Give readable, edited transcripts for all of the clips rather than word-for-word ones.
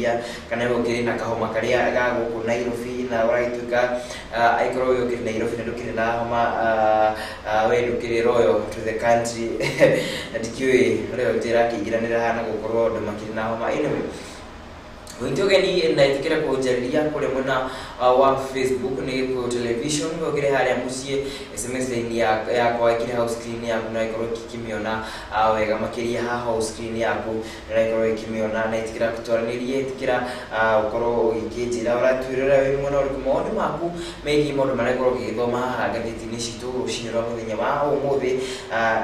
makĩria, kana we ũkĩrĩ na kahoma karĩa ga gũkũ Nairobi na ũragĩtuĩka, angĩkorwo we ũkĩrĩ Nairobi na ndũkĩrĩ na homa, we ndũkĩrĩ loyal to the country. Na ndikĩũĩ loyalty ĩrakĩingĩranĩra haha na gũkorwo andũ makĩrĩ na homa. Anyway, wĩte ũgeni na ĩtĩkĩra kũnjarĩria kũrĩa mwena wa Facebook nĩ Gĩkũyũ Television. We ũkĩrĩ harĩa mũciĩ, SMS line yakwa ĩkĩrĩ hau screen yaku na ĩkorwo ĩkĩmĩona wega makĩria haha hau screen yaku na ĩkorwo ĩkĩmĩona. Na ĩtĩkĩra twaranĩrie, ĩtĩkĩra ũkorwo ũgĩkĩnjĩra ũratwĩrora wĩ mwena ũrĩkũ, mawoni maku megiĩ maũndũ marĩa ngorwo ngĩgĩthoma haha ngathĩti-inĩ citũ rũcinĩ rwa mũthenya wa ũmũthĩ,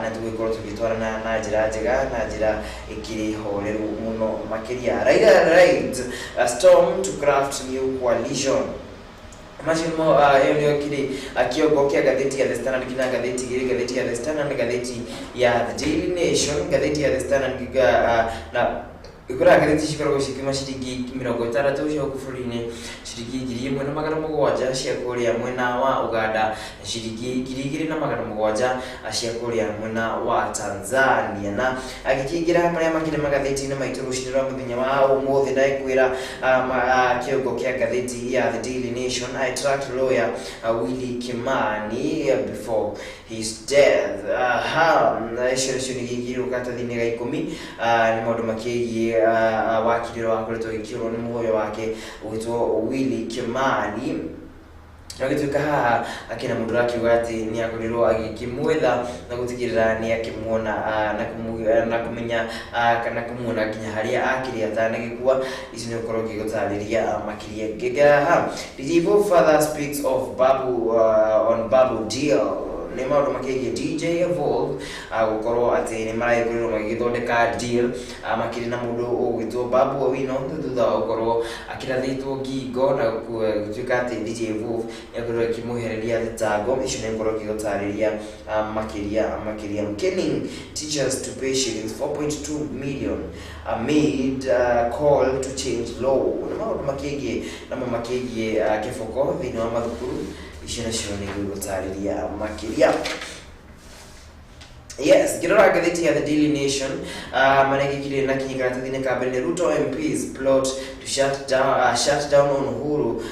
na tũgĩkorwo tũgĩtwarana na njĩra njega na njĩra ĩkĩrĩ horeru mũno makĩria. Raila rides a storm to craft new coalition. Macio nĩmo, ĩyo nĩyo kĩrĩ kĩongo kĩa ngathĩti ya The Standard nginya ngathĩti igĩrĩ, ngathĩti ya The Standard na ngathĩti ya The Daily Nation. Ngathĩti ya The Standard na ikũraga ngathĩti cikoragwo cikiuma ciringi 60 cia gũkũ bũrũri-inĩ, ciringi 1700 cia kũrĩa mwena wa Uganda, ciringi 2700 cia kũrĩa mwena wa Tanzania. Na agĩkĩingĩra marĩa makĩrĩ magathĩti-inĩ maitũ rũcinĩ rwa mũthenya wa ũmũthĩ, ndagĩkwĩra kĩongo kĩa ngathĩti ya The Daily Nation, "I tracked lawyer Willy Kimani before his death." Aha, na icio nacio nĩ gĩkĩirwo karatathi-inĩ ga 10. Nĩ maũndũ makĩgiĩ wakiri ũrĩa wakoretwo agĩkĩũrwo nĩ muoyo wake ũgĩtwo Willy Kimani. Agĩtuĩka haha akĩna mũndũ ũrakiuga atĩ nĩ akorirwo agĩkĩmwetha na gũtigĩrĩra nĩ akĩmuona, na kũmenya, kana kũmuona nginya harĩa akĩrĩ atanagĩkua. Icio nĩ gũkorwo ngĩgũtarĩria makĩria. Ngĩngĩra ha DJ Evolve father speaks of Babu, on Babu deal. Nĩ maũndũ makĩgiĩ DJ Evolve gũkorwo atĩ nĩ maragĩkorirwo magĩgĩthondeka deal makĩrĩ na mũndũ ũgwĩtwo Babu Owino, thutha wa gũkorwo akĩrathĩtwo ngingo na gũtuĩka atĩ DJ Evolve nĩ akorirwo akĩmwehereria thitango icio. Nĩ gũkorwo ngĩgũtarĩria makĩria makĩria. Caning teachers to pay shillings 4.2 million amid call to change law. Nĩ maũndũ makĩgiĩ namo makĩgiĩ kĩboko thĩinĩ wa mathukuru. Icio nacio nĩ ngũgũtarĩria makĩria. Yes, ngĩrora ngathĩti ya The Daily Nation, marĩa gĩkĩrĩ na kinyi karatathi-inĩ ka mbere nĩ Ruto MPs plot to shut down on Uhuru,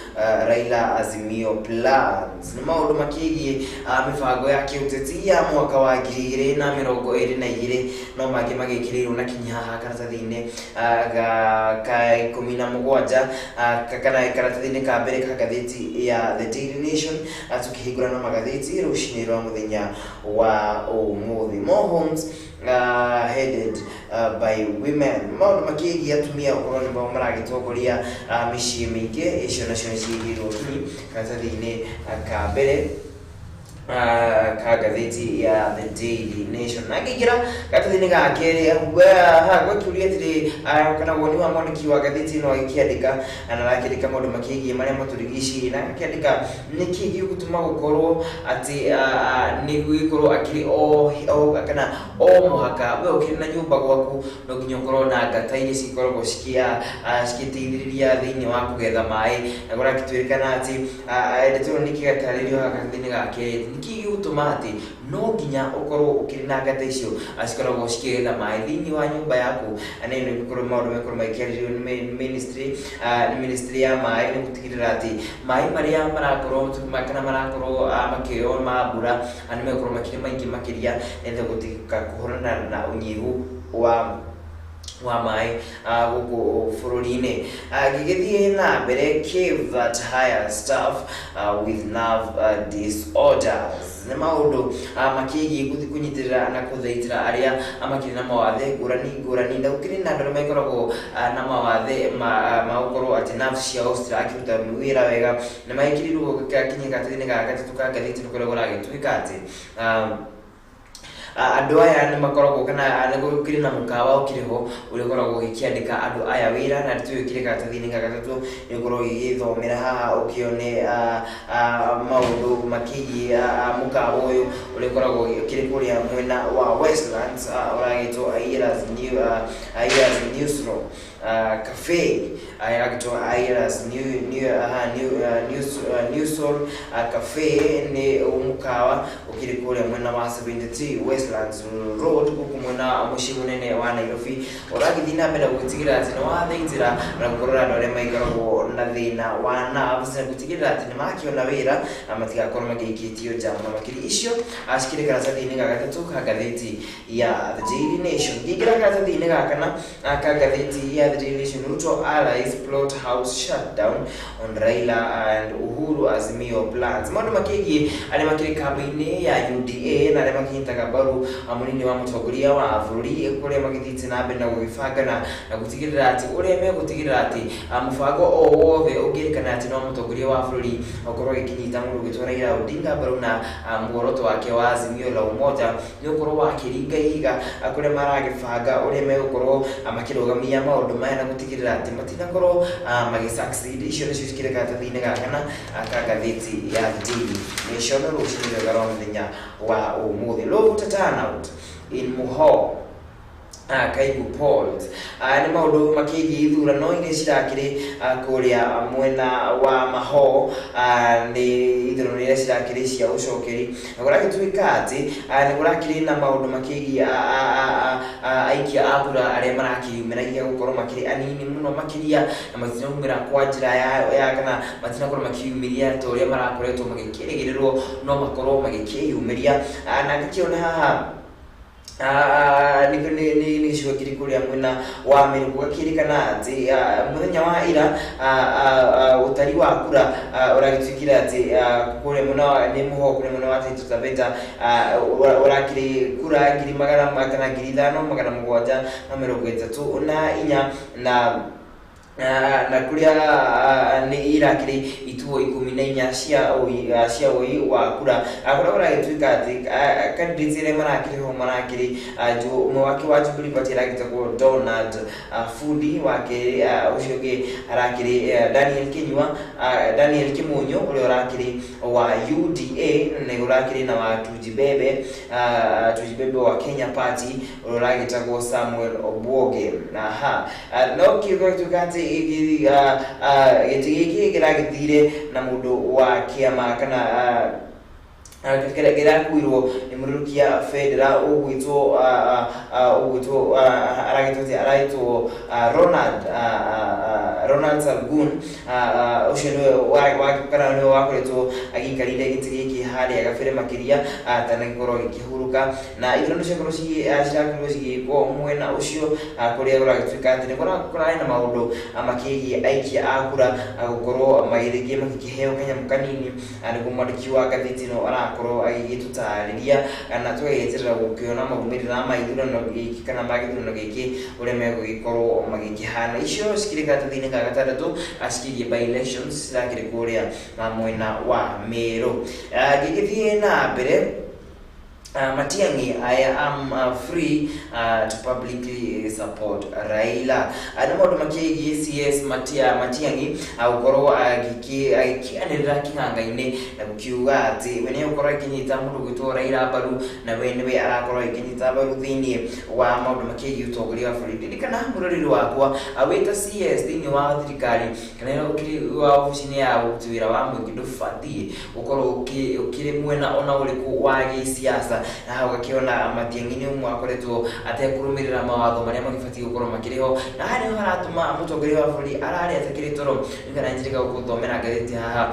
Raila Azimio plans. Nĩ maũndũ makĩgiĩ mĩbango ya kĩũteti ya mwaka wa 2022, no mangĩ magĩkĩrĩirwo na kinyi haha karatathi-inĩ ga ka 17, kana karatathi-inĩ ka mbere ka ngathĩti ya The Daily Nation. Tukĩhingũra na magathĩti rũcinĩ rwa mũthenya wa ũmũthĩ. More homes headed by women, maũndũ makĩgiĩ atumia gũkorwo nĩmo maragĩtongoria mĩciĩ mĩingĩ. Icio nacio nĩ ciĩgĩirwo kinyi karatathi-inĩ ka mbere ka ngathĩti ya The Daily Nation. Na ngĩingĩra karatathi-inĩ ga kerĩ ha gwakĩũria atĩrĩ, kana woni wa mwandĩki wa ngathĩti ĩno agĩkĩandĩka, na arakĩandĩka maũndũ makĩgiĩ marĩa matũrigicĩirie, na agakĩandĩka nĩkĩ gĩgũtũma gũkorwo atĩ nĩ gũgĩkorwo akĩrĩ o kana o mũhaka we ũkĩrĩ na nyũmba gwaku no nginya ũkorwo na ngata iria cikoragwo cikĩteithĩrĩria thĩinĩ wa kũgetha maĩ. Na kũrakĩtuĩkana atĩ ndeto ĩno nĩ kĩgatarĩrio haha karatathi-inĩ ga kerĩ, nĩkĩ gĩgũtũma atĩ no nginya ũkorwo ũkĩrĩ na ngata icio cikoragwo cikĩgetha maĩ thĩinĩ wa nyũmba yaku. Na ĩno ĩgũkorwo maũndũ mekorwo magĩkĩarĩrĩrio nĩ ministry, nĩ ministry ya maĩ, nĩ gũtigĩrĩra atĩ maĩ marĩa marakorwo kana marakorwo makĩoywo ma mbura nĩ megũkorwo makĩrĩ maingĩ makĩria, nĩgetha gũtiga kũhũrana na ũnyihu wa maĩ gũkũ bũrũri-inĩ. Ngĩgĩthiĩ na mbere, cave that hire staff with nerve disorders. Nĩ maũndũ makĩgiĩ gũthiĩ kũnyitĩrĩra na kũthaitĩra arĩa makĩrĩ na mawathe ngũrani ngũrani, na gũkĩrĩ na andũ arĩa magĩkoragwo na mawathe ma gũkorwo atĩ nerves ciao citirakĩruta wĩra wega, na magĩkĩrĩirwo gakinye karatathi-inĩ ga gatatũ ka ngathĩti ĩno, kũrĩa kũragĩtuĩka atĩ andũ aya nĩ makoragwo kana nĩ gũkĩrĩ na mũkawa ũkĩrĩ ho ũrĩa ũkoragwo ũgĩkĩandĩka andũ aya wĩra. Na ndeto ĩyo ĩkĩrĩ karatathi-inĩ ga gatatũ, nĩ ũkorwo ũgĩgĩthomera haha ũkĩone maũndũ makĩgiĩ mũkawa ũyũ ũrĩa ũkoragwo ũkĩrĩ kũrĩa mwena wa Westlands, ũragĩtwo Aira's Newsroom. Cafe, ĩragĩtwo Airas New Soul Cafe, nĩ mũkawa ũkĩrĩ kũrĩa mwena wa 73 Westlands Road, gũkũ mwena mũciĩ mũnene wa Nairobi, ũragĩthiĩ na mbere gũtigĩrĩra atĩ nĩ wathĩnjĩra na gũkorwo andũ arĩa maikaragwo na thĩna wa nerves, na gũtigĩrĩra atĩ nĩ makĩona wĩra na matigakorwo magĩikĩtio nja mũno makĩria. Icio cikĩrĩ karatathi-inĩ ga gatatũ ka ngathĩti ya The Daily Nation. Ngĩingĩra karatathi-inĩ ga kana ka ngathĩti ya The Daily Nation, Ruto allies plot house shutdown on Raila and Uhuru Azimio plans. Maũndũ makĩgiĩ arĩa makĩrĩ kambĩ-inĩ ya UDA na arĩa makĩnyitaga mbaru mũnini wa mũtongoria wa bũrũri, kũrĩa magĩthiĩte na mbere na gũgĩbangana na gũtigĩrĩra atĩ ũrĩa megũtigĩrĩra atĩ mũbango o wothe ũngĩrĩkana atĩ no mũtongoria wa bũrũri ũkorwo agĩkĩnyita mũndũ ũgĩtwo Raila Odinga mbaru na muoroto wake wa Azimio la Umoja nĩ ũkorwo wakĩringa ihiga, kũrĩa maragĩbanga ũrĩa megũkorwo makĩrũgamia maũndũ maya na gũtigĩrĩra atĩ matinakorwo magĩ succeed. Icio nĩcio cikĩrĩ karatathi-inĩ ga kana ka ngathĩti ya The Daily Nation rũcinĩ rwega rwa mũthenya wa ũmũthĩ. Low voter turnout in Muho Kaigu polls, nĩ maũndũ makĩgiĩ ithurano iria cirakĩrĩ kũrĩa mwena wa Maho, nĩ ithurano iria cirakĩrĩ cia ũcokeri, na kũragĩtuĩka atĩ nĩ kũrakĩrĩ na maũndũ makĩgiĩ aikia a kura arĩa marakĩyumĩragia gũkorwo makĩrĩ anini mũno makĩria, na matinaumĩra kwa njĩra ya kana matinakorwo makĩyumĩria ta ũrĩa marakoretwo magĩkĩrĩgĩrĩrwo no makorwo magĩkĩyumĩria. Na ngĩkĩona haha nĩ gĩcigo kĩrĩ kũrĩa mwena wa Meru, gũgakĩrĩkana atĩ mũthenya wa ira ũtari wa kura ũragĩtuĩkire atĩ kũrĩa mwena wa nĩ Mũho, kũrĩa mwena wa Taita Taveta, ũrakĩrĩ kura ngiri magana kana 5734, na kũrĩa nĩ irakĩrĩ ituo 14 cia ũi cia ũi wa kura, kũrĩa kũragĩtuĩka atĩ candidates arĩa marakĩrĩ ho marakĩrĩ ũmwe wake wa Jubilee Party aragĩtagwo Donald Fundi, wa kerĩ ũcio ũngĩ arakĩrĩ Daniel Kinyua, Daniel Kimunyo ũrĩa ũrakĩrĩ wa UDA, na ũrakĩrĩ na wa Tujibebe, Tujibebe wa Kenya Party ũrĩa ũragĩtagwo Samuel Obwoge. Aha, no kĩgatuĩka atĩ gĩtĩ gĩkĩ kĩragĩthire na mũndũ wa kĩama kana kĩrakuirwo nĩ mũrũkia bendera ũgwĩtwo aragĩtwo atĩa, aragĩtwo Ronald Salgun. Ũcio nĩwe kana nĩwe wakoretwo agĩikarĩire gĩtĩ gĩkĩ harĩa gabere makĩria atanagĩkorwo agĩkĩhurũka, na ithurano ciakorwo cirakorirwo cigĩkwo mwena ũcio, kũrĩa kũragĩtuĩka atĩ nĩ kũrarĩ na maũndũ makĩgiĩ aikia a kura gũkorwo magĩthiĩ magĩkĩheo kanyamũ kanini, nĩguo mwandĩki wa ngathĩti ĩno arakorwo agĩgĩtũtarĩria, na tũgagĩeterera gũkĩona maumĩrĩra ma ithurano gĩkĩ kana ma gĩthurano gĩkĩ ũrĩa megũgĩkorwo magĩkĩhana. Icio cikĩrĩ karatathi-inĩ ga gatandatũ cikĩgiĩ by elections cirakĩrĩ kũrĩa mwena wa Meru. Ngĩgĩthiĩ na mbere, Matiang'i, "I am free to publicly support Raila." Nĩ maũndũ makĩgiĩ CS Matiang'i gũkorwo agĩkĩanĩrĩra kĩng'ang'a-inĩ na gũkiuga atĩ we nĩ egũkorwo akĩnyita mũndũ ũgwĩtwo Raila mbaru, na we nĩwe arakorwo agĩkĩnyita mbaru thĩinĩ wa maũndũ makĩgiĩ ũtongoria wa bũrũri. Ririkana mũroreri wakwa, wĩ ta CS thĩinĩ wa thirikari kana ũkĩrĩ wa obici-inĩ ya ũruti wĩra wa mũingĩ, ndũbatiĩ gũkorwo ũkĩrĩ mwena ona ũrĩkũ wa gĩsiasa, na hau ũgakĩona Matiang'i nĩ ũmwe akoretwo atekũrũmĩrĩra mawatho marĩa magĩbatiĩ gũkorwo makĩrĩ ho, na haha nĩho haratũma mũtongoria wa bũrũri ararĩa atakĩrĩ toro. Nĩkana njĩrĩga gũgũthomera ngathĩti haha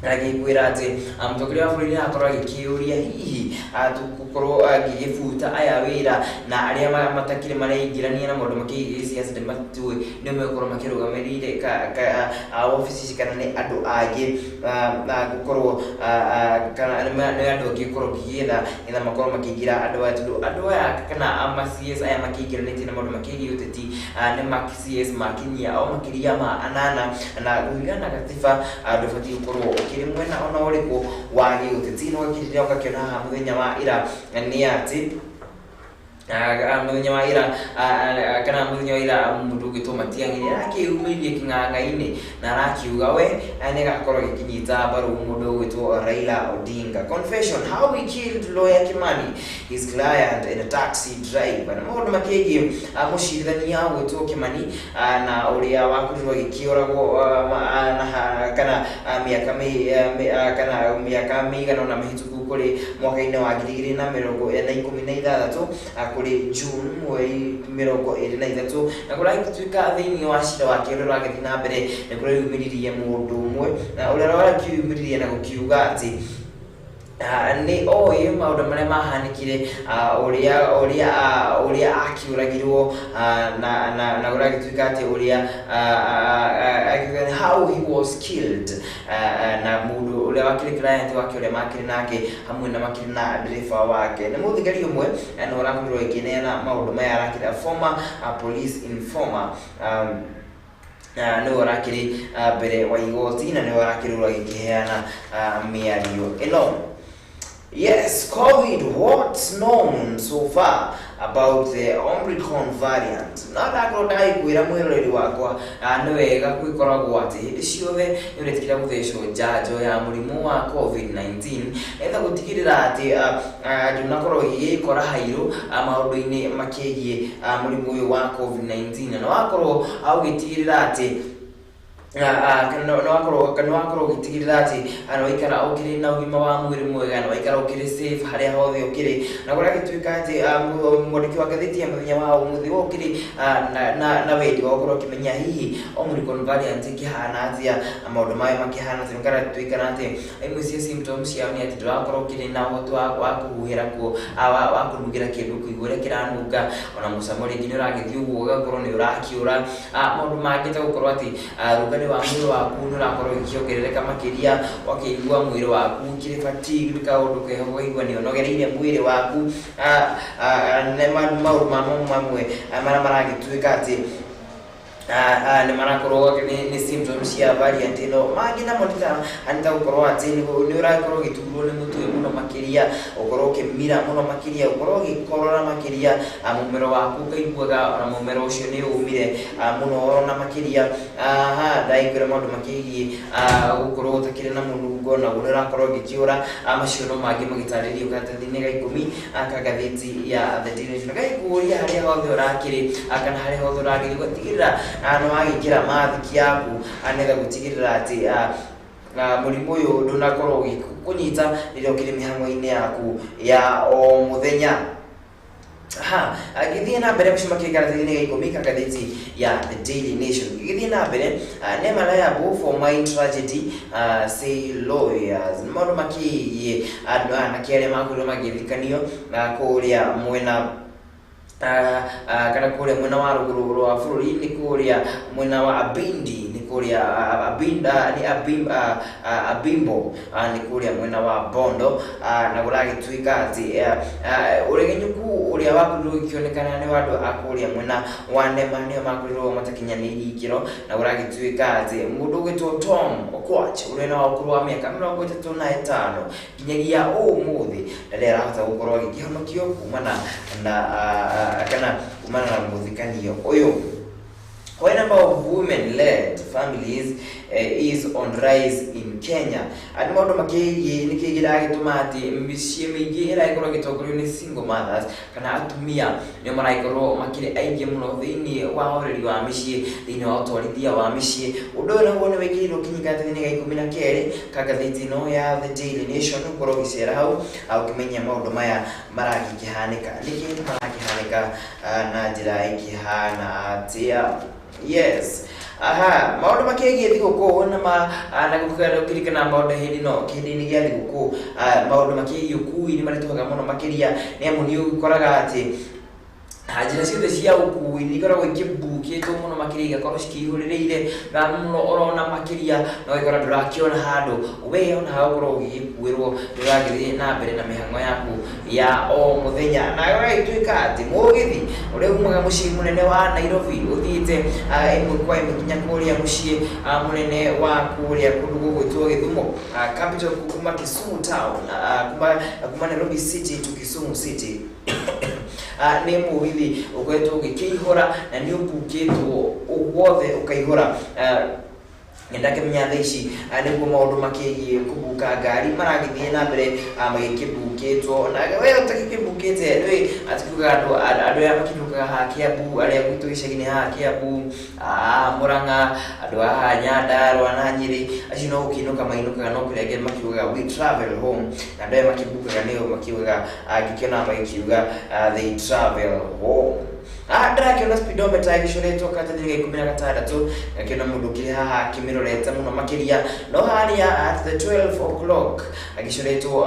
agĩkwĩra atĩ mũtongoria wa bũrũri nĩ arakorwo agĩkĩũria hihi tũgũkorwo ngĩgĩbuta aya wĩra, na arĩa matakĩrĩ mareingĩrania na maũndũ makĩgiĩ gĩsiasa nĩmatuĩ nĩo megũkorwo makĩrũgamĩrĩire obici ici kana nĩ andũ angĩ gũkorwo kana nĩ andũ angĩ gũkorwo ngĩgĩetha nĩgetha makorwo makĩingĩra andũ aya, tondũ andũ aya kana ama CS aya makĩingĩranĩtie na maũndũ makĩgiĩ ũteti nĩ ma CS makinyia o makĩria ma anana, na kũringana na gatiba ndũbatiĩ gũkorwo ũkĩrĩ mwena ona ũrĩkũ wa gĩũteti. No gakĩrĩra ũgakĩona haha mũthenya wa ira nĩ atĩ Mũthenya wa ira kana mũthenya wa ira mũndũ ũgwĩtwo Matiang'i nĩ arakĩyumĩririe kĩng'ang'a-inĩ na arakiuga we nĩ agakorwo agĩkĩnyita mbaru mũndũ ũgwĩtwo Raila Odinga. Confession: how we killed lawyer Kimani, his client and a taxi driver. Na maũndũ makĩgiĩ mũcirithania ũgwĩtwo Kimani na ũrĩa wakorirwo agĩkĩũragwo kana mĩaka kana mĩaka mĩigana ũna mĩhĩtũku kũrĩ mwaka-inĩ wa 2016 kũrĩ June mweri 23, na kũragĩtuĩka thĩinĩ wa cira wake ũrĩa ũragĩthiĩ na mbere nĩ kũreyumĩririe mũndũ ũmwe na ũrĩa ũrakĩyumĩririe na gũkiuga atĩ nĩ oĩ maũndũ marĩa mahanĩkire, ũrĩa akĩũragirwo, na ũragĩtuĩka atĩ ũrĩa how he was killed, na mũndũ ũrĩa wakĩrĩ client wake ũrĩa makĩrĩ nake hamwe na makĩrĩ na ndereba wake. Nĩ mũthigari ũmwe na ũrakorirwo agĩkĩneana maũndũ maya, arakĩrĩ a former police informer, nĩwe ũrakĩrĩ mbere wa igoti na nĩwe ũrakĩrĩrwo agĩkĩheana mĩario ĩno. Yes, COVID, what's known so far about the Omicron variant? Na ndakorwo ndagĩkwĩra mwĩroreri wakwa, nĩ wega gwĩkoragwo atĩ hĩndĩ ciothe nĩ ũretĩkĩra gũthecwo njanjo ya mũrimũ wa COVID-19 nĩgetha gũtigĩrĩra atĩ ndũnakorwo ũgĩgĩkora hairũ maũndũ-inĩ makĩgiĩ mũrimũ ũyũ wa COVID-19, na wakorwo ũgĩtigĩrĩra atĩ nĩ wakorwo ũgĩtigĩrĩra atĩ nĩ waikara ũkĩrĩ na ũgima wa mwĩrĩ mwega, nĩ waikara ũkĩrĩ safe harĩa hothe ũkĩrĩ. Na kũragĩtuĩka atĩ mwandĩki wa ngathĩti ya mũthenya wa ũmũthĩ we ũkĩrĩ na wendi wa gũkorwo ũkĩmenya hihi Omicron variant ĩkĩhana atĩa na maũndũ mayo makĩhana atĩa. Nĩkaratuĩka atĩ imwe cia symptoms ciao nĩ atĩ ndũrakorwo ũkĩrĩ na ũhoti wa kũhuhĩra kuo, wa kũnungĩra kĩndũ, kũigua ũrĩa kĩranunga, ona mũcamo rĩngĩ nĩ ũragĩthiĩ ũguo ũgakorwo nĩ ũrakĩũra. Maũndũ mangĩ ta gũkorwo atĩ rugarĩ wa mwĩrĩ waku nĩ ũrakorwo ũgĩkĩongerereka makĩria, ũgakĩigua mwĩrĩ waku ũkĩrĩ fatigued, kaũndũ keho ũkaigua nĩ ũnogereire mwĩrĩ waku. Nĩ maũndũ mamwe marĩa maragĩtuĩka atĩ nĩ marakorwo nĩ symptoms cia variant ĩno. Mangĩ namo nĩ ta gũkorwo atĩ nĩ ũrakorwo ũgĩturwo nĩ mũtwe mũno makĩria, ũkorwo ũkĩmira mũno makĩria, ũkorwo ũgĩkorora makĩria, mũmero waku ũkaiguaga ona mũmero ũcio nĩ ũmire mũno na makĩria. Aha ndagĩkwĩra maũndũ makĩgiĩ gũkorwo ũtakĩrĩ na mũnungo naguo nĩ ũrakorwo ũgĩkĩũra. Macio no mangĩ magĩtarĩrio karatathi-inĩ ga 10 ka ngathĩti ya The Daily Nation. Gagĩkũria harĩa hothe ũrakĩrĩ kana harĩa hothe ũragĩthiĩ ũgatigĩrĩra nĩ wagĩkĩra mathiki yaku, nĩgetha gũtigĩrĩra atĩ mũrimũ ũyũ ndũnakorwo ũgĩkũnyita rĩrĩa ũkĩrĩ mĩhang'o-inĩ yaku ya o mũthenya. Ha agĩthiĩ na mbere macio makĩrĩ karatathi-inĩ ga 10 ka ngathĩti ya The Daily Nation. Gĩgĩthiĩ na mbere, NEMA liable for mine tragedy, say lawyers. Nĩ maũndũ makĩgiĩ andũ anake arĩa makorirwo magĩthikanio kũrĩa mwena kana kũrĩa mwena wa rũgũrũ rwa bũrũri, nĩ kũrĩa mwena wa Abindi, nĩ kũrĩa Abinda, nĩ Abimbo, nĩ kũrĩa mwena wa Bondo, na gũragĩtuĩka atĩ ũregenyũku ũrĩa wakorirwo ũgĩkĩonekana nĩ wa andũ a kũrĩa mwena wa NEMA, nĩo makorirwo matakinyanĩirie ikĩro, na gũragĩtuĩka atĩ mũndũ ũgwĩtwo Tom Okwach ũrĩa na ũkũrũ wa mĩaka 35 nginyagia ũmũthĩ ndarĩ arahota gũkorwo agĩkĩhonokio kumana na kana kumana na mũthikanio ũyũ. Why number of women-led families is on rise in Kenya. Nĩ maũndũ makĩgiĩ nĩkĩ kĩragĩtũma atĩ mĩciĩ mĩingĩ ĩragĩkorwo ĩgĩtongorio nĩ single mothers kana atumia nĩo maragĩkorwo makĩrĩ aingĩ mũno thĩinĩ wa ũreri wa mĩciĩ, thĩinĩ wa ũtwarithia wa mĩciĩ. Ũndũ ũyũ naguo nĩ wĩkĩrĩirwo kinyi karatathi-inĩ ga 12 ka ngathĩti ĩno ya The Daily Nation. Ũkorwo ũgĩcera hau ũkĩmenya maũndũ maya maragĩkĩhanĩka nĩkĩ, marakĩhanĩka na njĩra ĩkĩhana atĩa. Yes, aha, maũndũ makĩgiĩ thigũkũ na ma na gũkĩririkana maũndũ hĩndĩ no kĩhĩndĩ-inĩ gĩa thigũkũ, maũndũ makĩgiĩ ũkui nĩ maritũhaga mũno makĩria, nĩ amu nĩ ũkoraga atĩ njĩra ciothe cia ũkui nĩ ikoragwo ikĩmbukĩtwo mũno makĩria, igakorwo cikĩihũrĩrĩire na mũno orona makĩria, na ũgakora ndũrakĩona handũ we ona hagũkorwo ũgĩgĩkuĩrwo ndũragĩthiĩ na mbere na mĩhang'o yaku ya o mũthenya. Na ũgagĩtuĩka atĩ mũgithi ũrĩa umaga mũciĩ mũnene wa Nairobi ũthiĩte ĩmwe kwa ĩmwe nginya kũrĩa mũciĩ mũnene wa kũrĩa kũndũ gũgwĩtwo Gĩthumo, capital, kuma Kisumu town, kuma Nairobi city to Kisumu city. Nĩ mũgithi ũkoretwo ũgĩkĩihũra na nĩ ũbukĩtwo guothe ũkaihũra. Ndakĩmenya thaa ici nĩguo maũndũ makĩgiĩ kũbuka ngari maragĩthiĩ na mbere magĩkĩbukĩtwo, na we ũtagĩkĩbukĩte rĩ, atikuga andũ arĩa makĩinũkaga haha Kiambu, arĩa gwitũ gĩcagi-inĩ haha Kiambu, Murang'a, andũ a haha Nyandarua na Nyĩrĩ, acio no gũkĩinũka mainũkaga, no kũrĩ angĩ makiugaga "we travel home", na andũ aya makĩbukaga nĩo makiugaga, ngĩkĩona magĩkiuga "they travel home". Ndĩrakĩona speedometer ĩgĩcoretwo karatathi ga 16, ngakĩona mũndũ ũkĩrĩ haha akĩmĩrorete mũno makĩria, no harĩa at the 12 o'clock agĩcoretwo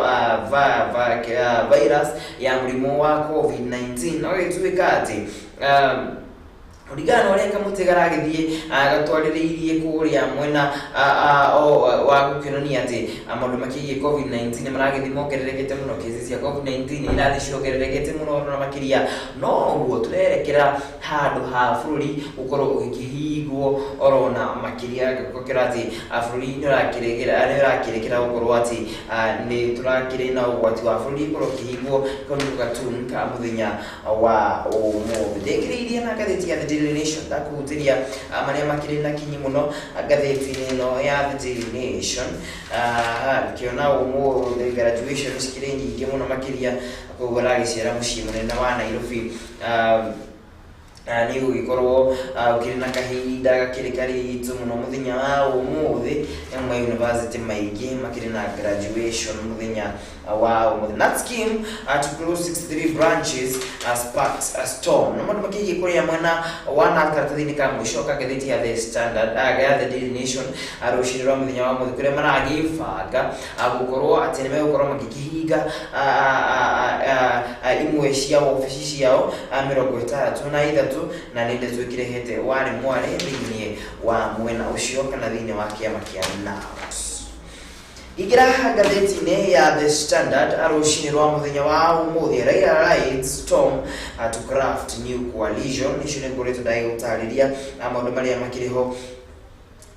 virus ya mũrimũ wa COVID-19, no gĩtuĩka atĩ kũringana na ũrĩa kamũtĩ karagĩthiĩ gatwarĩrĩirie kũrĩa mwena wa gũkĩonania atĩ maũndũ makĩgiĩ COVID-19 nĩ maragĩthiĩ mongererekete mũno, cases cia COVID-19 nĩ irathiĩ ciongererekete mũno na makĩria, no ũguo tũrerekera handũ ha bũrũri gũkorwo ũgĩkĩhingwo orona makĩria, gũkĩra atĩ bũrũri nĩ ũrakĩrekera gũkorwo atĩ nĩ tũrakĩrĩ na ũgwati wa bũrũri gũkorwo ũkĩhingwo. Kau nĩko gatuni ka mũthenya wa ũmũthĩ. Ndĩkĩrĩirie na ngathĩti ya The Daily Nation, ndakũhutĩria marĩa makĩrĩ na kinyi mũno ngathĩti-inĩ ĩno ya The Daily Nation. Ngĩona ũmũthĩ graduation cikĩrĩ nyingĩ mũno makĩria, koguo ndagĩcera mũciĩ mũnene wa Nairobi nĩ gũgĩkorwo ũkĩrĩ na kahinda gakĩrĩ karitũ mũno mũthenya wa ũmũthĩ, nĩ ma university maingĩ makĩrĩ na graduation mũthenya wa ũmũthĩ. That scheme to close 63 branches sparks a storm. Na maũndũ makĩgiĩ kũrĩa mwena wa na karatathi-inĩ ka mũico ka ngathĩti ya The Standard, ya The Daily Nation, rũcinĩ rwa mũthenya wa ũmũthĩ, kũrĩa maragĩbanga gũkorwo atĩ nĩ megũkorwo magĩkĩhinga imwe cia wabici ciao 63, na nĩ ndeto ĩkĩrehete warĩ mwarĩ thĩinĩ wa mwena ũcio kana thĩinĩ wa kĩama kĩa NARC. Ingĩra ngathĩti-inĩ ya The Standard rũcinĩ rwa mũthenya wa ũmũthĩ, Raila rides storm to craft new coalition. Icio nĩ ngoretwo ndagĩgũtarĩria maũndũ marĩa makĩrĩ ho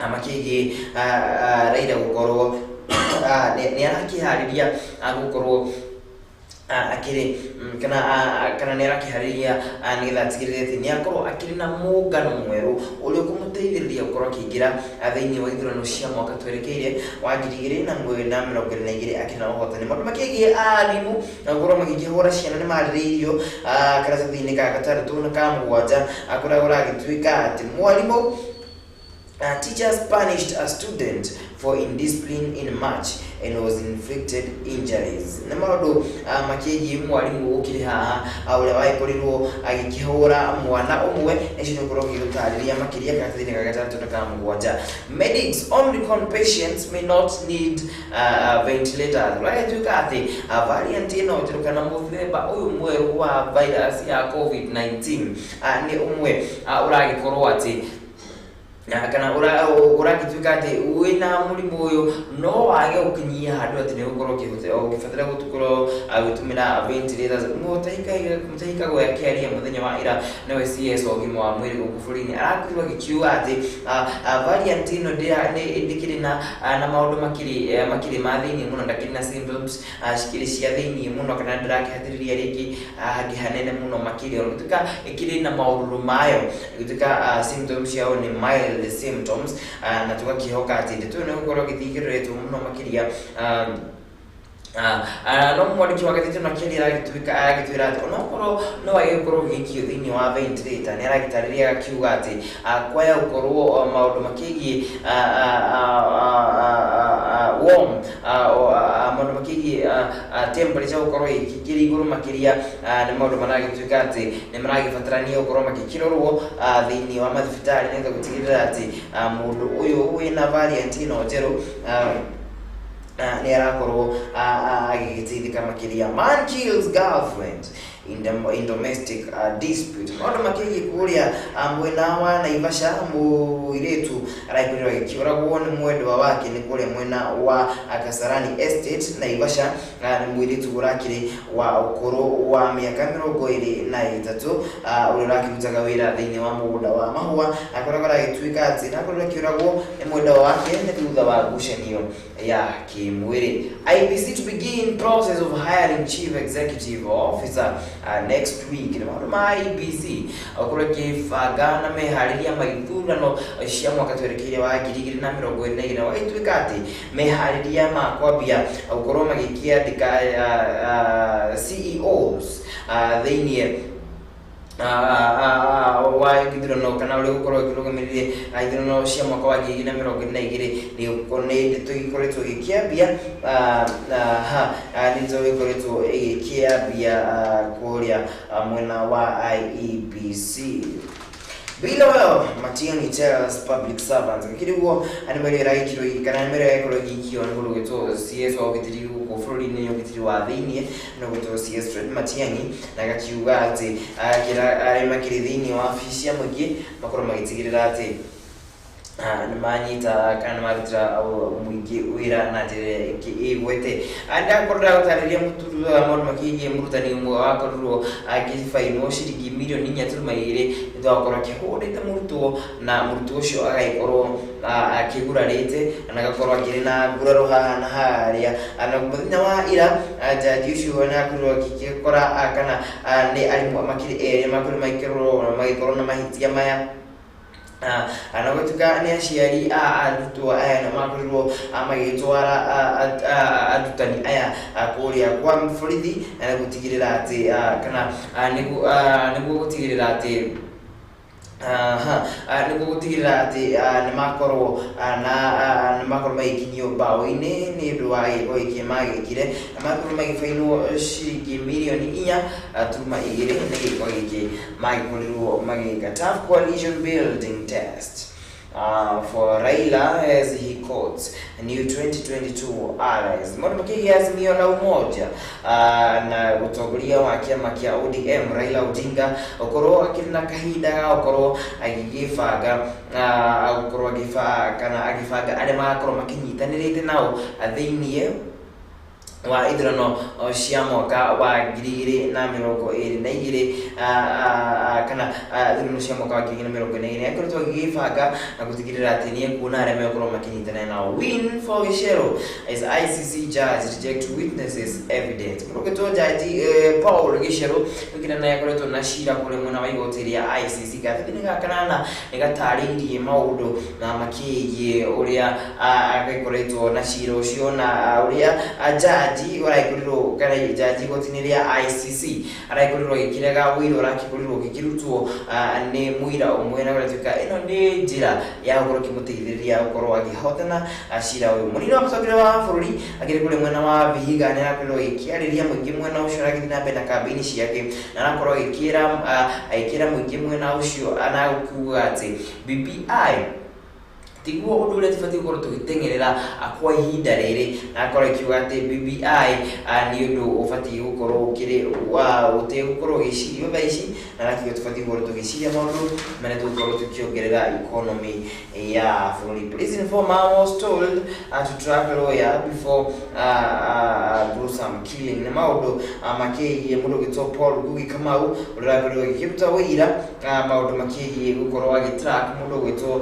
makĩgiĩ Raila gũkorwo nĩ arakĩharĩria gũkorwo akĩrĩ kana nĩ arakĩharĩria nĩgetha atigĩrĩre atĩ nĩ akorwo akĩrĩ na mũngano mwerũ ũrĩa ũkũmũteithĩrĩria gũkorwo akĩingĩra thĩinĩ wa ithurano cia mwaka twerekeire wa 2022 akĩrĩ na ũhotani. Maũndũ makĩgiĩ arimũ na gũkorwo magĩkĩhũra ciana nĩ marĩrĩirio karatathi-inĩ ka gatandatũ na ka mũgwanja, kũrĩa kũragĩtuĩka atĩ mwarimũ, teachers punished a student for indiscipline in March and was inflicted injuries. Nĩ maũndũ makĩgiĩ mwarimũ ũkĩrĩ haha ũrĩa wagĩkorirwo agĩkĩhũra mwana ũmwe, icio nĩ ũkorwo ũgĩgũtarĩria makĩria karatathi-inĩ ga gatandatũ na ka mũgwanja. Medics: Omicron patients may not need ventilators. Ũragĩtuĩka atĩ variant ĩno njerũ kana mũthemba ũyũ mwerũ wa virus ya COVID-19 nĩ ũmwe ũragĩkorwo atĩ kana ũragĩtuĩka atĩ wĩna mũrimũ ũyũ no wage gũkinyia handũ atĩ nĩ ũgũkorwo ũgĩbatara gũkorwo ũgĩtũmĩra ventilators. Mutahi Kagwe akĩaria mũthenya wa ira, nĩwe CS wa ũgima wa mwĩrĩ gũkũ bũrũri-inĩ, arakorirwo agĩkiuga atĩ variant ĩno ndĩkĩrĩ na maũndũ makĩrĩ ma thĩinĩ mũno, ndakĩrĩ na symptoms cikĩrĩ cia thĩinĩ mũno, kana ndĩrakĩhatĩrĩria rĩngĩ hangĩ hanene mũno makĩria, ona gũtuĩka ĩkĩrĩ na maũndũ mayo, gũtuĩka symptoms ciao nĩ mild symptoms, na tũgakĩhoka atĩ ndeto ĩyo nĩ gũkorwo ĩgĩthiĩ ĩkĩroretwo mũno makĩria. No mwandĩki wa ngathĩti ĩno akĩaria aragĩtuĩka aragĩtwĩra atĩ onokorwo no wage gũkorwo ũgĩikio thĩinĩ wa ventilator, nĩ aragĩtarĩria akiuga atĩ kwaya gũkorwo maũndũ makĩgiĩ warm, maũndũ makĩgiĩ temperature gũkorwo ĩkĩrĩ igũrũ makĩria, nĩ maũndũ maragĩtuĩka atĩ nĩ maragĩbatarania gũkorwo magĩkĩrorwo thĩinĩ wa mathibitarĩ nĩgetha gũtigĩrĩra atĩ mũndũ ũyũ wĩna variant ĩno njerũ nĩ arakorwo agĩgĩteithĩka makĩria. Man kills girlfriend in domestic dispute. Maũndũ makĩgiĩ kũrĩa mwena wa Naivasha, mũirĩtu. Aragĩkorirwo agĩkĩũragwo nĩ mwendwa wake nĩ kũrĩa mwena wa Kasarani Estate, Naivasha, na nĩ mũirĩtu ũrakĩrĩ wa ũkũrũ wa mĩaka 23, ũrĩa ũrakĩrutaga wĩra thĩinĩ wa mũgũnda wa mahũa. Akoragwo aragĩtuĩka atĩ nakorwo akĩũragwo nĩ mwendwa wake nĩ thutha wa ngucanio ya kĩmwĩrĩ. IEBC to begin process of hiring chief executive officer next week. Nĩ maũndũ ma IEBC okorwo ĩkĩbanga na meharĩria ma ithurano cia mwaka twerekeire wa 2022, wagĩtuĩka atĩ meharĩria ma kwambia gũkorwo magĩkĩandĩka CEOs thĩinĩ wa ithurano kana ũrĩa gũkorwo ĩkĩrũgamĩrĩire ithurano cia mwaka wa 2022 nĩ ndeto ĩgĩkoretwo ĩgĩkĩambia ha nĩ ndeto ĩgĩkoretwo ĩgĩkĩambia kũrĩa mwena wa IEBC. Bilowell Matiang'i tells public servants gĩkĩriguo nĩ mĩario ĩragĩkirwo kana nĩ mĩario ĩragĩkorwo ĩgĩikio nĩ mũndũ ũgwĩtwo CS wa ũgitĩri gũkũ bũrũri-inĩ, ũgitĩri wa thĩiniĩ, nĩ ũgwĩtwo CS Fred Matiang'i, na agakiuga atĩ akĩra arĩa makĩrĩ thĩiniĩ wa wabici cia mũingĩ makorwo magĩtigĩrĩra atĩ nĩ manyita kana nĩ marutĩra mũingĩ wĩra na njĩra ĩngĩ ĩgwete. Ndakorwo ndagũtarĩria mũturu wa maũndũ makĩgiĩ mũrutani ũmwe wakorirwo agĩbainwo ciringi mirioni 4.2 nĩ thutha wa gũkorwo akĩhũrĩte mũrutwo, na mũrutwo ũcio agagĩkorwo akĩgurarĩte na agakorwo akĩrĩ na nguraro haha na harĩa. Na mũthenya wa ira jaji ũcio nĩ akorirwo agĩkora kana nĩ arimũ makĩrĩ erĩ makorirwo magĩkorwo na mahĩtia maya, na gũtuĩka nĩ aciari a arutwo aya na makorirwo magĩtwara arutani aya kũrĩa kwa borithi na gũtigĩrĩra atĩ kana nĩguo gũtigĩrĩra atĩ aha nĩguo gũtigĩrĩra atĩ nĩ makorwo na nĩ makorwo magĩkinyio mbaũ-inĩ nĩ ũndũ wa gĩko gĩkĩ magĩkire, na makorwo magĩbainwo ciringi mirioni 4.2 nĩ gĩko gĩkĩ magĩkorirwo magĩka. Tough coalition building test for Raila as he courts new 2022 allies. Maũndũ makĩgiĩ Azimio la Umoja na ũtongoria wa kĩama kĩa ODM Raila Odinga ũkorwo akĩrĩ na kahinda ga gũkorwo agĩgĩbanga gũkorwo agĩbanga kana agĩbanga arĩa magakorwo makĩnyitanĩrĩte nao thĩiniĩ wa ithurano cia mwaka wa 2022, kana ithurano cia mwaka wa 2022, akoretwo agĩgĩbanga na gũtigĩrĩra atĩ nĩ ekuona arĩa megũkorwo makĩnyitanĩra nao. Win for Gicheru as ICC judge reject witnesses evidence. Mũrũgĩtwo jaji Paul Gicheru wĩkĩra naye akoretwo na cira kũrĩa mwena wa igoti rĩa ICC. Gathĩinĩ ga kanana nĩ gatarĩirie maũndũ na makĩgiĩ ũrĩa agĩkoretwo na cira ũcio na ũrĩa jaji ũragĩkorirwo kana jaji igoti-inĩ rĩa ICC aragĩkorirwo agĩkĩrega ũira ũrakĩkorirwo ũgĩkĩrutwo nĩ mũira ũmwe, na gũgatuĩka ĩno nĩ njĩra ya gũkorwo ĩkĩmũteithĩrĩria gũkorwo akĩhotana cira ũyũ. Mũnini wa mũtongoria wa bũrũri akĩrĩ kũrĩa mwena wa Vihiga nĩ arakorirwo agĩkĩarĩria mũingĩ mwena ũcio, aragĩthiĩ na mbere na kambĩini ciake na arakorwo agĩkĩra mũingĩ mwena ũcio na kuga atĩ BBI tiguo ũndũ ũrĩa tũbatiĩ gũkorwo tũgĩteng'erera kwa ihinda rĩrĩ, na akorwo akiuga atĩ BBI nĩ ũndũ ũbatiĩ gũkorwo ũkĩrĩ wa ũtegũkorwo ũgĩcirio thaa ici, na arakiuga tũbatiĩ gũkorwo tũgĩciria maũndũ marĩa tũgũkorwo tũkĩongerera economy ya bũrũri. Police informer was told to track lawyer before gruesome killing. Nĩ maũndũ makĩgiĩ mũndũ ũgĩtwo Paul Ngugi Kamau ũrĩa ũrakorirwo agĩkĩruta ũira maũndũ makĩgiĩ gũkorwo agĩtrack mũndũ ũgwĩtwo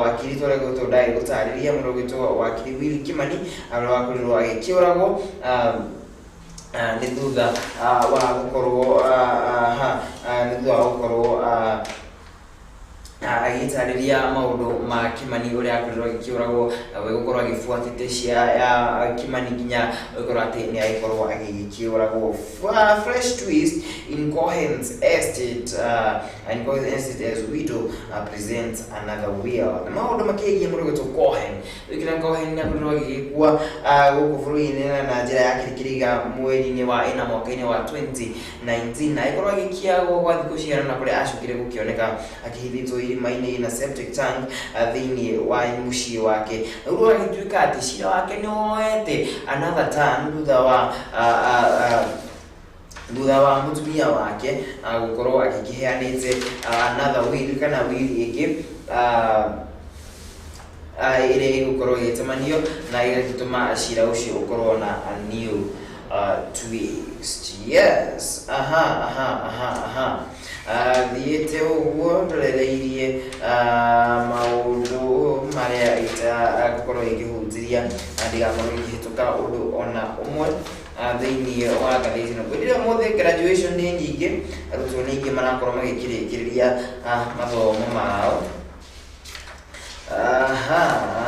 wakiri tũrĩa gwĩtwo ndagĩgũtarĩria mũndũ ũgwĩtwo wakiri Willy Kimani ũrĩa wakorirwo agĩkĩũragwo nĩ thutha wa gũkorwo ha nĩ thutha wa gũkorwo agĩtarĩria maũndũ ma Kimani ũrĩa akorirwo agĩkĩũragwo, we gũkorwo agĩbuatĩte cia ya Kimani nginya gũkorwo atĩ nĩ agĩkorwo agĩkĩũragwo. Fresh twist in Cohen's estate in Cohen's estate as widow presents another will. Na maũndũ makĩgiĩ mũndũ ũgwĩtwo Cohen wĩkĩra Cohen nĩ akorirwo agĩgĩkua gũkũ bũrũri-inĩ na njĩra ya kĩrĩkĩrĩga mweri-inĩ wa ĩna mwaka-inĩ wa 2019, na agĩkorwo agĩkiagwo gwa thikũ cigana na kũrĩa acokire gũkĩoneka akĩhithĩtwo irima-inĩ na septic tank thĩinĩ wa mũciĩ wake. Rĩu agĩtuĩka atĩ cira wake nĩ woete another turn thutha wa mũtumia wake gũkorwo agĩkĩheanĩte another will kana will ĩngĩ. Ĩrĩa ĩgũkorwo ĩgĩcemanio na ĩgagĩtũma cira ũcio ũkorwo na a new twist. Yes, aha aha aha aha. Thiĩte ũguo ndorereirie maũndũ marĩa itagũkorwo ĩkĩhunjĩria na ndigakorwo ĩkĩhĩtũka ũndũ ona ũmwe thĩinĩ wa ngathĩti ĩno. Kwĩrire ũmũthĩ graduation nĩ nyingĩ, arutwo nĩ aingĩ marakorwo magĩkĩrĩkĩrĩria mathomo mao. Aha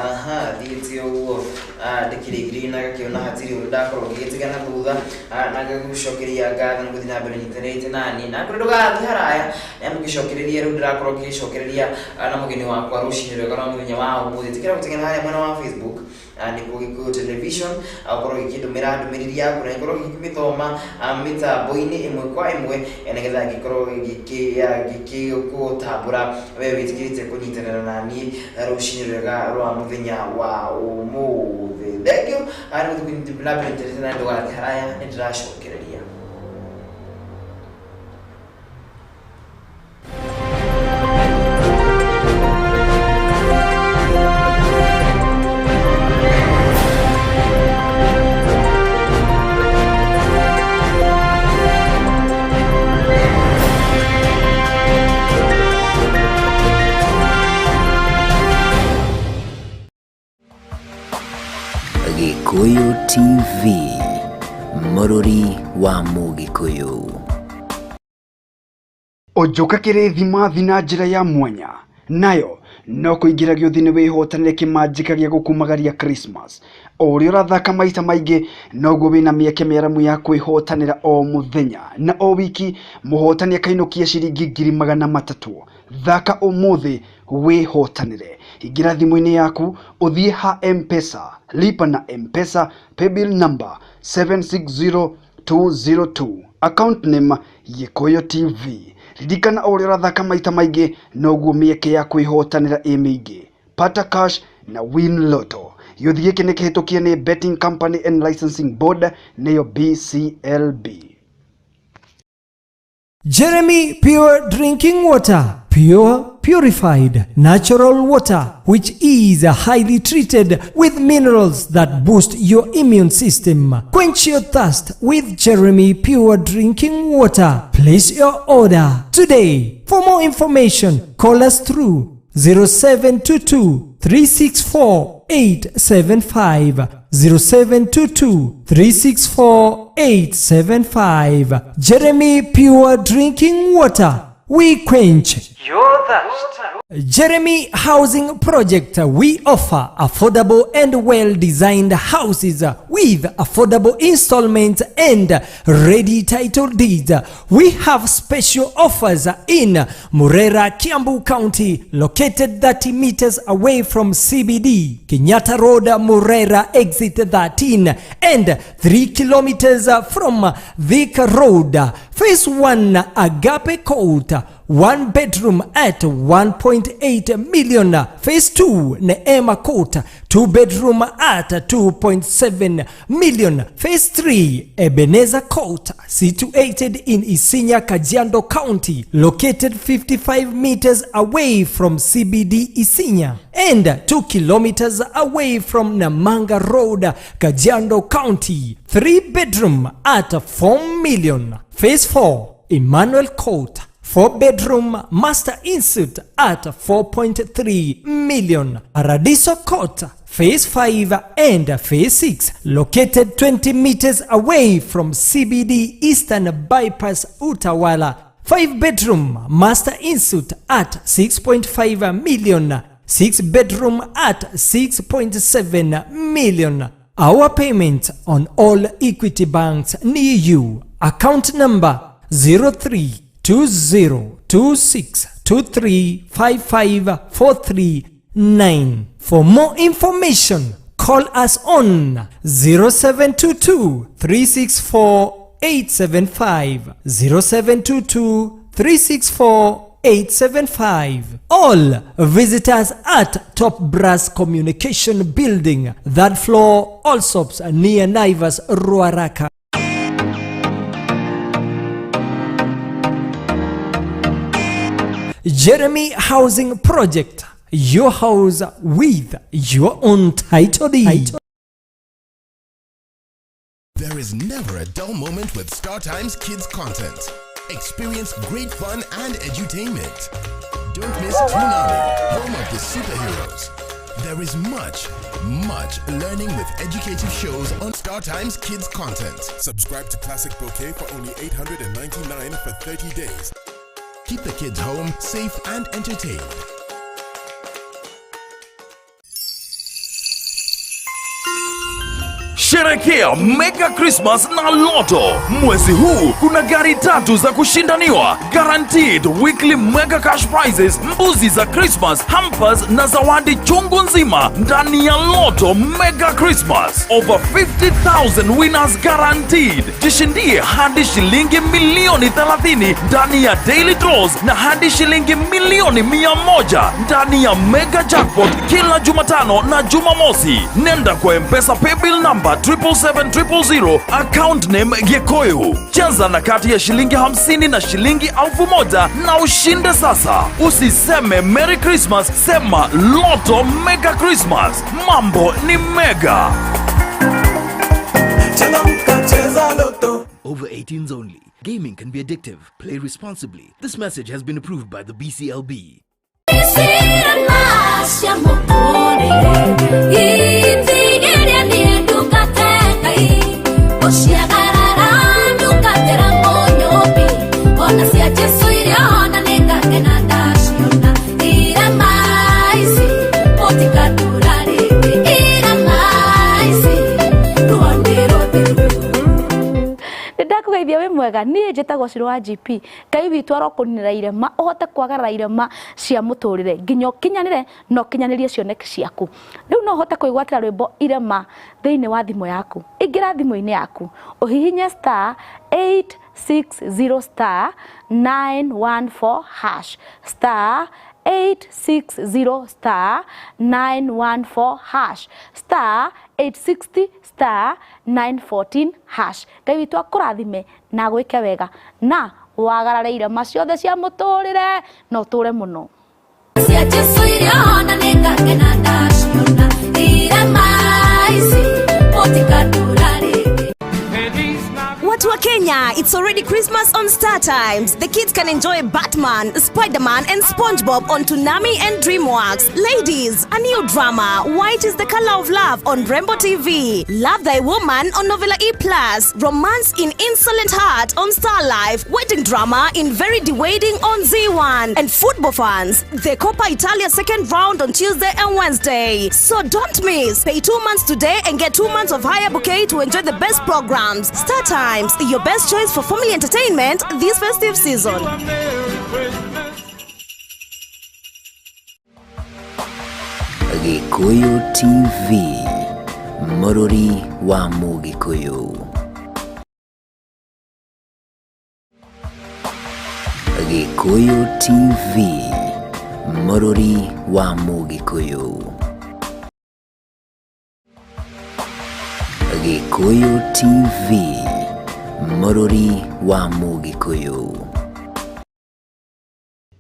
aha, thiĩte ũguo ndĩkĩrĩkĩrĩrie na ngakĩona hatirĩ ũndũ ndakorwo ngĩgĩtiga na thutha, na ngagũcokeria ngatho nĩ gũthiĩ na mbere nyitanĩrĩte nani na kũrĩ ndũgathiĩ haraya nĩ mũgĩcokereria. Rĩu ndĩrakorwo ngĩgĩcokereria na mũgeni wakwa rũcinĩ rwega rwa mũthenya wa ũmũthĩ. Tĩkĩra gũteng'era harĩa mwena wa Facebook, nĩkuo Gĩkũyũ Television, ũkorwo ũgĩkĩndũmĩra ndũmĩrĩri yaku na ngorwo ngĩkĩmĩthoma mĩtambo-inĩ ĩmwe kwa ĩmwe, nĩgetha ngĩkorwo ngĩgũtambũra we wĩtĩkĩrĩte kũnyitanĩra na niĩ rũcinĩ rwega rwa mũthenya wa ũmũthĩ. Thank you nĩ gũthiĩ na mbere nyitanĩte na ndũgathiĩ haraya, nĩ ndĩracokereria. Gĩkũyũ TV, mũrũri wa Mũgĩkũyũ. Ũnjũka kĩrĩthimathi na njĩra ya mwanya nayo no kũingĩra gĩũthi-inĩ wĩhotanĩre kĩmanjĩka gĩa gũkumagaria Christmas. O ũrĩa ũrathaka maita maingĩ noguo wĩna mĩeke mĩaramu ya kwĩhotanĩra o mũthenya na o wiki mũhotani akainũkia ciringi 300,000. Thaka ũmũthĩ wĩhotanĩre. Ingĩra thimũ-inĩ yaku ũthiĩ ha M-Pesa, lipa na M-Pesa paybill number 760202, account name Gĩkũyũ TV. Ririkana o ũrĩa ũrathaka maita maingĩ noguo mĩeke ya kwĩhotanĩra ĩ mĩingĩ. Pata Cash na Win Lotto. Gĩũthi gĩkĩ nĩ kĩhĩtũkie nĩ Betting Company and Licensing Board nĩyo BCLB. Jeremy Pure Drinking Water. Pure, purified, natural water, which is highly treated with minerals that boost your immune system. Quench your thirst with Jeremy Pure Drinking Water. Place your order today. For more information, call us through 0722 364 875, 0722 364 875. Jeremy Pure Drinking Water. We quench your thirst. Jeremy Housing Project. We offer affordable and well-designed houses with affordable installments and ready title deeds. We have special offers in Murera, Kiambu County, located 30 meters away from CBD, Kenyatta Road, Murera, exit 13, and 3 kilometers from Thika Road. Phase 1, Agape Court, one bedroom at 1.8 million. Phase 2, Neema Court, two bedroom at 2.7 million. Phase 3, Ebenezer Court, situated in Isinya, Kajiado County, located 55 meters away from CBD Isinya and 2 kilometers away from Namanga Road, Kajiado County. 3 bedroom at 4 million. Phase 4, Emmanuel Court, 4 bedroom master ensuite at 4.3 million. Paradiso Court, Phase 5 and Phase 6, located 20 meters away from CBD Eastern Bypass Utawala. 5 bedroom master ensuite at 6.5 million. 6 bedroom at 6.7 million. Our payment on all Equity banks near you. Account number 032026235543. For more information, call us on 0722 364 875, 0722 364 875. All visitors at Top Brass Communication Building, third floor, Allsops near Naivas, Ruaraka. Jeremy Housing Project. Your house with your own title deed. There is never a dull moment with StarTimes Kids content. Experience great fun and edutainment. Don't miss Toonami, home of the superheroes. There is much, much learning with educative shows on StarTimes Kids content. Subscribe to Classic Bouquet for only 899 for 30 days. Keep the kids home, safe and entertained. Sherekea Mega Christmas na Lotto. Mwezi huu kuna gari tatu za kushindaniwa, guaranteed weekly mega cash prizes, mbuzi za Christmas, hampers na zawadi chungu nzima ndani ya Lotto Mega Christmas. Over 50,000 winners guaranteed. Jishindie hadi shilingi milioni 30 ndani ya daily draws na hadi shilingi milioni 100 ndani ya mega jackpot kila Jumatano na Jumamosi. Nenda kwa M-Pesa paybill number 777,000, account name Gikuyu. Cheza na kati ya shilingi 50 na shilingi 1,000 na ushinde sasa. Usiseme Merry Christmas, sema Lotto Mega Christmas. Mambo ni mega. Over 18s only. Gaming can be addictive. Play responsibly. This message has been approved by the BCLB. Irema cia mũtũrĩre itigĩrĩa niĩ ndungate Ngai ũciagarara ndungatĩra mũnyũmbi ona cia Jesũ iria ona nĩngakena ndaciona irema ici mũtikatũra rĩngĩ irema ici ruo nĩ rũthiru. Nĩ ndakũgeithia wĩ mwega. Niĩ njĩtagwo Ciro wa GP. Ngai witũ arokũninĩra irema ũhote kwagarara irema cia mũtũrĩre nginya ũkinyanĩre na ũkinyanĩrie cioneki ciaku. Rĩu no ũhote kwĩgwatĩra rwĩmbo irema thĩinĩ wa thimũ yaku. Ingĩra thimũ-inĩ yaku ũhihinye *860 *914 hash, *860 *914 hash, *860 *914 hash. Ngai witũ akũrathime na agwĩke wega na wagarare irema ciothe cia mũtũrĩre na ũtũre mũno. Cia Jesũ iria ona nĩngakena ndaciona irema ici mũtikatũra rĩngĩ. Watu wa Kenya, it's already Christmas on Star Times. The kids can enjoy Batman, Spider-Man and SpongeBob on Toonami and DreamWorks. Ladies, a new drama, White is the Color of Love on Rainbow TV. Love Thy Woman on Novella E+. Romance in Insolent Heart on Star Life. Wedding drama in Very the Wedding on Z1. And football fans, the Coppa Italia second round on Tuesday and Wednesday. So don't miss. Pay 2 months today and get 2 months of higher bouquet to enjoy the best programs. Star Times, your best choice for family entertainment this festive season. Gikuyu TV, mũrũri wa Mũgĩkũyũ. Gikuyu TV, mũrũri wa Mũgĩkũyũ. Gikuyu TV, mũrũri wa Mũgĩkũyũ.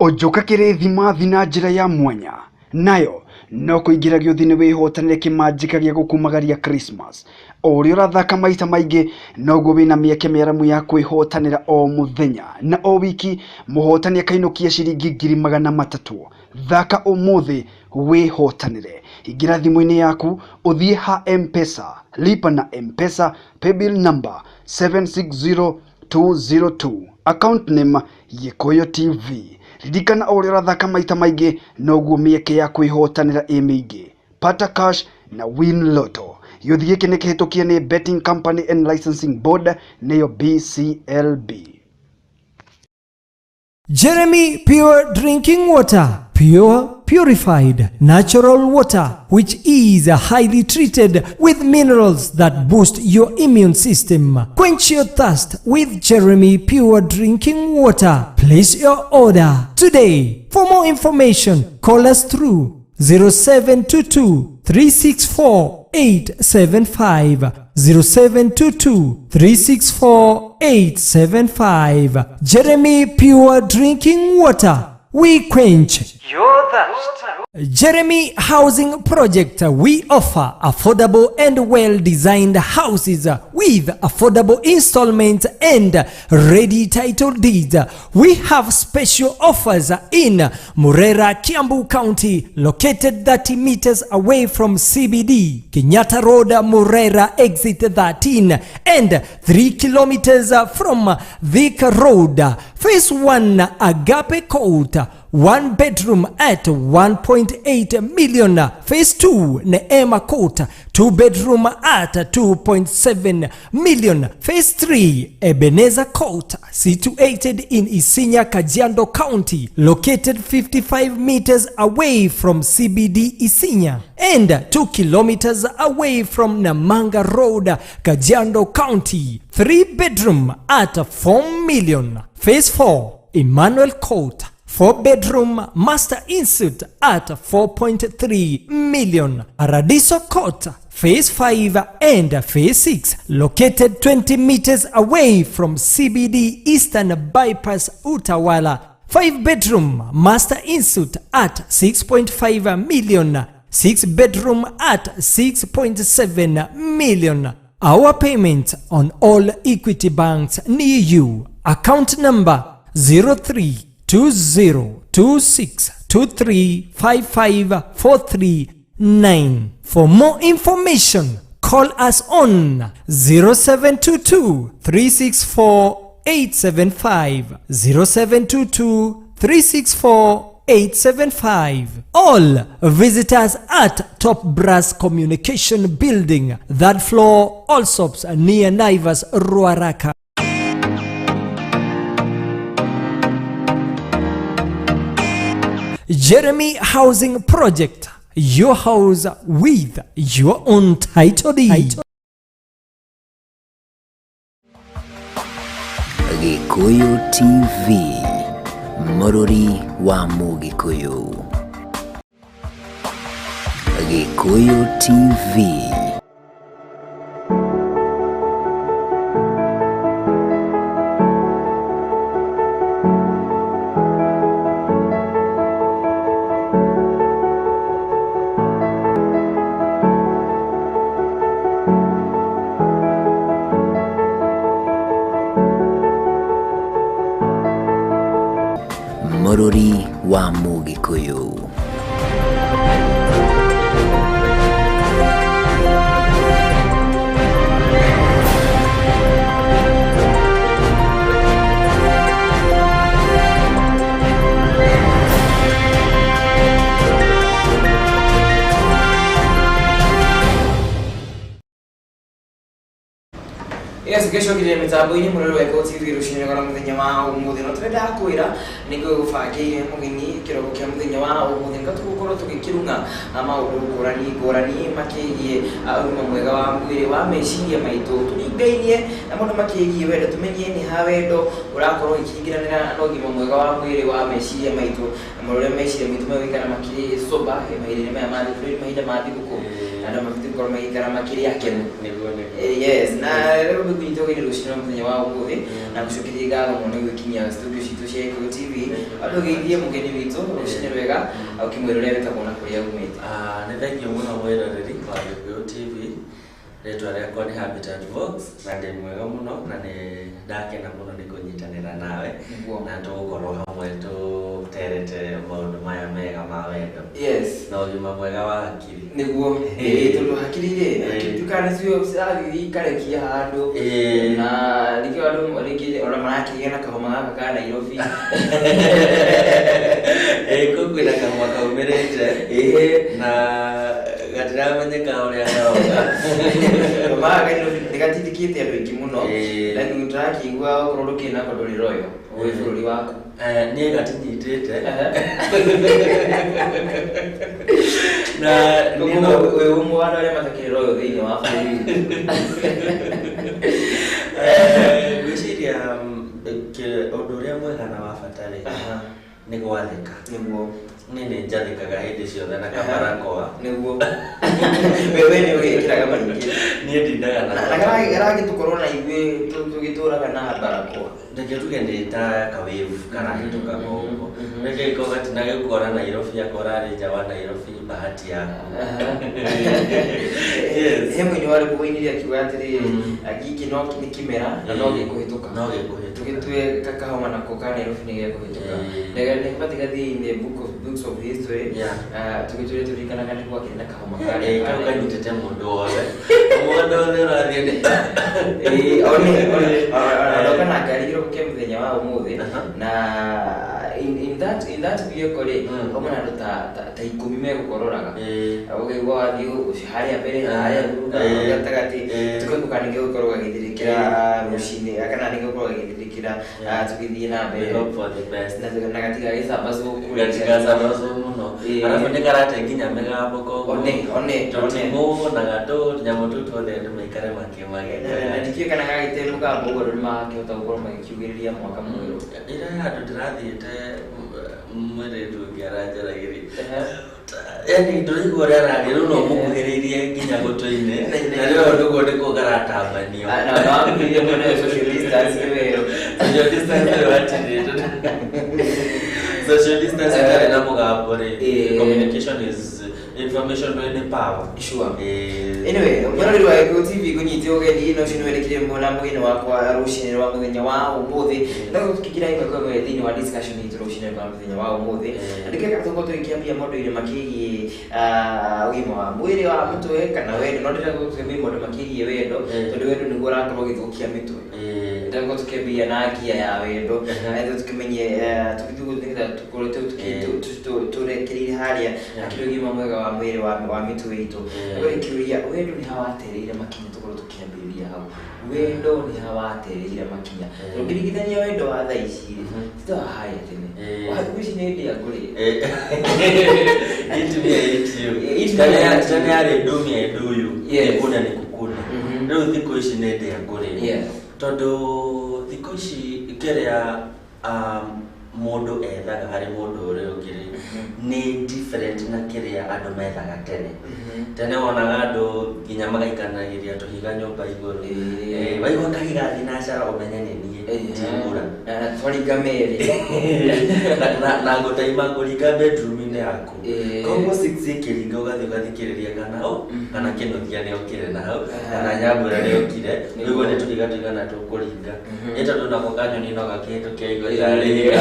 Ũnjũka kĩrĩthimathi na njĩra ya mwanya nayo no kũingĩra gĩũthi-inĩ wĩhotanĩre kĩmanjĩka gĩa gũkumagaria Christmas. O ũrĩa ũrathaka maita maingĩ noguo wĩna mĩeke mĩaramu ya kwĩhotanĩra o mũthenya na o wiki mũhotani akainũkia ciringi 300,000. Thaka ũmũthĩ wĩhotanĩre. Ingĩra thimũ-inĩ yaku ũthiĩ ha M-Pesa, lipa na M-Pesa paybill number 760202, account name Gĩkũyũ TV. Ririkana o ũrĩa ũrathaka maita maingĩ noguo mĩeke ya kwĩhotanĩra ĩ mĩingĩ. Pata cash na win lotto. Gĩũthi gĩkĩ nĩ kĩhĩtũkie nĩ Betting Company and Licensing Board nĩyo BCLB. Jeremy Pure Drinking Water. Pure, purified, natural water, which is highly treated with minerals that boost your immune system. Quench your thirst with Jeremy Pure Drinking Water. Place your order today. For more information, call us through 0722 364 875, 0722 364 875. Jeremy Pure Drinking Water. We quench your thirst. Jeremy Housing Project, we offer affordable and well-designed houses with affordable installments and ready title deeds. We have special offers in Murera, Kiambu County, located 30 meters away from CBD, Kenyatta Road, Murera, exit 13, and 3 kilometers from Thika Road. Phase 1, Agape Court, 1 bedroom at 1.8 million. Phase 2, Neema Court, 2 bedroom at 2.7 million. Phase 3, Ebenezer Court, situated in Isinya, Kajiado County, located 55 meters away from CBD Isinya and 2 kilometers away from Namanga Road, Kajiado County. 3 bedroom at 4 million. Phase 4, Emmanuel Court, 4 bedroom master ensuite at 4.3 million. Paradiso Court, Phase 5 and Phase 6, located 20 meters away from CBD Eastern Bypass Utawala. 5 bedroom master ensuite at 6.5 million. 6 bedroom at 6.7 million. Our payment on all Equity banks near you. Account number 032026235543. For more information, call us on 0722 364 875, 0722 364 875. All visitors at Top Brass Communication Building, third floor, Allsops, near Naivas, Ruaraka. Jeremy Housing Project, your house with your own title deed. Gikuyu TV, Mũrũri wa Mũgĩkũyũ. Gikuyu TV. Mũrũri wa Mũgĩkũyũ. Yes, gĩcokirie mĩtambo-inĩ mũrori wa Gĩkũyũ TV rũcinĩ rwa mũthenya wa ũmũthĩ no tũrenda kwĩra nĩguo gũbangĩire mũgeni kĩroko kĩa mũthenya wa ũmũthĩ nĩguo tũgũkorwo tũgĩkĩrung'a maũndũ ngũrani ngũrani makĩgiĩ ũgima mwega wa mwĩrĩ wa meciria maitũ tũringainie na maũndũ makĩgiĩ wendo tũmenye nĩ ha wendo ũrakorwo ũkĩingĩranĩra na ũgima mwega wa mwĩrĩ wa meciria maitũ na maũndũ ũrĩa meciria maitũ megũikara makĩrĩ sober mahinda-inĩ maya ma thikũ mahinda ma thigũkũ na andũ mabatiĩ gũkorwo magĩikara makĩrĩ akenu. Yes, na rĩu ngũnyita ũgeni rũcinĩ rwa mũthenya wa ũmũthĩ na gũcokeria ngatho mũno nĩ gwĩkinyia studio citũ cia Gĩkũyũ TV andũ ũgeithie mũgeni witũ rũcinĩ rwega ũkĩmwĩra ũrĩa wĩtagwo na kũrĩa umĩte. Nĩ thengiũ mũno mwĩroreri wa Gĩkũyũ TV. Rĩtwa rĩakwa nĩ Habitat Vox na ndĩ mwega mũno na nĩ ndakena mũno nĩ kũnyitanĩra nawe na tũgũkorwo hamwe tũterete maũndũ maya mega ma wendo. Yes. Na ũgima mwega wa hakiri. Nĩguo tondũ hakiri rĩ hakiri kana nĩcio cirathiĩ ikarekia handũ na nĩkĩo andũ rĩngĩ ona marakĩgĩa na kahoma gaka ka Nairobi. Kũu kwĩna kahoma kaumĩrĩte na gatiramenyeka ũrĩa karoka. Kahoma gaka Nairobi nĩ gatindĩkĩte andũ aingĩ mũno na ndĩrakĩigua okorwo ndũkĩrĩ nako ndũrĩ royal wĩ bũrũri waku. Niĩ gatinyitĩte na wĩ ũmwe wa andũ arĩa matakĩrĩ royal thĩinĩ wa bũrũri. Ngwĩciria ũndũ ũrĩa mwega na wa bata rĩ nĩ gwathĩka. Nĩguo. Niĩ nĩ njathĩkaga hĩndĩ ciothe na kabarakoa. Nĩguo. Wewe nĩ ũgĩkĩraga maingĩ. Niĩ ndindaga na Na garagĩtũkorwo na ithuĩ tũgĩtũraga na barakoa. Reke tuge nĩ ta kawave karahĩtũka koguo. Reke iko gatinagĩkora Nairobi, akora arĩ nja wa Nairobi, bahati yaku. Yes. He mũini warĩ kũinire akiuga atĩrĩrĩ, gĩkĩ no nĩ kĩmera na no gĩkũhĩtũka. No gĩkũhĩtũka. Tũgĩtue kakahoma nako ka Nairobi nĩ gegũhĩtũka. Nĩ gabatiĩ gathiĩ in the book of books of history. Tũgĩtũre tũririkanaga nĩ gwakĩrĩ na kahoma karĩ. Kau kanyitĩte mũndũ wothe. Mũndũ wothe ũrathiĩ nĩ Ĩĩ, one one onoka na ngari kĩroko kĩa mũthenya wa ũmũthĩ, na in that vehicle rĩ, hamwe na andũ ta 10 megũkororaga, ũkaigua wathiĩ ũcio harĩa mbere, harĩa thutha, gatagatĩ, tũkaigua kana nĩgĩgũkorwo gagĩthirĩkĩra rũcinĩ kana nĩgĩgũkorwo gagĩthirĩkĩra tũgĩthiĩ na mbere. We hope for the best. Na gatigagĩcambacwo kũrĩa. Gatigacambacwo mũno. Arabu nĩ karate nginya mĩgambo koguo. One, one, one. Tũtimũ na gatũ tũnyamũ tũu tuothe andũ maikare makĩmagega. Na ndikĩũĩ kana gagĩte mũgambo ũguo andũ nĩmakĩhota gũkorwo magĩkiugĩrĩria mwaka mwerũ. Ira handũ ndĩrathiĩte, mwĩrĩtu ũngĩ aranjaragĩria, yani ndũraigua ũrĩa araria, rĩu no mũkuhĩrĩirie nginya gũtũ-inĩ, na rĩu nĩguo nĩkuo karatambanio. Na wakuhĩrĩria mũno, social distance nĩ werũ. Social distance rĩu hatirĩ, social distance ĩtarĩ na mũgambo rĩ, communication is information nĩ power. Sure. Anyway, mwĩroreri wa Gĩkũyũ TV, ngũnyite ũgeni na ũcio nĩ wendekire na mũgeni wakwa rũcinĩ rwa mũthenya wa ũmũthĩ, na tũkĩingĩra ĩmwe kwa ĩmwe thĩinĩ wa discussion itũ rũcinĩ rwa mũthenya wa ũmũthĩ, na ndĩkeka tũkorwo tũgĩkĩambia maũndũ-inĩ makĩgiĩ ũgima wa mwĩrĩ wa mũtwe kana wendo, no ndĩrenda tũkĩambia maũndũ makĩgiĩ wendo, tondũ wendo nĩguo ũrakorwo ũgĩthũkia mĩtwe. Ndĩrenda tũkĩambia na ngia ya wendo, na tũkĩmenye tũgĩthiĩ nĩgetha tũkorwo tũrekereire harĩa akĩrĩ ũgima mwega wa mwĩrĩ wa mĩtwe itũ. Rĩu kĩũria, wendo nĩ ha watereire makinya? Tũkorwo tũkĩambĩrĩria hau, wendo nĩ ha watereire makinya? Ũngĩringithania wendo wa thaa ici rĩ, ti ta wa harĩa tene, wa thikũ ici nĩ ndĩa ngũrĩ. Eat me, I eat you. Eat me, Tene I eat you. tene yarĩ ndumia nduyu, nikune nikukune. Rĩu thikũ ici nĩ ndĩa ngũrĩ, tondũ thikũ ici kĩrĩa mũndũ ethaga harĩ mũndũ ũrĩa ũngĩ rĩ, nĩ different na kĩrĩa andũ methaga tene. Tene wonaga andũ nginya magaikanagĩria tũhiga nyũmba igũrũ. Waigua kahiga thinacara, ũmenye nĩ niĩ ndigũra. Na twaringa merĩ. Na ngũtaima ngũringa bedroom-inĩ yaku. Koguo 6 ĩkĩringa ũgathiĩ ũgathikĩrĩria kana hau, kana kĩnuthia nĩ okire na hau, kana nyambura nĩ okire, nĩguo nĩ tũhiga tũigana tũkũringa. Nĩ tondũ nako kanyoni no gakĩhĩtũke igũrũ rĩrĩa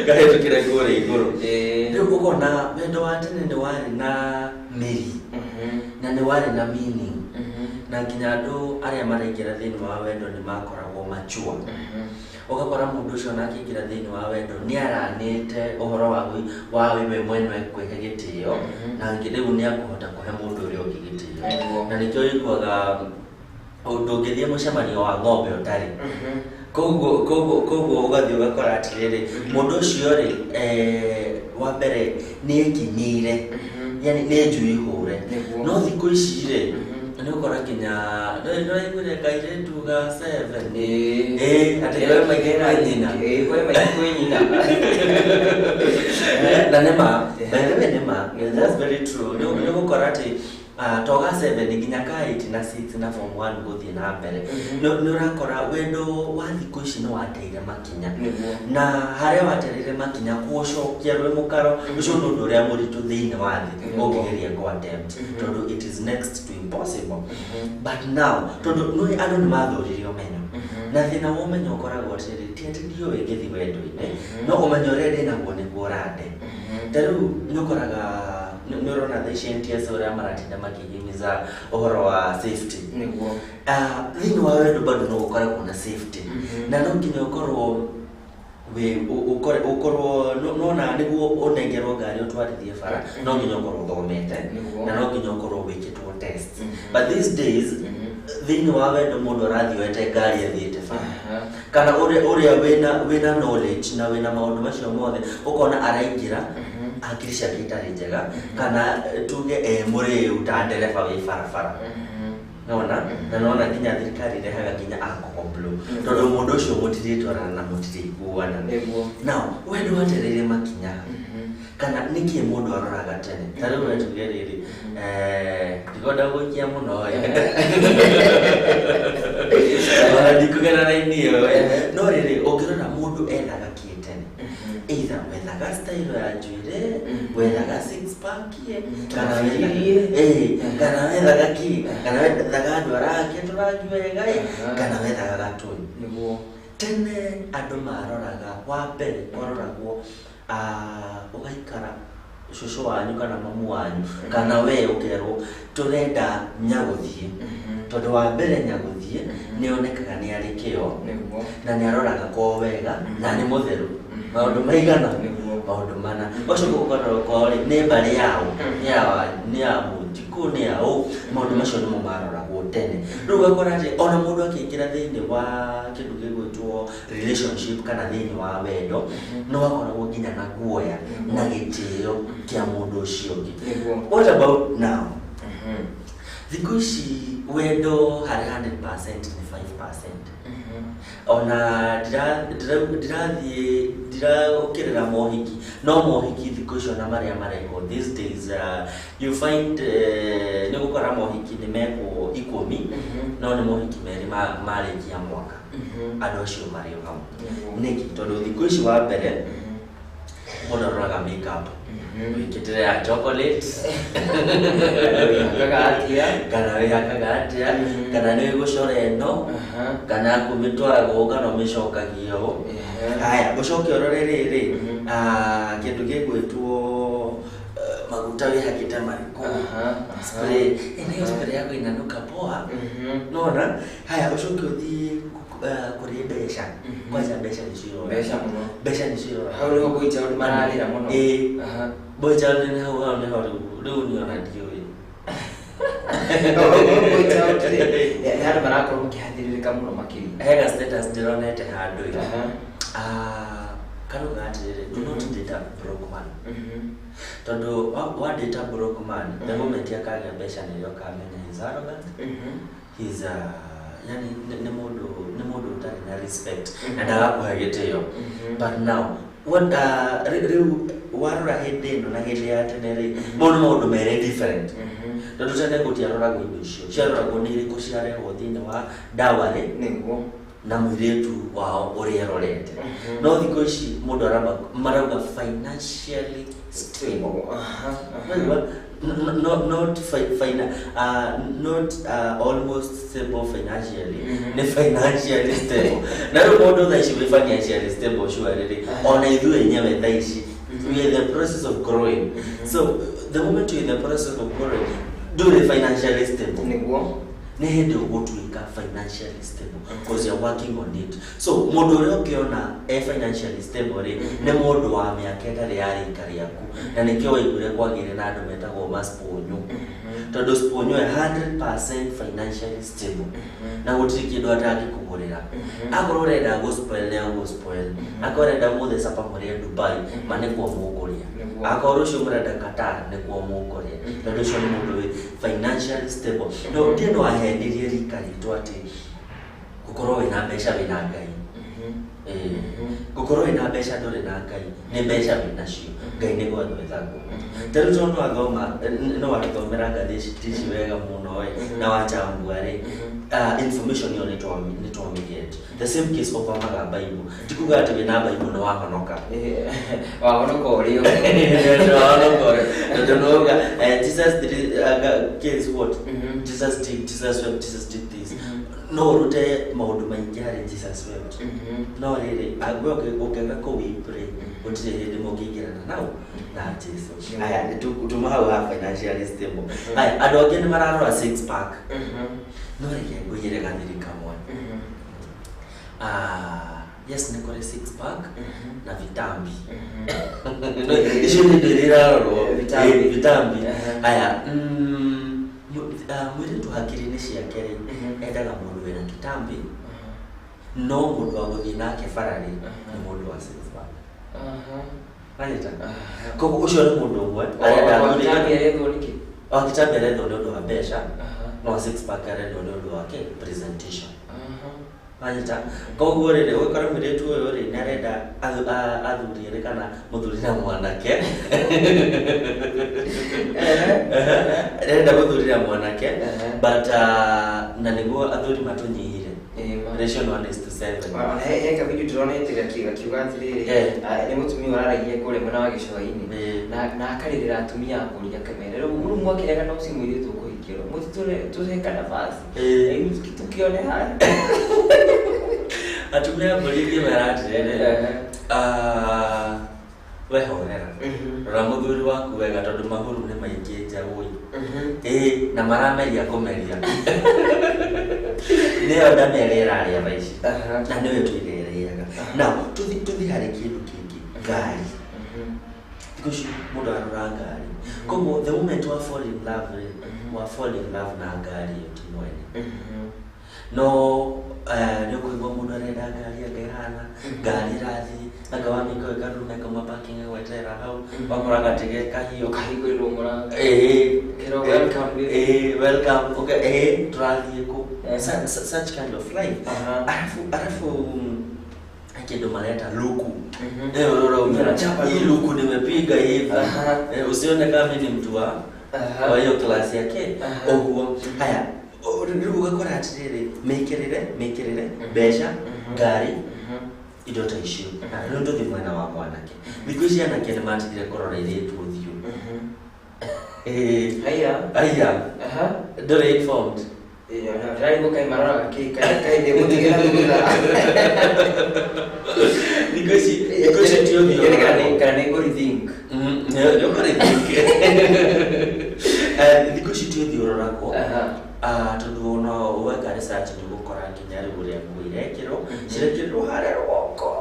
kahĩtũkĩre kũrĩa igũrũ. Rĩu ũkona wendo wa tene nĩ warĩ na mĩri na nĩ warĩ na meaning, na nginya andũ arĩa maraingĩra thĩinĩ wa wendo nĩ makoragwo mature. Ũgakora mũndũ ũcio ona akĩingĩra thĩinĩ wa wendo nĩ aranĩte ũhoro wa we mwenwe kwĩhe gĩtĩo, na rĩu nĩ akũhota kũhe mũndũ ũrĩa ũngĩ gĩtĩo, na nĩkĩo ũiguaga ndũngĩthiĩ mũcemanio wa ng'ombe ũtarĩ. Koguo ũgathiĩ ũgakora atĩrĩrĩ, mũndũ ũcio rĩ, wa mbere nĩ ekinyĩire, yani nĩ njui hũre. No thikũ ici rĩ, nĩ ũkora nginya nĩũraiguire kairĩtu ga 7 atĩ kwĩ maitũ kwĩ nyina. Kwĩ maitũ kwĩ nyina. Na nĩ ma, by the way, nĩ ma, that's very true. Nĩ ũgũkora atĩ to ga 7 nginya ka 8 na 6 na form 1 gũthiĩ na mbere, nĩ ũrakora wendo wa thikũ ici nĩ wateire makinya, na harĩa watereire makinya kũũcokia rwĩ mũkaro ũcio nĩ ũndũ ũrĩa mũritũ thĩinĩ wa thĩ ũngĩgeria kũ attempt, tondũ it is next to impossible. But now tondũ nĩ andũ nĩ mathũrire ũmenyo, na thĩna wa ũmenyo ũkoragwo atĩrĩrĩ, ti atĩ ndiũĩ ngĩthiĩ wendo-inĩ, no ũmenyo ũrĩa ndĩnaguo nĩguo ũrande. Ta rĩu nĩ ũkoraga nĩ ũrona thaa ici NTSA ũrĩa maratinda makĩhimiza ũhoro wa safety. Thĩinĩ wa wendo bado no gũkoragwo na safety, na no nginya ũkorwo wĩ ũkorwo nona nĩguo ũnengerwo ngari ũtwarithie bara, no nginya ũkorwo ũthomete na no nginya ũkorwo wĩkĩtwo test. But these days thĩinĩ wa wendo mũndũ arathiĩ oete ngari athiĩte bara, kana ũrĩa wĩna knowledge na wĩna maũndũ macio mothe, ũkona araingĩra hakiri ciake itarĩ njega, kana tuge e mũrĩu ta ndereba wĩ barabara. Nona na nona nginya thirikari irehaga nginya alcohol blow, tondũ mũndũ ũcio mũtirĩtwarana na mũtirĩiguana. Now wendo watereire makinya kana nĩkĩ mũndũ aroraga tene? Ta rĩu we tuge rĩrĩ, ndikwenda gũikia mũno ĩ. Ona ndikũgera raini ĩyo ĩ. No rĩrĩ, ũngĩrora mũndũ ethaga kĩ tene, either wethaga style ya njuĩrĩ, wethaga six pack ĩ, kana kana wethaga kĩ, kana wethaga andũ arahakĩtwo rangi wega ĩ, kana wethaga gatũi. Nĩguo. Tene andũ maroraga, wa mbere kwaroragwo ũgaikara cũcũ wanyu kana mamu wanyu kana we ũkerwo tũrenda nyagũthiĩ, tondũ wa mbere nyagũthiĩ nĩonekaga nĩ arĩ kĩo na nĩ aroraga kwao wega na nĩ mũtheru. Maũndũ maigana? Maũndũ mana. Ũgacoka ũkarora kwao rĩ, nĩ mbarĩ yao, nĩ ya Mũnjikũ, nĩ ya ũ. Maũndũ macio nĩmo maroragwo tene. Rĩu ũgakora atĩ ona mũndũ akĩingĩra thĩinĩ wa kĩndũ gĩgwĩtwo relationship kana thĩinĩ wa wendo, nĩ wakoragwo nginya na guoya na gĩtĩo kĩa mũndũ ũcio ũngĩ. What about now? Thikũ ici wendo harĩ 100% nĩ 5%. Ona ndirathiĩ ndiraũkĩrĩra mohiki, no mohiki thikũ icio na marĩa marekwo these days, you find nĩ gũkora mohiki nĩ mekwo 10, no nĩ mohiki 2 marĩkia mwaka andũ acio marĩ o hamwe. Nĩkĩ? Tondũ thikũ ici wa mbere mũndũ aroraga makeup, wĩkĩtĩre ya chocolate, wĩhakaga atĩa, kana wĩhakaga atĩa, kana nĩ gũcora ĩno, kana kũmĩtwaraga kana ũmĩcokagia ũũ. Haya, ũcoke ũrore rĩrĩ, kĩndũ gĩgwĩtwo maguta wĩhakĩte marĩkũ, spray ĩno, spray yako inanuka poa, nona. Haya, ũcoke ũthiĩ kũrĩ mbeca. Kwanza mbeca nĩcio irora. Mbeca mũno. Mbeca nĩcio irora. Hau nĩho boy child mararĩra mũno. Ĩĩ, boy child nĩ hau, hau nĩho rĩu niĩ ona ndiũĩ. Boy child rĩ, nĩ andũ marakorwo makĩhathĩrĩrĩka mũno makĩria. Hena status ndĩronete handũ ĩ, karauga atĩrĩrĩ, "Do not date a broke man," tondũ wa date a broke man, the moment akagĩa mbeca nĩrĩo ũkamenya he's arrogant, he's a, yani nĩ mũndũ ũtarĩ na respect na ndagakũhe gĩtĩo. But now what, rĩu warora hĩndĩ ĩno na hĩndĩ ya tene rĩ, mau nĩ maũndũ merĩ different, tondũ tene gũtiaroragwo indo icio, ciaroragwo nĩ irĩkũ ciarehwo thĩinĩ wa dowry nĩguo na mũirĩtu wao ũrĩa erorete. No thikũ ici mũndũ aramba marauga financially stable. Waigua? Not not almost stable financially, nĩ financially stable. Na rĩu mũndũ thaa ici wĩ financially stable sure rĩrĩ, ona ithuĩ enyewe thaa ici we are in the process of growing. So the moment you're in the process of growing, ndũrĩ financially stable. Nĩguo. Nĩ hĩndĩ ũgũtuĩka financially stable because you're working on it. So mũndũ ũrĩa ũngĩona e financially stable rĩ, nĩ mũndũ wa mĩaka ĩtarĩ ya rika rĩaku, na nĩkĩo waiguire kwagĩire na andũ metagwo masponyo, tondũ sponyo e 100% financially stable na gũtirĩ kĩndũ atangĩkũgũrĩra. Akorwo ũrenda gũ-spoil, nĩ agũ-spoil. Akorwo ũrenda mũthĩ capa mũrĩe Dubai, ma nĩkuo mũkũrĩa. Akorwo rũciũ mũrenda Qatar, nĩkuo mũkũrĩa, tondũ ũcio nĩ mũndũ wĩ financially stable. No ndiĩ no ahenirie rika ritũ atĩ gũkorwo wĩna mbeca wĩna Ngai. Ĩĩ. Gũkorwo wĩna mbeca ndũrĩ na Ngai, nĩ mbeca wĩnacio, Ngai nĩ gwethagwo. Ta rĩu tondũ wathoma, no watũthomera ngathĩti ici wega mũno ĩ, na wachambua rĩ, information ĩyo nĩ twamĩget. The same case ũthomaga Bible, ti kuga atĩ wĩna Bible nĩ wahonoka. Wahonoka ũrĩo. Wahonoka ũrĩo, tondũ nĩwauga Jesus did, case what Jesus did, Jesus wept, Jesus did this. No ũrute maũndũ maingĩ harĩ Jesus wept, no rĩrĩ we ũngĩaga kũweep rĩ, gũtirĩ hĩndĩ mũngĩingĩrana nau na Jesu. Aya, tuma hau ha financially stable. Aya, andũ angĩ nĩ mararora six pack, no reke ngũiyĩre gathiri kamwe. Yes, nĩ kũrĩ six pack na vitambi. No, icio nĩ indo iria irarorwo. Vitambi. Vitambi. Aya, mũirĩtu hakiri-inĩ ciake rĩ, endaga mũndũ wĩna kitambi, no mũndũ wa gũthiĩ nake bara rĩ, nĩ mũndũ wa six pack. Wanyita? Koguo ũcio nĩ mũndũ ũmwe arenda Wa kitambi arethwo nĩkĩ? Wa kitambi arendwo nĩ ũndũ wa mbeca, no wa six pack arendwo nĩ ũndũ wake presentation. Wanyita? Koguo rĩrĩ, ũgakora mũirĩtu ũyũ rĩ, nĩ arenda athuri erĩ kana mũthuri na mwanake. Arenda mũthuri na mwanake, but na nĩguo athuri matũnyihire. Ratio nĩ 1:7. Ona he kavideo ndĩronete gakiuga atĩrĩrĩ, nĩ mũtumia ũraragia kũrĩa mwena wa gĩcũa-inĩ na akarĩrĩra atumia a mbũri, akamera rĩu mwakĩrega na ũcio mũirĩtu ũkũhikĩrwo mũtitũhe nafasi tukione haya. Atumia a mbũri ingĩmera atĩrĩrĩ, we horera, rora mũthuri waku wega, tondũ mahuru nĩ maingĩ nja wũi. Ĩĩ, na marameria kũmeria nĩyo ndamia ĩrĩa ĩrarĩa thaa ici na nĩyo ĩtũire ĩrĩaga. Now tũthi harĩ kĩndũ kĩngĩ, ngari. Thikũ ici mũndũ arora ngari, koguo the moment wa fall in love rĩ, wa fall in love na ngari ĩyo ti mwene. No nĩ ũkũigua mũndũ arenda ngari, anga ĩhana ngari ĩrathiĩ, anga wamĩka ĩkarume kauma parking, ĩgweterera hau, wakora gatege kahiũ. Ũkahingũrĩrwo mũrango. Ĩĩ. Kĩrwo welcome, baby. Ĩĩ, welcome, okay, ĩĩ, tũrathiĩ kũ? Such kind of life. Alafu kĩndũ mareta luku. Ũraumĩra Chapa. Hii luku nimepiga hivi. Usione kama mimi ni mtu wa hiyo class yake. Ũguo haya rĩu ũgakora atĩrĩrĩ, mĩkĩrĩre, mbeca, ngari, indo ta icio. Na rĩu tũthiĩ mwena wa mwanake. Thikũ ici anake nĩ matigire kũrora airĩtu ũthiũ. Ĩĩ. Haya. Aya. Ndũrĩ informed? Ndĩrarigwo kaĩ maroraga kĩ, kaĩ ndĩgũtigĩra thutha. Thikũ ici ti ũthiũ. Yaani kana nĩ ngũ-rethink. Nĩ ũkũ-rethink. Thikũ ici ti ũthiũ ũroragwo. Tondũ ona weka research nĩ ũgũkora nginya rĩu ũrĩa nguo irekĩrwo, cirekĩrwo harĩa rũgongo,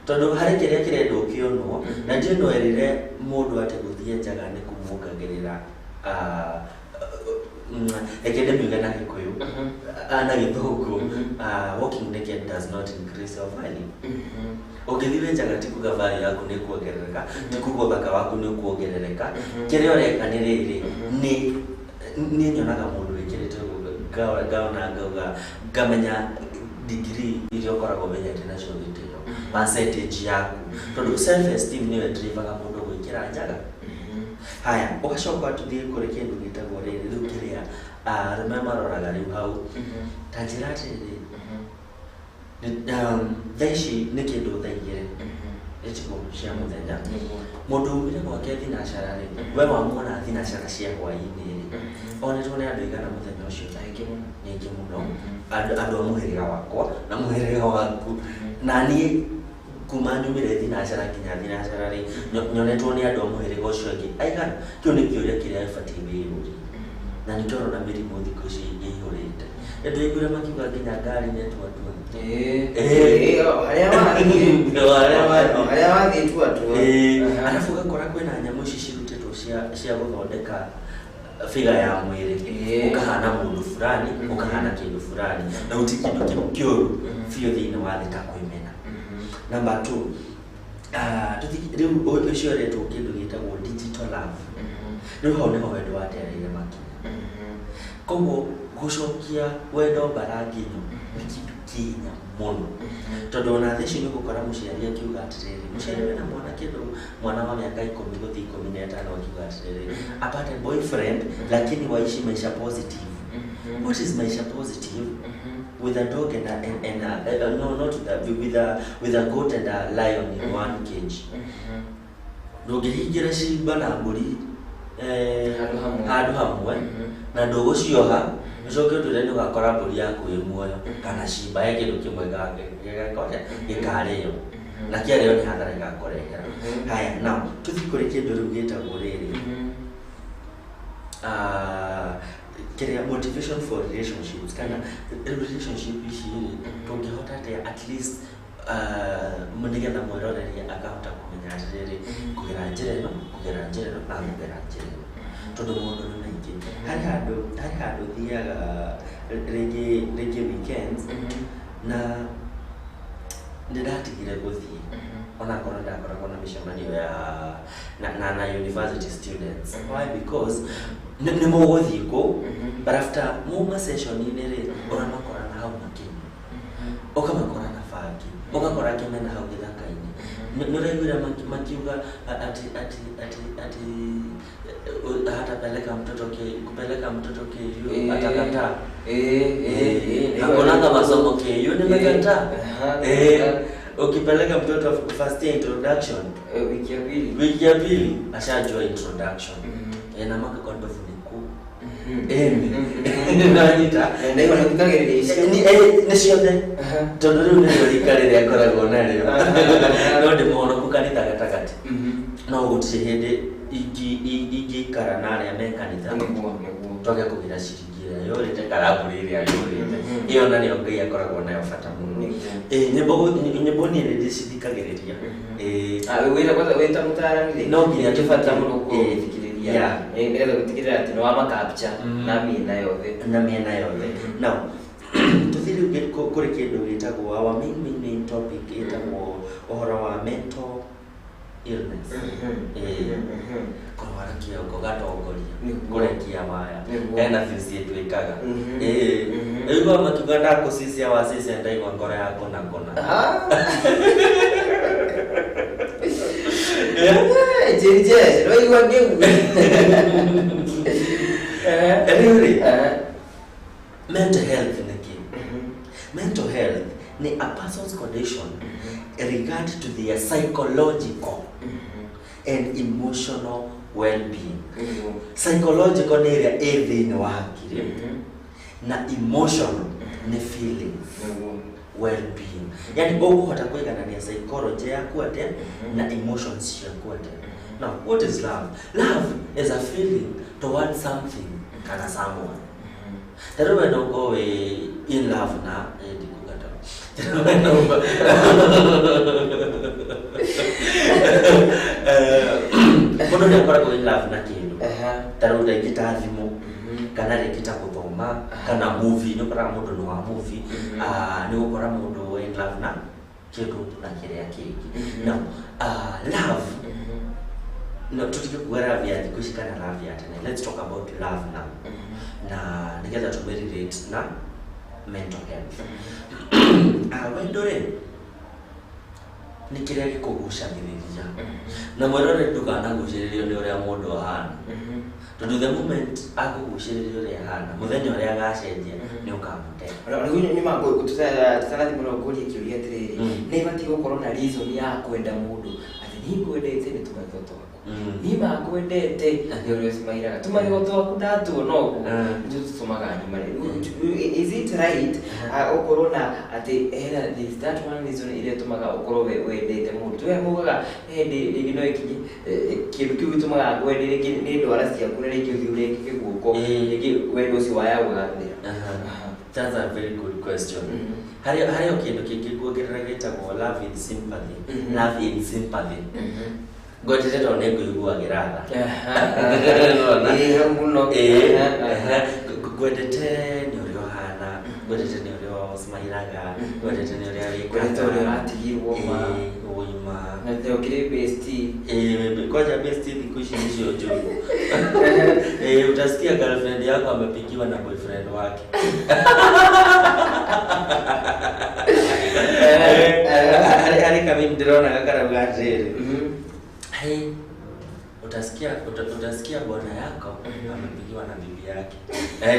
tondũ harĩ kĩrĩa kĩrendwo kĩonwo. Na ndiĩ no ĩrĩre mũndũ atĩ gũthiĩ njaga nĩ kũmuongagĩrĩra, reke ndĩmiuge na Gĩkũyũ, na Gĩthũngũ, walking naked does not increase your value. Ũngĩthiĩ wĩ njaga, ti kuga value yaku nĩ kuongerereka, ti kuga ũthaka waku nĩ ũkuongerereka. Kĩrĩa ũreka nĩ rĩrĩ, nĩ niĩ nyonaga mũndũ wĩkĩrĩte ũguo, ngaona ngauga ngamenya degree iria ũkoragwo ũmenyete nacio gĩtĩo, percentage yaku, tondũ self esteem nĩyo ĩdrivaga mũndũ gwĩkĩra njaga. Haya, ũgacoka tũthiĩ kũrĩ kĩndũ gĩtagwo rĩrĩ, rĩu kĩrĩa arũme maroraga rĩu hau. Ta njĩra atĩrĩrĩ, thaa ici nĩ kĩndũ 2:00 ĩtikũ cia mũthenya, mũndũ umire gwake thinacara rĩ, we wamuona thinacara cia hwaĩ-inĩ rĩ, onetwo nĩ andũ aigana mũthenya ũcio? Aingĩ mũno. Nĩ aingĩ mũno, andũ a mũhĩrĩga wakwa na mũhĩrĩga waku. Na niĩ kuma nyumire thinacara nginya thinacara rĩ, nyonetwo nĩ andũ a mũhĩrĩga ũcio ũngĩ aigana? Kĩu nĩ kĩũria kĩrĩa ũbatiĩ wĩyũrie, na nĩkĩo ũrona mĩrimũ thikũ ici ĩihũrĩte. Nĩndĩraiguire makiuga nginya ngari nĩ tua. Ĩĩ, o harĩa wathiĩ. Harĩa wathiĩ. O harĩa wathiĩ tua tua. Ĩĩ, arabu ũgakora kwĩna nyamũ ici cirutĩtwo cia gũthondeka figa ya mwĩrĩ, ũkahana mũndũ fulani, ũkahana kĩndũ fulani, na gũtirĩ kĩndũ kĩũru biũ thĩinĩ wa thĩ ta kwĩmena. Number two, tũthiĩ rĩu ũcio ũretwo kĩndũ gĩtagwo digital love. Rĩu hau nĩho wendo watereire makinya. Koguo gũcokia wendo mbara nginyo nĩ kĩndũ kĩhinya mũno, tondũ ona thaa ici nĩ ũgũkora mũciari akiuga atĩrĩrĩ, mũciari wĩna mwana kĩndũ mwana wa mĩaka 10 gũthiĩ 15 akiuga atĩrĩrĩ, apate boyfriend lakini waishi maisha positive. What is maisha positive with a dog and a no, not with a, with a goat and a lion in one cage? Ndũngĩhingĩra cimba na mbũri handũ hamwe. Handũ hamwe na ndũgũcioha, ũcoke ũtwĩre nĩ ũgakora mbũri yaku ĩ muoyo kana cimba he kĩndũ kĩmwe gĩgakorwo gĩkarĩo, na kĩarĩo nĩ hathara ĩgakũrehera. Haya, now tũthiĩ kũrĩ kĩndũ rĩu gĩtagwo rĩrĩ, kĩrĩa motivation for relationships, kana rĩu relationship ici rĩ, tũngĩhota atĩa at least nĩgetha mwĩroreri akahota kũmenya atĩrĩrĩ, kũgera njĩra ĩno, kũgera njĩra ĩno na kũgera njĩra ĩno, tondũ maũndũ nĩ maingĩ. Harĩ handũ thiaga rĩngĩ weekends na nĩ ndatigire gũthiĩ, onakorwo ndakoragwo na mĩcemanio ya na university students. Why? Because nĩ mũgũthiĩ kũ, but after muma session-inĩ rĩ, ũramakora na hau makĩnyua, ũkamakora na bangi, ũgakora angĩ mena hau gĩthaka-inĩ. Nĩ ũraiguire makiuga ati hatapeleka mtoto kupeleka mtoto KU atakataa. Hakunanga masomo KU, nimekataa. Ukipeleka mtoto first year introduction, wiki ya pili, wiki ya pili ashajua introduction. Na maka kwa ndovu ni kuu. Nanyita. Na hiyo nathikagĩrĩria icio. Nĩ ciothe, tondũ rĩu nĩrĩo rika rĩrĩa ngoragwo narĩo, no ndĩmũhonoku kanitha gatagatĩ, no gũtirĩ hĩndĩ ingĩikara na arĩa me kanitha twage kũgĩra ciringi ĩrĩa yũrĩte kana mbũri ĩrĩa yũrĩte. Ĩyo na nĩyo Ngai akoragwo nayo bata mũno. Nyĩmbo niĩ nĩ ndĩcithikagĩrĩria. Wĩra kwanza wĩ ta mũtaarani rĩ, No nginya nĩ bata mũno gũkorwo ũgĩthikĩrĩria, nĩgetha gũtigĩrĩra atĩ nĩ wamacapture na mĩena yothe. Na mĩena yothe. Now tũthiĩ rĩu kũrĩ kĩndũ gĩtagwo our main topic, ĩtagwo ũhoro wa mental illness. Kũrwara kĩongo gatongoria kũrekia waya hena fuse ĩtuĩkaga. Ĩigua makiuga ndakũcicia wacicia ndaigua ngoro yakũ na kũna. Njĩri nĩwaigua ngĩu. Rĩu rĩ, mental health nĩ kĩ? Mental health ni a person's condition regard to their psychological and emotional well-being. Psychological nĩ ĩrĩa ĩ thĩinĩ wa hakiri, na emotional nĩ feelings, well-being, yani ũkũhota kũiganania psychology yaku atĩa na emotions ciaku atĩa. Now, what is love? Love is a feeling towards something kana someone. Ta rĩu we no ũkorwo wĩ in love na ndikuga ta rĩu we no mũndũ nĩ akoragwo in love na kĩndũ, ta rĩu rĩngĩ ta thimũ, kana rĩngĩ ta gũthoma, kana movie. Nĩ ũkoraga mũndũ nĩ wa movie. Nĩ ũgũkora mũndũ in love na kĩndũ na kĩrĩa kĩngĩ. Now, love, no tutige kuga love ya thikũ ici kana love ya tene. Let's talk about love now, na nĩgetha tũmĩ relate na mental health. Wendo rĩ, nĩ kĩrĩa gĩkũgucagĩrĩria, na mwĩrore ndũkanagucĩrĩrio nĩ ũrĩa mũndũ ahana, tondũ the moment akũgucĩrĩria ũrĩa ahana, mũthenya ũrĩa agacenjia nĩ ũkamũte. Rĩu nĩ tutanathi mũno ngũrie kĩũria atĩrĩrĩ, nĩ ĩbatiĩ gũkorwo na reason ya kwenda mũndũ, atĩ niĩ ngwendete nĩ tũmaitho twaku, niĩ makwendete nĩ ũrĩa ũcimairaga, tũmaitho twaku ndatuona ũguo nĩtũ tũtũmaga nyuma. Is it right ũkorwo na atĩ hena there is that one reason ĩrĩa ĩtũmaga ũkorwo wendete mũndũ? Tuwe mugaga hĩndĩ rĩngĩ no ĩkinye kĩndũ kĩu gĩtũmaga ngwende rĩngĩ nĩ ndwara ciaku, na rĩngĩ ũthiĩ ũrengeke guoko, rĩngĩ wendo ũcio waya gũgathira. That's a very good question. Harĩ o kĩndũ kĩngĩ nguongerera gĩtagwo love in sympathy. Love in sympathy. Ngwendete tondũ nĩ ngũiguagĩra tha. Nĩwona? Ĩĩ, hau mũno. Ngwendete nĩ ũrĩa ũhana, ngwendete nĩ ũrĩa ũsmairaga, ngwendete nĩ ũrĩa wĩkaga. Ngwendete ũrĩa ũratigirwo ma. Ũima. Na nĩ ũkĩrĩ bestie. Kwanza bestie thikũ ici nĩcio njũru. Utasikia girlfriend yako amepigiwa na boyfriend wake. Harĩ kamimi ndĩrona gakarauga atĩrĩrĩ, hey, utasikia bwana yako amepigiwa na bibi yake.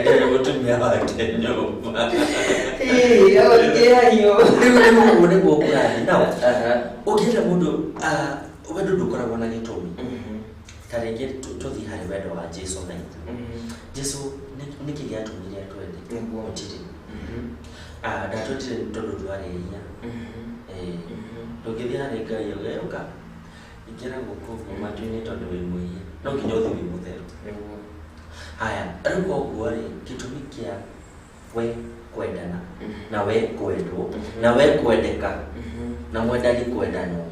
Ndio mũtumia wake nyũmba. Rĩu ũguo nĩguo kũrathiĩ. Now, ũngĩenda mũndũ, wendo ndũkoragwo na gĩtũmi. Ta rĩngĩ tũthiĩ harĩ wendo wa Jesu na ithuĩ. Jesu nĩkĩ gĩatũmire atwende? Gũtirĩ. Ndatwendire tondũ twarĩ ehia. Ndũngĩthiĩ harĩ Ngai uge, ũka ingĩra gũkũ ũguo matu-inĩ tondũ wĩ mũhia. No nginya ũthiĩ wĩ mũtheru. Haya, rĩu koguo rĩ, gĩtũmi kĩa we kwendana na we kwendwo na we kwendeka na mwendani kwendanwo,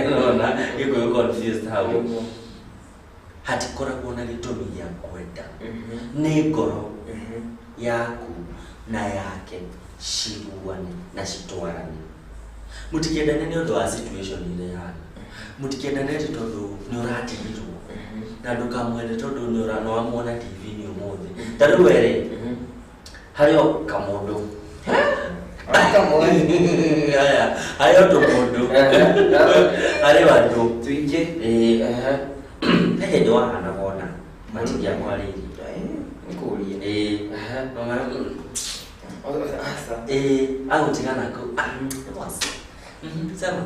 nona gĩkũyũ confused hau, hatikoragwo na gĩtũmi gĩa kwenda. Nĩ ngoro yaku na yake ciguane na citwarane. Mũtikendane nĩ ũndũ wa situation ĩrĩa ĩhana, mũtikendane atĩ tondũ nĩ ũratigirwo, na ndũkamwende tondũ nĩ wamuona TV-inĩ ũmũthĩ. Ta rĩu we rĩ, harĩ o kamũndũ. Kamwe. Aya, harĩ ũndũ mũndũ harĩ andũ Tuingĩ. Ĩĩ. He hĩndĩ wahanaga ona matingĩakwarĩirie. Nĩkũrie. Ĩĩ. Asa. Ĩĩ, agũtiga nako. Ah, nĩ boss. Sema.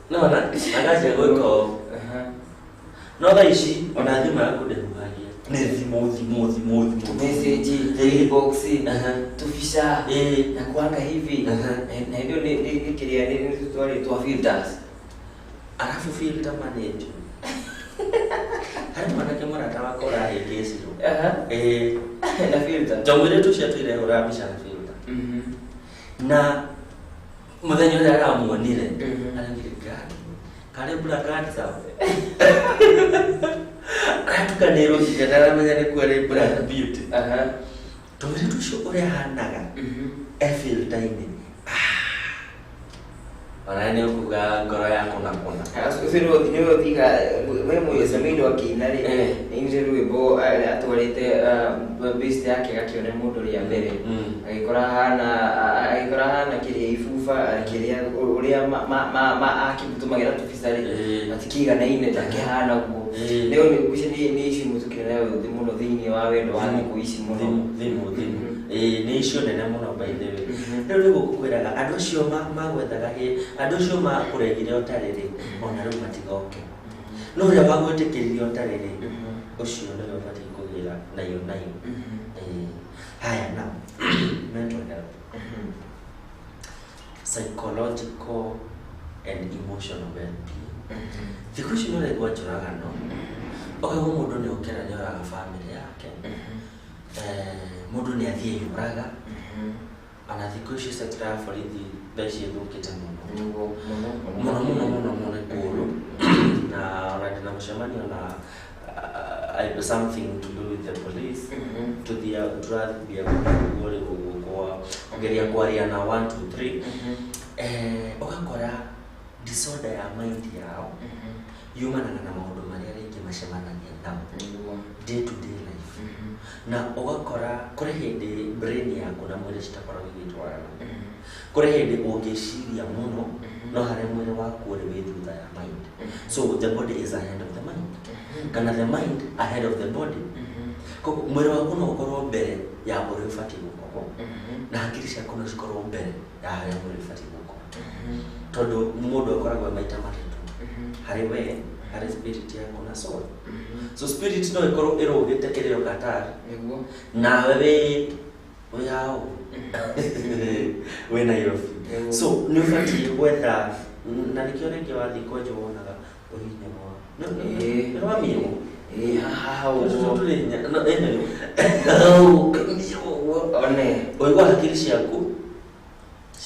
Nona, akanjia gwĩka ũũ. No thaa ici ona thimũ yaku ndĩhuhagia. Nĩ thimũ, thimũ, thimũ, thimũ. Message, inbox, tubica, na kuanga hivi. Na hĩndĩ ĩyo nĩ kĩrĩa nĩ twarĩ twa filters. Arabu filter manage. Harĩ mwanake mũrata wakwa ũrahĩngĩcirwo. Ĩĩ. Na filter. Tondũ ũcio atwĩre hũra mbica na filter. Na mũthenya ũrĩa aramuonire, araugire God, karĩ black handsome. Aratukanĩirwo nginya ndaramenya nĩ kwarĩ black beauty. Tũmĩrĩtu ũcio ũrĩa ahanaga e filter-inĩ. Ona nĩ ũkuga ngoro yaku na kũna. Ũcio nĩwe ũthiga we mũcemaindo akĩina rĩ, ainire rwĩmbo atwarĩte best yake gakĩone mũndũ rĩa mbere, agĩkora hana kĩrĩa ibuba kĩrĩa ũrĩa akĩmũtũmagĩra tũbica rĩ, matikĩiganaine take hana ũguo. Rĩu nĩ ici nĩ issue imwe tũkĩrĩ nayo mũno thĩinĩ wa wendo wa thikũ ici mũno. Thimũ. Ĩĩ, nĩ issue nene mũno by the way. Rĩu nĩguo ngũkwĩraga andũ acio magwethaga andũ acio makũregire ũtarĩ rĩ, ona rĩu matigoke. No ũrĩa wagwĩtĩkĩririe ũtarĩ rĩ, ũcio nĩwe ũbatiĩ kũgĩra nayo nayo. Ĩĩ. Haya, now, mental health. Psychological and emotional well-being. Thikũ ici nĩ ũraigua njũragano, ũkaigua mũndũ nĩ okĩra nĩ oraga bamĩrĩ yake, mũndũ nĩ athiĩ yũraga. Ona thikũ ici sector ya borithi thaa ici ĩthũkĩte mũno mũno mũno mũno mũno kũũru, na ona ndĩna mũcemanio na something to do with the police. Tuthia tũrathia ũguo rĩ gũkwa kũgeria kwaria na 1 2 3. Ũgakora disorder ya mind yao yumanaga na maũndũ marĩa rĩngĩ macemanagia namo day to day life, na ũgakora kũrĩ hĩndĩ brain yaku na mwĩrĩ citakoragwo igĩtwarana. Kũrĩ hĩndĩ ũngĩciria mũno no harĩa mwĩrĩ waku ũrĩ wĩ thutha ya mind. So the body is ahead of the mind, kana the mind ahead of the body. Koguo mwĩrĩ waku no ũkorwo mbere ya ũrĩa ũbatiĩ gũkorwo, na hakiri ciaku no cikorwo mbere ya harĩa mwĩrĩ ũbatiĩ gũkorwo, tondũ mũndũ akoragwo e maita matatũ harĩ we, harĩ spirit yaku na soul. So spirit no ĩkorwo ĩrũgĩte ĩrĩ o Qatar, nawe wĩ hau wĩ Nairobi. So nĩ ũbatiĩ gwetha, na nĩkĩo rĩngĩ wathiĩ kwenjwo wonaga ũhinya wa nĩ rwamirwo. Ĩĩ, haha ũguo. One ũigua hakiri ciaku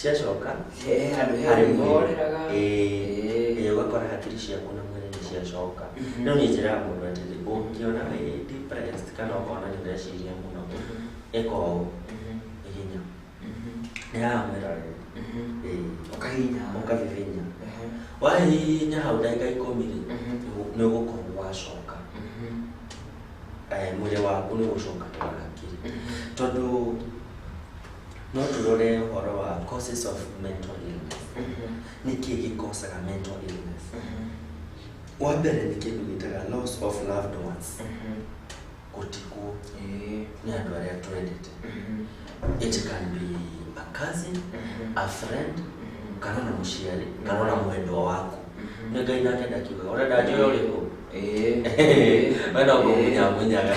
ciacoka He handũ he harĩ mwĩrĩ. horeraga. Ĩĩ, ũgakora hakiri ciaku na mwĩrĩ nĩ ciacoka. Rĩu niĩ njĩraga mũndũ atĩrĩ, ũngĩona wĩ depressed kana ũkona nĩ ũreciria mũno, ĩka ũũ, hihinya nĩ haha mwĩrorere. Ĩĩ. Ũkahihinya. Ũkahihinya, wahihinya hau ndagĩka 10 rĩ, nĩ ũgũkorwo wacoka. Mwĩrĩ waku nĩ ũgũcokanĩra hakiri, tondũ no tũrore ũhoro wa causes of mental illness. Nĩ kĩĩ gĩkosaga mental illness? Wa mbere nĩ kĩndũ gĩtaga loss of loved ones, gũtigwo nĩ andũ arĩa twendete. It can be a cousin, a friend, kana ona mũciari, kana ona mwendwa waku. Nĩ Ngai nake ndakiugaga ũrenda njoe ũrĩkũ, we no kũmunyamunyaga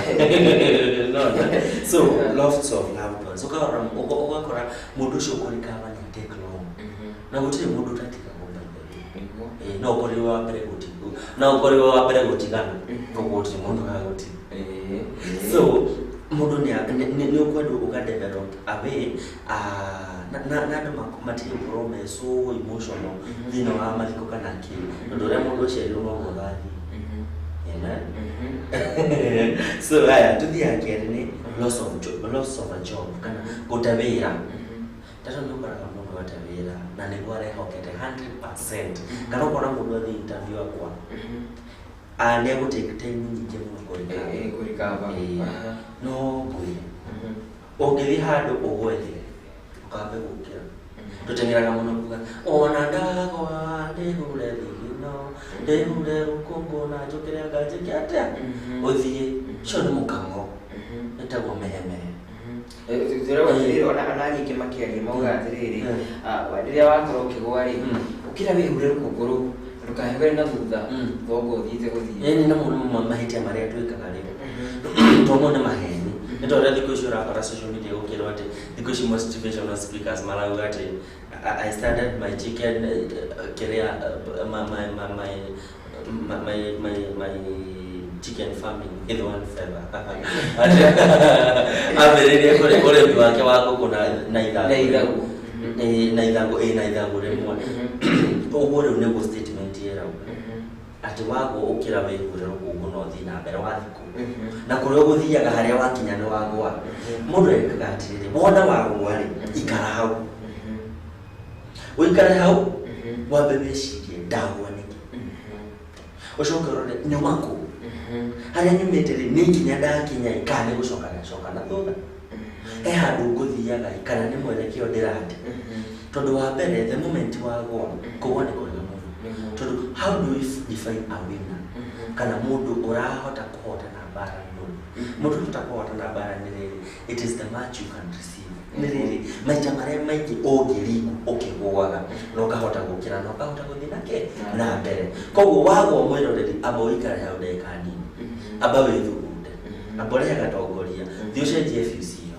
nona. So loss of loved ones, ũgakora mũndũ ũcio kũrikava nĩ take long, na gũtirĩ mũndũ ũtatigagwo by the way. Ĩĩ, no ũkorirwo wa mbere gũtigwo, no ũkorirwo wa mbere gũtigana, koguo gũtirĩ mũndũ gagũtiga. So mũndũ nĩ ũkwendwo ũga develop a way, na andũ matige gũkorwo me so emotional thĩinĩ wa mathiko kana kĩ, tondũ ũrĩa mũndũ aciarirwo noguo agathiĩ. Amen. So haya, tuthiĩ ya kerĩ nĩ loss of a job kana gũte wĩra. Tata nĩ ũkoraga mũndũ ate wĩra na nĩguo arehokete 100%, kana ũkona mũndũ athiĩ interview akwa, nĩ egũtake time nyingĩ mũno kũrikava. Kũrikava. Ĩĩ. No ngwĩre, ũngĩthiĩ handũ ũgwethe Ũkambe gũkĩra. Tũteng'eraga mũno kuga ona ndagwa ndĩhure thigino ndĩhure rũkũngũ na njũkĩre anga njĩke atĩa ũthiĩ. Ũcio nĩ mũkang'o, ĩtagwo mehemehe. Tũrauga atĩrĩrĩ, ona nyingĩ makĩaria mauga atĩrĩrĩ, rĩrĩa wakorwo ũkĩgwa rĩ, ũkĩra wĩhure rũkũngũ rũu, ndũkahehure na thutha thongo ũthiĩte gũthiĩ. Ĩni namo nĩmo mahĩtia marĩa twĩkaga rĩ, tomo nĩ maheni. Nĩ ta ũrĩa thikũ ici ũrakora social media gũkĩrwo atĩ thikũ ici motivational speakers marauga atĩ I started my chicken kĩrĩa my, my, my, my, my, my, my, my chicken farming with one feather. Atĩ ambĩrĩirie ũrĩmi wake wa ngũkũ na ithangũ. Na ithangũ. Ĩĩ, na ithangũ, ĩĩ, na ithangũ rĩmwe. Ũguo rĩu nĩguo statement ĩrauga atĩ wagwo ũkĩra wĩhure rũkũngũ na ũthiĩ na mbere wathiĩ kũ na kũrĩa ũgũthiaga harĩa wakinya nĩ wagwa. Mũndũ ekaga atĩrĩrĩ, wona wagwa rĩ, ikara hau, ũikare hau wambe wĩcirie ndagwa nĩkĩ, ũcoke ũrore nyuma kũ, harĩa nyumĩte rĩ, nĩ nginya ndakinya ĩ, kana nĩ gũcoka ndacoka na thutha, he handũ ngũthiaga ĩ, kana nĩ mwerekeo ndĩrate. Tondũ wa mbere, the moment wagwa, kũgwa nĩ kwega mũno, tondũ how do we define a winner? Kana mũndũ ũrahota kũhotana mbara nũ? Mũndũ ũrahota kũhotana mbara nĩ rĩrĩ, it is the much you can receive. Nĩ rĩrĩ, maita marĩa maingĩ ũngĩringwo ũkĩgũaga na ũkahota gũkĩra na ũkahota gũthiĩ nake na mbere. Koguo wagwa, mwĩroreri, amba ũikare hau ndagĩka nini, amba wĩthugunde, amba ũrehe gatongoria, thiĩ ũcenjie fuse ĩyo.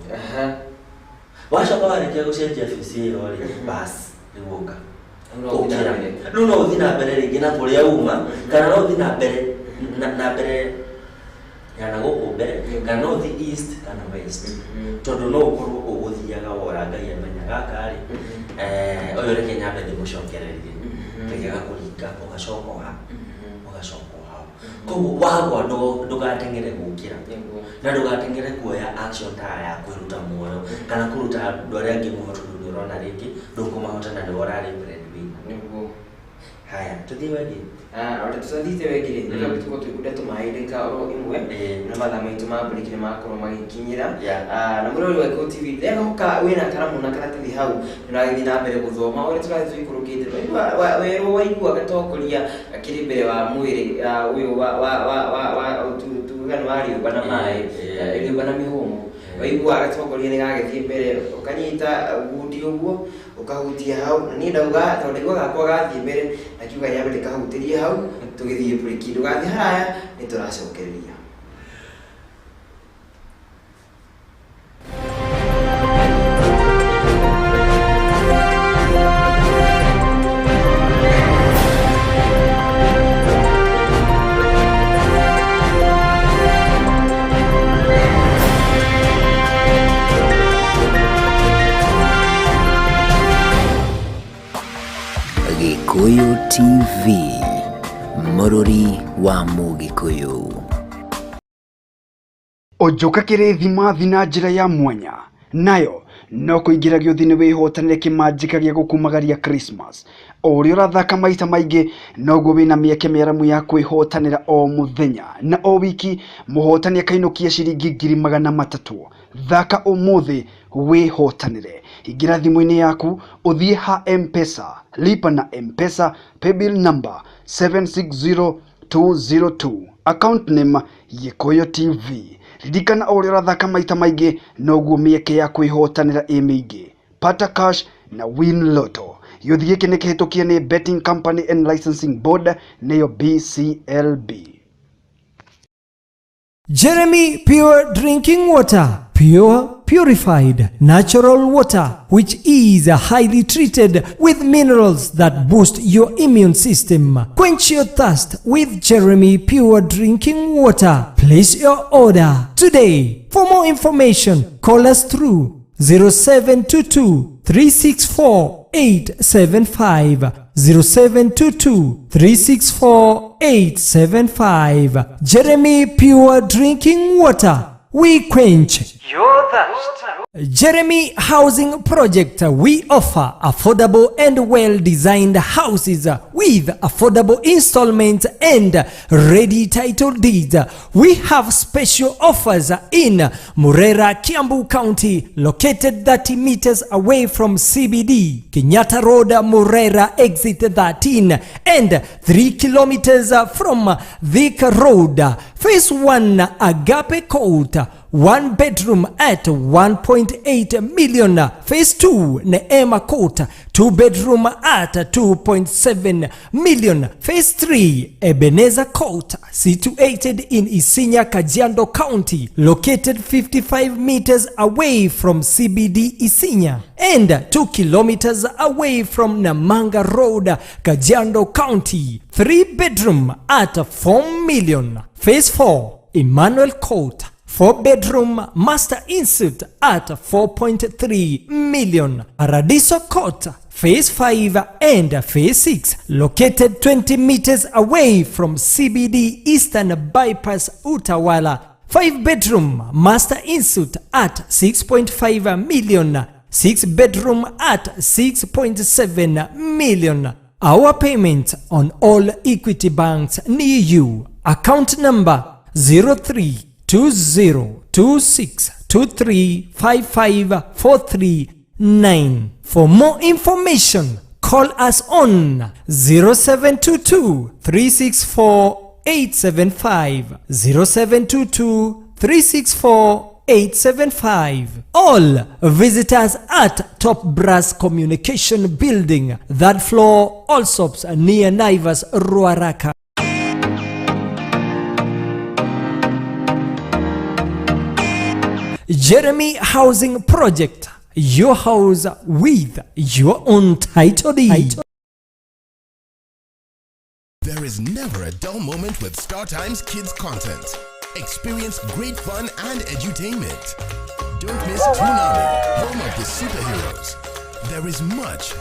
Wacoka warĩkia gũcenjia fuse ĩyo rĩ, bas, rĩu ũka ũkĩra, rĩu no ũthiĩ na mbere rĩngĩ na kũrĩa uma, kana no ũthiĩ na mbere na mbere ya na gũkũ mbere, kana no ũthiĩ east kana west, tondũ no ũkorwo ũgũthiaga wora Ngai amenya gaka rĩ, ũyũ reke nyambe ndĩmũcokererie, Ngai agakũringa ũgacoka ha ũgacoka o hau. Koguo wagwa ndũgateng'ere gũkĩra na ndũgateng'ere kuoya action ta ya kwĩruta muoyo kana kũruta andũ arĩa angĩ muoyo, tondũ nĩ ũrona rĩngĩ ndũkũmahota na nĩwe ũrarĩ breadwinner. Haya, tũthiĩ wengĩ. Ona tũtathiĩte wengĩ rĩ, nĩ tũkorwo tũgĩkunda tũmaĩ ndagĩka oro ĩmwe, na mathaa maitũ ma break nĩ makorwo magĩkinyĩra. Na mũrori wa Gĩkũyũ TV, ndehoka wĩna karamu na karatathi hau, nĩ ũragĩthiĩ na mbere gũthoma ũrĩa tũrathiĩ tũikũrũkĩte. Werwo waigua gatongoria akĩrĩ mbere wa mwĩrĩ ũyũ wa tugaga nĩ wa rĩũmba na maĩ, rĩũmba na mĩhũmũ. Waigua gatongoria nĩ gagĩthiĩ mbere, ũkanyita ngundi ũguo, ũkahutia hau, na niĩ ndauga tondũ ndaigua gakwa gathiĩ mbere, na kiuga nyambe ndĩkahutĩrie hau tũgĩthiĩ break. Ndũgathiĩ haraya, nĩ tũracokereria. Gĩkũyũ TV, mũrũri wa Mũgĩkũyũ. Ũnjũka kĩrĩthimathi na njĩra ya mwanya, nayo no kũingĩra gĩũthi nĩ wĩhotanĩre kĩmanjĩka gĩa gũkumagaria Christmas. O ũrĩa ũrathaka maita maingĩ, noguo wĩna mĩeke mĩaramu ya kwĩhotanĩra o mũthenya na o wiki, mũhotani akainũkia ciringi 300,000. Thaka ũmũthĩ wĩhotanĩre. Ingĩra thimũ-inĩ yaku, ũthiĩ ha M-Pesa, lipa na M-Pesa, paybill number 760202, account name Gĩkũyũ TV. Ririkana o ũrĩa ũrathaka maita maingĩ, noguo mĩeke ya kwĩhotanĩra ĩ mĩingĩ. Pata Cash na Win Lotto. Gĩũthi gĩkĩ nĩ kĩhĩtũkie nĩ Betting Company and Licensing Board, nĩyo BCLB. Jeremy Pure Drinking Water. Pure, purified, natural water, which is highly treated with minerals that boost your immune system. Quench your thirst with Jeremy Pure Drinking Water. Place your order today. For more information, call us through 0722 364 875. 0722 364 875. Jeremy Pure Drinking Water. We quench your thirst. Jeremy Housing Project, we offer affordable and well-designed houses with affordable installments and ready title deeds. We have special offers in Murera, Kiambu County, located 30 meters away from CBD, Kenyatta Road, Murera, exit 13, and 3 kilometers from Thika Road. Phase 1, Agape Court, 1 bedroom at 1.8 million. Phase 2, Neema Court, 2 bedroom at 2.7 million. Phase 3, Ebenezer Court, situated in Isinya, Kajiado County, located 55 meters away from CBD Isinya and 2 kilometers away from Namanga Road, Kajiado County. 3 bedroom at 4 million. Phase 4, Emmanuel Court, 4 bedroom master ensuite at 4.3 million. Paradiso Court, Phase 5 and Phase 6, located 20 meters away from CBD Eastern Bypass Utawala. 5 bedroom master ensuite at 6.5 million. 6 bedroom at 6.7 million. Our payment on all Equity banks near you. Account number 032026235543. For more information, call us on 0722 364 875, 0722 364 875. All visitors at Top Brass Communication Building, that floor, Allsops, near Naivas, Ruaraka. Jeremy Housing Project, your house with your own title deed. There is never a dull moment with StarTimes Kids content. Experience great fun and edutainment. Don't miss Toonami, home of the superheroes. There is much,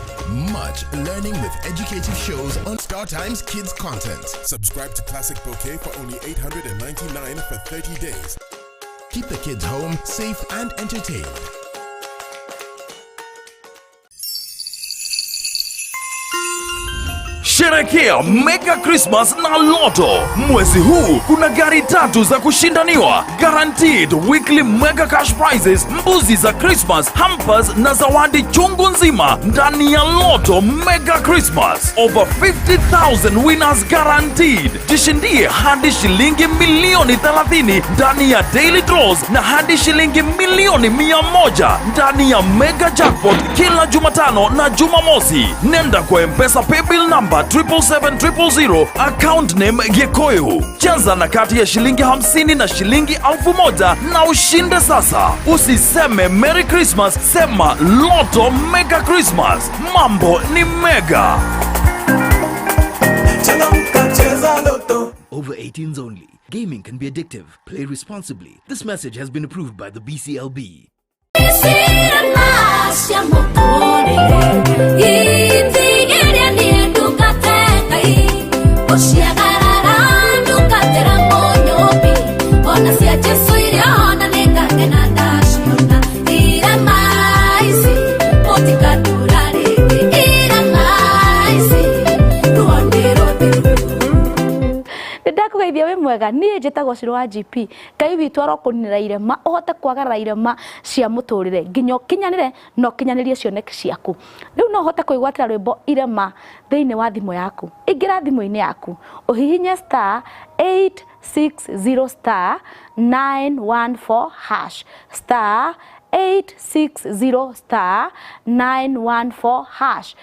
much learning with educative shows on StarTimes Kids content. Subscribe to Classic Bouquet for only 899 for 30 days. Keep the kids home, safe and entertained. Sherekea Mega Christmas na Lotto. Mwezi huu kuna gari tatu za kushindaniwa, guaranteed weekly mega cash prizes, mbuzi za Christmas, hampers na zawadi chungu nzima ndani ya Lotto Mega Christmas. Over 50,000 winners guaranteed. Jishindie hadi shilingi milioni 30 ndani ya daily draws na hadi shilingi milioni 100 ndani ya mega jackpot kila Jumatano na Jumamosi. Nenda kwa M-Pesa paybill number 777,000, account name Gikuyu. Cheza na kati ya shilingi 50 na shilingi 1,000 na ushinde sasa. Usiseme Merry Christmas, sema Lotto Mega Christmas. Mambo ni mega. Over 18s only. Gaming can be addictive. Play responsibly. This message has been approved by the BCLB. Irema cia mũtũrĩre itigĩrĩa niĩ ndungate Ngai gũciagarara ndungatĩra Mũnyũmbi ona cia Jesũ iria ona nĩngakena ndaciona. Irema ici mũtikatũra rĩngĩ, irema ici ruo nĩ rũthiru. Nĩ ndakũgeithia, wĩ mwega. Niĩ njĩtagwo Ciro wa GP. Ngai witũ arokũninĩra irema ũhote kwagarara irema cia mũtũrĩre nginya ũkinyanĩre na ũkinyanĩrie cioneki ciaku. Rĩu no ũhote kwĩgwatĩra rwĩmbo Irema thĩinĩ wa thimũ yaku. Ingĩra thimũ-inĩ yaku, ũhihinye *860*914#, *860*914#,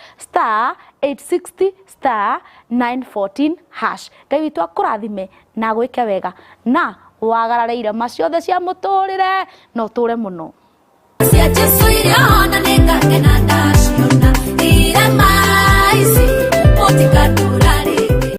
*860*914#. Ngai witũ akũrathime na agwĩke wega na wagarare irema ciothe cia mũtũrĩre na ũtũre mũno. Cia Jesũ iria ona nĩngakena ndaciona. Irema ici mũtikatũra rĩngĩ.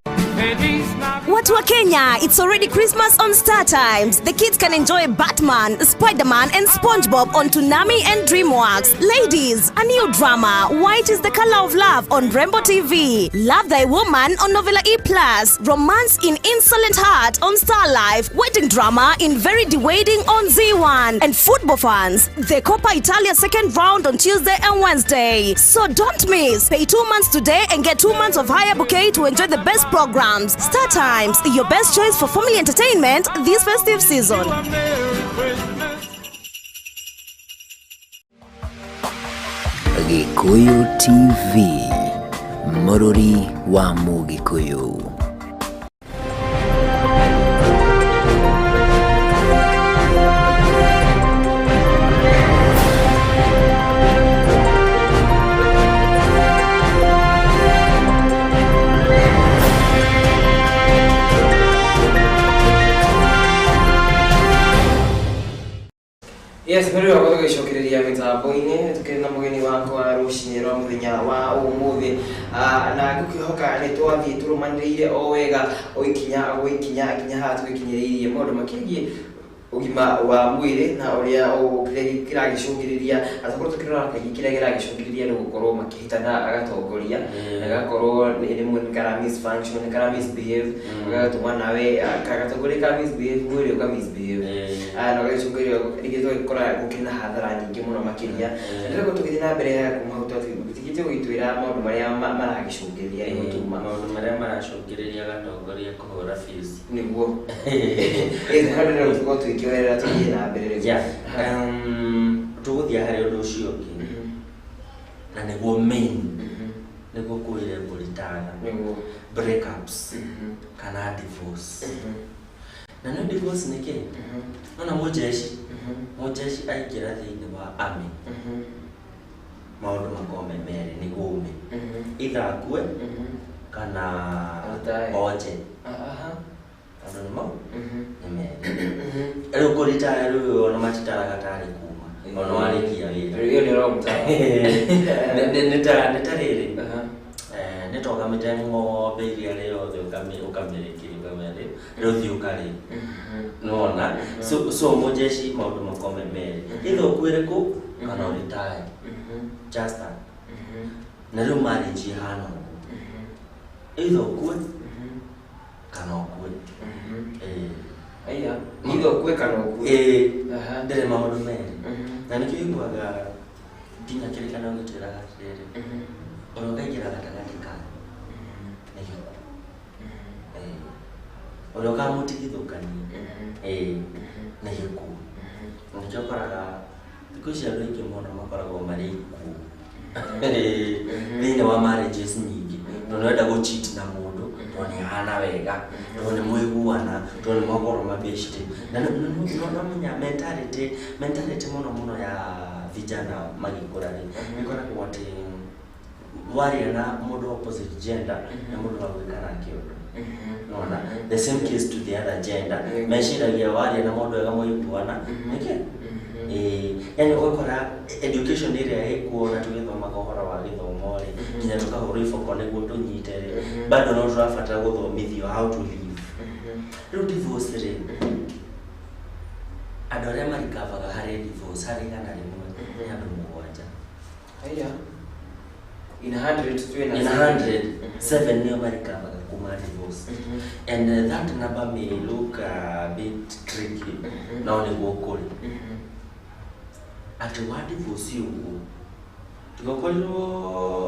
Watu wa Kenya, it's already Christmas on Star Times. The kids can enjoy Batman, Spider-Man and SpongeBob on Toonami and DreamWorks. Ladies, a new drama, White is the Color of Love on Rainbow TV. Love Thy Woman on Novella E+. Romance in Insolent Heart on Star Life. Wedding drama in Very Wedding on Z1. And football fans, the Coppa Italia second round on Tuesday and Wednesday. So don't miss. Pay 2 months today and get 2 months of higher bouquet to enjoy the best programs. Star Times, your best choice for family entertainment this festive season. Gikuyu TV, mũrũri wa Mũgĩkũyũ. Yes, mbere wa gũgĩcokereria mĩtambo-inĩ, tũkĩrĩ na mũgeni wakwa rũcinĩ rwa mũthenya wa ũmũthĩ. Na ngũkĩhoka nĩ twathiĩ tũrũmanĩrĩire o wega, o ikinya o ikinya, nginya haha tũgĩkinyĩrĩirie maũndũ makĩgiĩ ũgima wa mwĩrĩ na ũrĩa kĩrĩa kĩragĩcũngĩrĩria, atakorwo tũkĩrora kaingĩ kĩrĩa kĩragĩcũngĩrĩria nĩ gũkorwo makĩhĩtana agatongoria, agakorwo nĩ rĩmwe nĩ kara misfunction, nĩ kara misbehave, gagatũma nawe gatongoria ka misbehave, mwĩrĩ ũka misbehave. Na ũgagĩcũngĩrĩria rĩngĩ tũgagĩkora gũkĩrĩ na hathara nyingĩ mũno makĩria. Na ndĩrenda tũgĩthiĩ na mbere kuma hau tũtigĩte gũgĩtwĩra maũndũ marĩa maragĩcũngĩrĩria nĩ gũtuma Maũndũ marĩa maracũngĩrĩria gatongoria kũhũra fuse. Nĩguo hau ndĩrenda tũkorwo tũgĩkĩoerera tũthiĩ na mbere rĩu. Yeah. Tũgũthiĩ harĩ ũndũ ũcio ũngĩ, na nĩguo main, nĩguo kwĩre mbũri tana. Nĩguo. Breakups kana divorce. Na nĩ divorce nĩ kĩ? Ona mũjeshi, mũjeshi aingĩra thĩinĩ wa army, maũndũ makorwo me merĩ nĩguo ume, either akue kana Aritae. Onje. Andũ nĩmo nĩ merĩ. Rĩu kũritaya rĩu ona matitaraga tarĩ kuma ona warĩkia wĩra. Ĩyo nĩ wrong time. Nĩ ta rĩrĩ, nĩ ta ũkamĩte ng'ombe iria rĩothe, ũkamĩrĩkĩria, ũkamĩrĩ rĩu thiĩ ũkarĩ nona. So mũjeshi maũndũ makorwo me merĩ, either ũkuĩre kũ kana ũritae, just that. Na rĩu marriage ĩhana ũguo, either ũkue kana ũkue. Ĩĩ. Aya, either ũkue kana ũkue. Ĩĩ. Ndĩrĩ maũndũ merĩ. Na nĩkĩo iguaga nginya kĩrĩkanĩro gĩtwĩraga atĩrĩrĩ, ũrĩa ũkaingĩra gatagatĩ kanyu nĩ gĩkuũ. Ĩĩ. Ũrĩa ũkamũtigithũkania, ĩĩ, nĩ gĩkuũ. Na nĩkĩo ũkoraga thikũ ici andũ aingĩ mũno makoragwo marĩ ikuũ thĩinĩ wa marriages nyingĩ, tondũ nĩwenda gũ-cheat na mũndũ tondũ nĩ ahana wega, tondũ nĩ mwaiguana, tondũ nĩ mwakorwo mabeshte. Na no menya mentality mũno mũno ya vijana magĩkũra rĩ, ĩkoragwo atĩ waria na mũndũ opposite gender nĩ mũndũ wa gwĩka nake ũndũ. Nona the same case to the other gender, meciragia waria na mũndũ wega mwaiguana nĩkĩ. Ĩĩ, yani ũgakora education ĩrĩa ĩkuo na tũgĩthomaga ũhoro wa gĩthomo rĩ, nginya tũkahũrwo iboko nĩguo tũnyite rĩ, bado no tũrabatara gũthomithio how to live. Rĩu divorce rĩ, andũ arĩa marikavaga harĩ divorce harĩ 100 nĩ andũ 7. Aya. In 100 twĩna In 100, 7 nĩo marikavaga kuma divorce. And that number may look a bit tricky, no nĩguo kũrĩ atĩ wa divorce ũguo tigokorirwo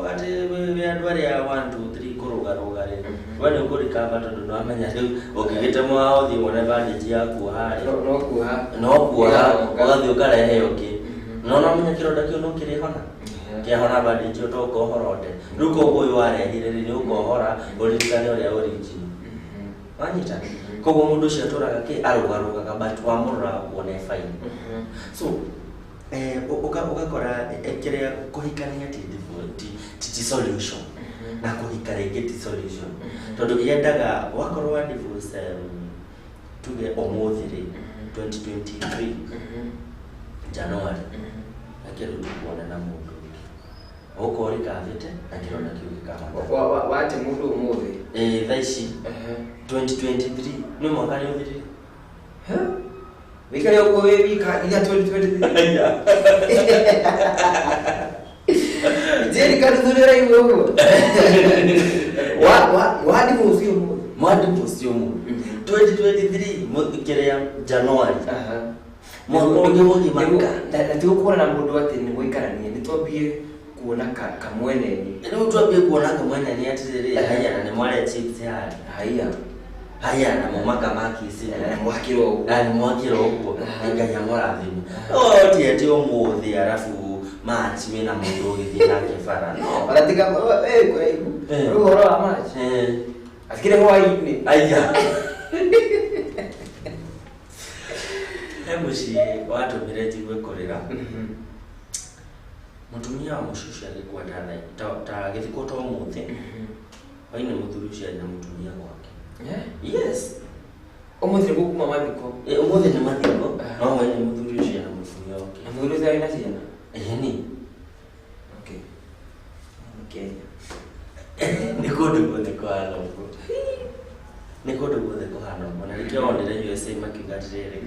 atĩ wĩ andũ arĩa 1 2 3 kũrũgarũga rĩ, we nĩ ũkũrikava tondũ nĩwamenya rĩu ũngĩgĩtemwo ũthiĩ wone bandage yaku harĩa. No kuoha. No kuoha, ũgathiĩ ũkarehe ũngĩ, no nomenya kĩronda kĩu no kĩrĩhona, kĩahona bandage ĩyo to ũkohora ũte. Rĩu koguo ũyũ warehire rĩ, nĩ ũkohora ũririkane ũrĩa original wanyita. Koguo mũndũ ũcio atũraga kĩ arũgarũgaga, but wamũrora ũkuona e fine. So ũgakora kĩrĩa kũhikania ti ti solution, na kũhika rĩngĩ ti solution, tondũ yendaga wakorwo wa divorce, tuge ũmũthĩ rĩ, 2023 January, reke rĩu tũkuone na mũndũ ũngĩ. Ũgũkorwo ũrĩkavĩte na kĩronda kĩu gĩkahona. Wate mũndũ ũmũthĩ? Ĩĩ, thaa ici 2023 nĩ mwaka nĩ ũthirire. Wĩkare ũguo wĩ wika nginya 2023. Njeri karuthurĩra igwe ũguo. Wa divorce ũmũthĩ? Mwa divorce ũmũthĩ 2023 kĩrĩa January. Mwaka ũngĩ mũgima. Na ti gũkuona na mũndũ atĩ nĩ mũikaranie, nĩ twambie kuona kamweneni. Rĩu twambie kuona kamweneni atĩrĩrĩ, haya na nĩ mwarĩa chips harĩa. Haya. Haya na mũmaka makisi. Na nĩ mwakĩrwo ũguo. Na nĩ mwakĩrwo ũguo. Ngai amũrathime. No ti atĩ ũmũthĩ arabu March wĩna mũndũ ũgĩthiĩ nake bara. No. Ona tiga kũraihu. Rĩu ũhoro wa March. Atikire hwaĩ-inĩ. Aya. He mũciĩ watũmire njigue kũrĩra. Mũtumia wa mũciĩ ũcio agĩkua ta agĩthikwo ta ũmũthĩ. Hwaĩ-inĩ mũthuri ũcio arĩ na mũtumia gwake. Yes. Ũmũthĩ nĩguo kuma mathiko. Ũmũthĩ nĩ mathiko. No hwaĩ-inĩ mũthuri ũcio na mũtumia wake. Na mũthuri ũcio arĩ na ciana? Ĩni. Okay. Kenya. Nĩ kũndũ guothe kũhana ũguo. Nĩ kũndũ guothe kũhana ũguo. Na nĩkĩo wonire USA makiuga atĩrĩrĩ,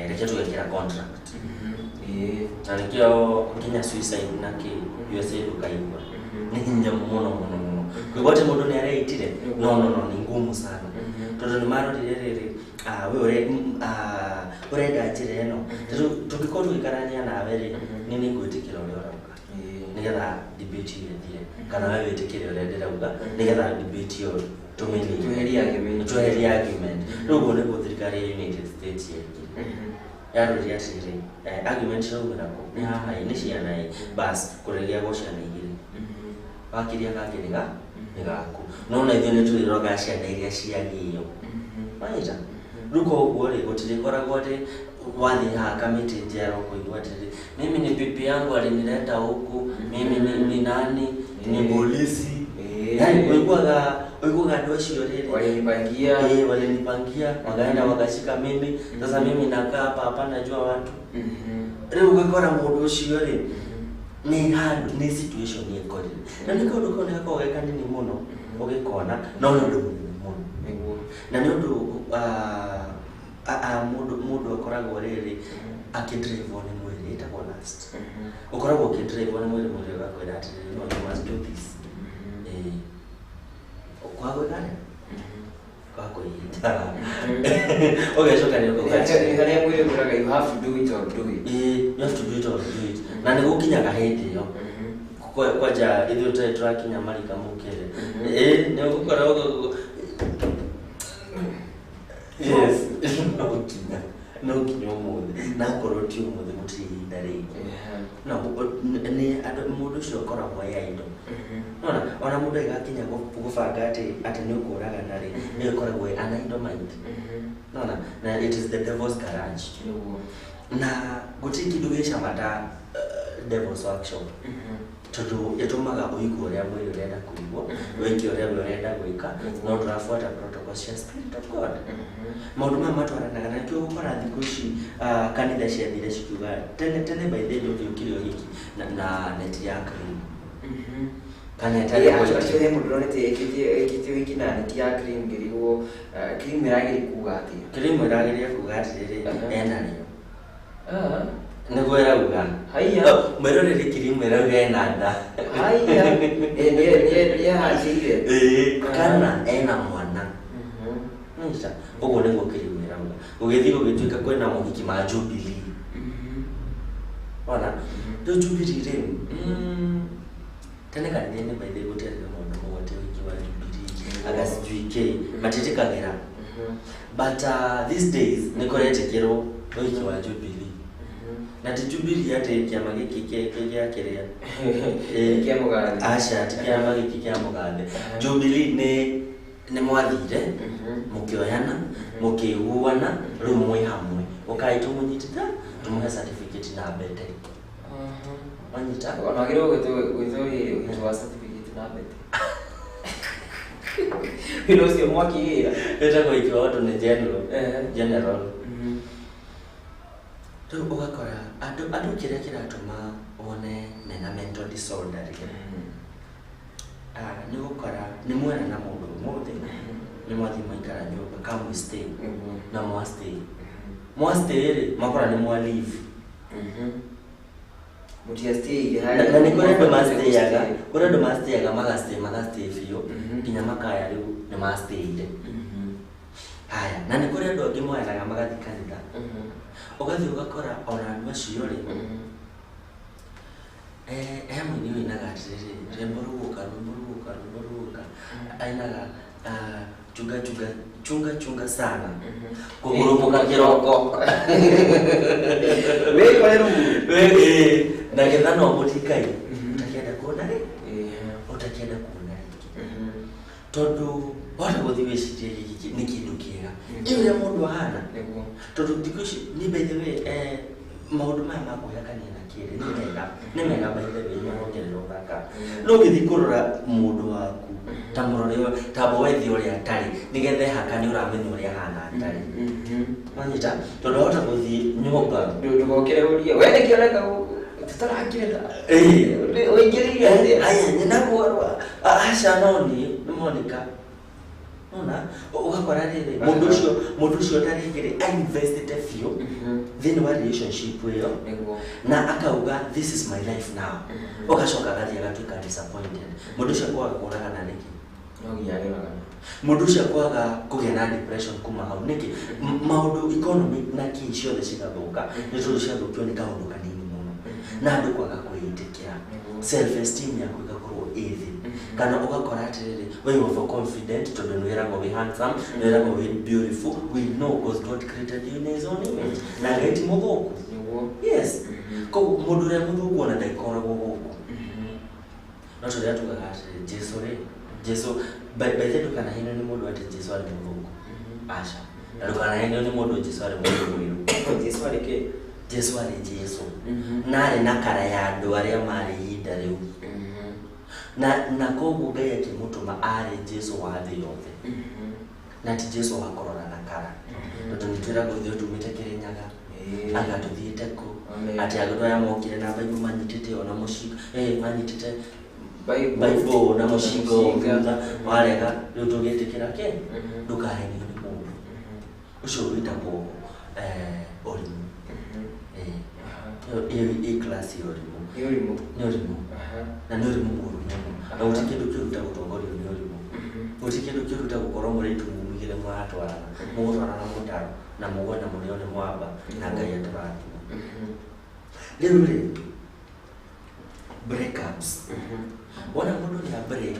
reke tũgekĩra contract. Na nĩkĩo nginya suicide na kĩ USA ndũkaigua. Nĩ hinya mũno mũno mũno. Kũigua atĩ mũndũ nĩ areitire, no no no, ni ngumu sana. Tondũ nĩ marorire rĩrĩ, we ũrenda njĩra ĩno. Tondũ tũngĩkorwo tũgĩkarania nawe rĩ, niĩ nĩ ngwĩtĩkĩra ũrĩa ũrauga. Nĩgetha debate ĩyo ĩthire. Kana we wĩtĩkĩre ũrĩa ndĩrauga, nĩgetha debate ĩyo tũmĩnine. Tweherie argument. Tweherie argument. Rĩu ũguo nĩguo thirikari ya United States yekire. Yarorire atĩrĩrĩ, argument ĩraumĩra kũ? Nĩ haha ĩ, nĩ ciana ĩ. Bas, kũrĩgĩagwo ciana igĩrĩ. Wakĩria kangĩ nĩ gaku. No na ithuĩ nĩ tũrĩroraga ciana iria ciagĩo. Wanyita? Rĩu koguo rĩ, gũtirĩkoragwo atĩ wathiĩ haha kamĩtĩ njera ũkũigua atĩrĩrĩ, mimi ni bibi yangu alinileta huku, mimi ni nani, ni polisi. Yaani ũiguaga andũ acio rĩrĩ. Walinipangia. Walinipangia, wakaenda wakashika mimi. Sasa mimi nakaa hapa hapa najua watu. Rĩu ũgakora mũndũ ũcio rĩ, nĩ handũ, nĩ situation ĩkorire. Na nĩ kaũndũ kau nĩ gakoragwo ge kanini mũno ũgĩkona, no nĩ ũndũ mũnene mũno. Na nĩ ũndũ mũndũ akoragwo rĩrĩ akĩdrive nĩ mwĩrĩ, ĩtagwo lust. Ũkoragwo ũkĩdrive nĩ mwĩrĩ, mwĩrĩ ũgakwĩra atĩrĩrĩ, no you must do this. Kwa gwĩka atĩa? Kwa kwĩhitha. Ũgecoka nĩ ũkauga atĩrĩrĩ, Harĩa mwĩrĩ ũkwĩraga you have to do it or do it. You have to do it or do it. Na nĩ gũkinyaga hĩndĩ ĩyo. Kwanja ithuĩ tũtarĩ tũrakinya marika mũkĩre. Nĩ ũgũkora Yes. No nginya ũmũthĩ. Na akorwo ti ũmũthĩ gũtirĩ ihinda rĩngĩ. No, nĩ andũ mũndũ ũcio akoragwo e idle. Nona, ona mũndũ agĩgakinya gũbanga atĩ nĩ ũkũragana rĩ, nĩ ĩkoragwo ĩ an idle mind. Nona, na it is the devil's garage. Na gũtirĩ kĩndũ gĩ cama ta devil's workshop. Tondũ ĩtũmaga ũigue ũrĩa mwĩrĩ ũrenda kũigua, wĩke ũrĩa we ũrenda gwĩka, no ndũrabuata protocol cia Spirit of God. Maũndũ maya matwaranaga na nĩkĩo ũgũkora thikũ ici kanitha ciathire cikiuga tene tene by the way ndũngĩũkire ũhiki na neti ya cream. Kana ĩtarĩ white. Actually he mũndũ ũronete ĩkĩtie ũhiki na neti ya cream ngĩrigwo, cream ĩragĩria kuga atĩa? Cream ĩragĩria kuga atĩrĩrĩ, ena rĩo. Nĩguo ĩrauga. Haiya. Mwĩroreri cream ĩrauga ena nda. Haiya. Nĩehacĩire. Kana ena mwana. Nĩta, ũguo nĩguo cream ĩrauga. Gũgĩthiĩ gũgĩtuĩka kwĩna mohiki ma Jubilee. Ona, rĩu Jubilee rĩ, tene kanitha-inĩ by the way gũtiarĩ na maũndũ mau atĩ ũhiki wa Jubilee, anga sijui kĩ, matiĩtĩkagĩra. But these days nĩ kũretĩkĩrwo ũhiki wa Jubilee. Na ti Jubilee atĩ kĩama gĩkĩ gĩa kĩrĩa. Kĩa mũgathe. Aca, ti kĩama gĩkĩ kĩa mũgathe. Jubilee nĩ mwathire, mũkĩoyana, mũkĩiguana, rĩu mwĩ hamwe. Ũkai tũmũnyititha, tũmũhe certificate na mbete. Wanyita? Ona wagĩrĩirwo gwĩtwo ũhiki wa certificate na mbete. Wĩra ũcio mwaki wĩra. Wĩtagwo ũhiki wa andũ nĩ general. General. Rĩu ũgakora andũ kĩrĩa kĩratũma wone mena mental disorder rĩ, nĩ gũkora nĩ mwena na mũndũ ũmũthĩ, nĩ mwathiĩ mwaikara nyũmba, come we stay, na mwa stay, mwa stay rĩ, mwakora nĩ mwa leave. Na nĩ kũrĩ andũ mastĩaga, kũrĩ andũ mastĩaga, magastay, magastay biũ nginya makaya rĩu nĩ mastĩire. Haya, na nĩ kũrĩ andũ angĩ moyanaga magathiĩ kanitha, ũgathiĩ ũgakora ona andũ acio rĩ, he mũini ũinaga atĩrĩrĩ, rwĩmbo rũgũka, rwĩmbo rũgũka, rwĩmbo rũgũka, ainaga chunga chunga chunga chunga sana kũhurumũka kĩroko. Wĩkore rĩu. Na getha no mũtikai ũtakĩenda kuona rĩ, ũtakĩenda kuona rĩngĩ, tondũ wahota gũthiĩ wĩcirie gĩkĩ nĩ kĩndũ kĩega, ĩ ũrĩa mũndũ ahana, tondũ thikũ ici ni, by the way, maũndũ maya ma kwĩhakania na kĩrĩ nĩ mega, nĩ mega, by the way, marongerera ũthaka, no ũgĩthiĩ kũrora mũndũ waku ta mũrore, ta wethe ũrĩa atarĩ, nĩgetha ehaka nĩ ũramenya ũrĩa ahana atarĩ. Wanyita? Tondũ wahota gũthiĩ nyũmba ndũgokĩre ũrie we nĩkĩ ũreka gũkũ tũtarakire, ũingĩrĩire atĩa? Aya, nyina kũgarũa, aca, no niĩ nĩ Monica. Nona ũgakora rĩrĩ, mũndũ ũcio ta rĩngĩ rĩ ainvestĩte biũ thĩinĩ wa relationship ĩyo na akauga, "This is my life now." Ũgacoka agathiĩ agatuĩka disappointed. Mũndũ ũcio akwaga kũragana nĩkĩ? No nginya arĩragana. Mũndũ ũcio akwaga kũgĩa na depression kuma hau nĩkĩ? Maũndũ economy na kĩ ciothe cigathũka, nĩ tondũ ciathũkio nĩ kaũndũ kanini mũno na andũ kwaga kwĩĩtĩkĩra, self esteem yaku ĩgakorwo ĩ thĩ, kana ũgakora atĩrĩrĩ, we overconfident, tondũ nĩ wĩragwo wĩ handsome, nĩ wĩragwo wĩ beautiful. We know, because God created you in his own image, na Ngai ti mũthũku. Yes, koguo mũndũ ũrĩa mũthũku ona ndaikoragwo gũkũ, no tũrĩa tugaga atĩrĩ, Jesu rĩ, Jesu, by the ndũkanahenio nĩ mũndũ atĩ Jesu arĩ mũthũku, aca, na ndũkanahenio nĩ mũndũ Jesu arĩ mũndũ mũirũ. Jesu arĩ kĩ? Jesu arĩ Jesu, na arĩ na kara ya andũ arĩa marĩ ihinda rĩu, na koguo Ngai akĩmũtũma arĩ Jesu wa thĩ yothe, na ti Jesu wa kũrora na kara, tondũ nĩ twĩragwo ithuĩ tumĩte Kĩrĩnyaga, anga tũthiĩte kũ, atĩ andũ aya mokire na Bible manyitĩte ona mũcinga, manyitĩte Bible na mũcinga thutha, warega rĩu tũgĩtĩkĩra kĩ? Ndũkahenio nĩ mũndũ ũcio wĩtagwo ũrimũ. Ĩyo ĩ class ya ũrimũ. Nĩ ũrimũ. Nĩ ũrimũ, na nĩ ũrimũ mũũru mũno, na gũtirĩ kĩndũ kĩũru ta gũtongorio nĩ ũrimũ. Gũtirĩ kĩndũ kĩũru ta gũkorwo mũrĩ itumumu igĩrĩ mũratwarana, mũgũtwarana mũtaro na mũgwe na mũrĩo nĩ mwamba, na Ngai atũrathime. Rĩu rĩ, breakups, wona mũndũ nĩ a break,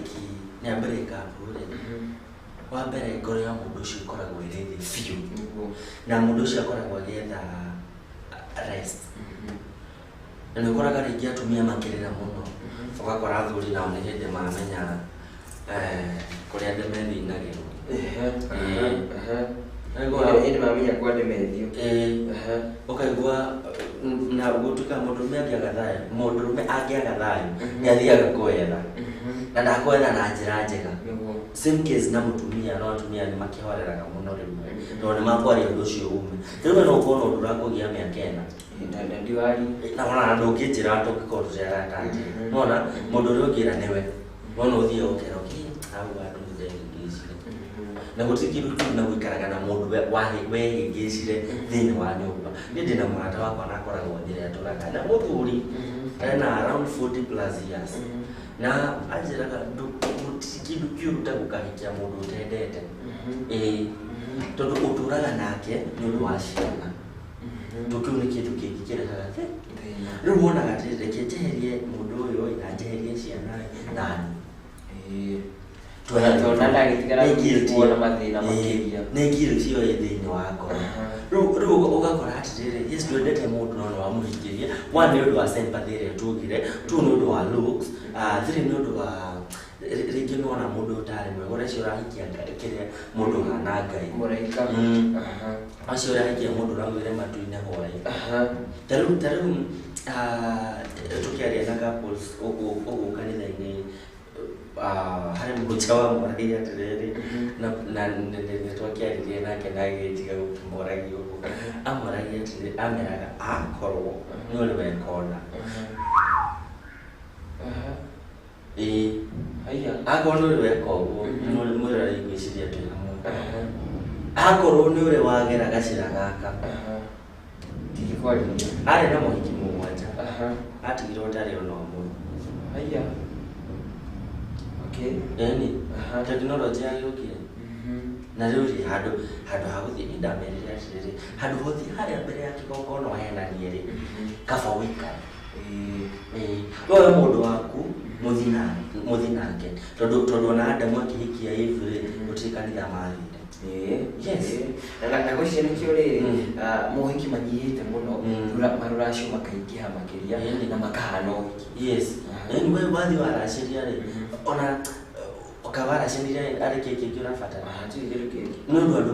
nĩ a break up rĩ, wa mbere ngoro ya mũndũ ũcio ĩkoragwo ĩrĩ thĩ biũ, na mũndũ ũcio akoragwo agĩetha rest, na nĩ ũkoraga rĩngĩ atumia makĩrĩra mũno, ũgakora athuri nao nĩ hĩndĩ mamenya kũrĩa ndĩmethinagĩrwo. Ĩndĩ mamenya kwa ndĩmethio. Ũkaigua na gũtuĩka mũndũrũme angĩaga thayũ, mũndũrũme angĩaga thayũ nĩ athiaga kwetha, na ndakwetha na njĩra njega. Same case na mũtumia, no atumia nĩ makĩhoreraga mũno rĩmwe, tondũ nĩ makwaria ũndũ ũcio ume. Rĩu we no ũkorwo na ũndũ ũrakũgia mĩaka 4 na ndiwari, na ona ndũngĩnjĩra, tũngĩkorwo tũrĩ arata atĩ nona mũndũ ũrĩa ũngĩra nĩwe nona ũthiĩ ũkera hau handũ ndehĩngĩcire, na gũtirĩ kĩndũ kĩu na gũikaraga na mũndũ wehĩngĩcire thĩinĩ wa nyũmba. Niĩ ndĩna mũrata wakwa na akoragwo njĩra atũraga na mũthuri ena around 40 plus years, na anjĩraga gũtirĩ kĩndũ kĩũru ta gũkahikia mũndũ ũtendete, ĩĩ, tondũ ũtũraga nake nĩ ũndũ wa ciana. Tondũ kĩu nĩ kĩndũ kĩngĩ kĩrehaga rĩu wonaga atĩrĩ, reke njeherie mũndũ ũyũ ĩ, na njeherie ciana ĩ, nani. Tondũ ndagĩtigara Nĩ guilty. kuona mathĩna makĩria. Nĩ guilt ĩyo ĩ thĩinĩ wa ngoro. Rĩu ũgakora atĩrĩrĩ, yes, ndwendete mũndũ, no nĩ wamũhingĩria. One, nĩ ũndũ wa sympathy ĩrĩa tugire; two, nĩ ũndũ wa looks; three, nĩ ũndũ wa rĩngĩ nĩwona mũndũ ũtarĩ mwega, ũrĩa ũcio ũrahikia kĩrĩa mũndũ ũhana Ngai. Mũraika. Acio ũrahikia mũndũ ũragũire matu-inĩ hwaĩ. Ta rĩu tũkĩaria na couples ũguo kanitha-inĩ, Harĩ mũhunjia wamũragia atĩrĩrĩ, na nĩtwakĩaririe nake na agĩtiga gũkĩmũragia ũguo. Amũragia atĩrĩrĩ, ameraga akorwo nĩ ũrĩ weka ũna. Ĩĩ. Akorwo nĩ ũrĩ weka ũguo, mwĩroreri ngwĩciria twĩ hamwe. Akorwo nĩ ũrĩ wagera gacĩra gaka. Arĩ na mohiki 7. Atigirwo ndarĩ ona ũmwe. Ĩni, tekinoronjĩ yagĩũkire. Na rĩu rĩ, handũ ha gũthiĩ, niĩ ndamerire atĩrĩrĩ, handũ hothiĩ harĩa mbere ya kĩgongona ũhenanie rĩ, kaba ũikare. We mũndũ waku, mũthiĩ nake. Tondũ ona Adamu akĩhikia Eve rĩ, gũtirĩ kanitha mathire. Yes. Na gwĩciria nĩkĩo rĩrĩ, mohiki manyihĩte mũno, marũracio makaingĩha makĩria na makahana ũhiki. Yes. Yaani we wathiĩ waracĩria rĩ, ona ũkawaracĩria arĩ kĩĩ kĩngĩ ũrabatara? Hatirĩ kĩndũ kĩngĩ. Nĩ ũndũ andũ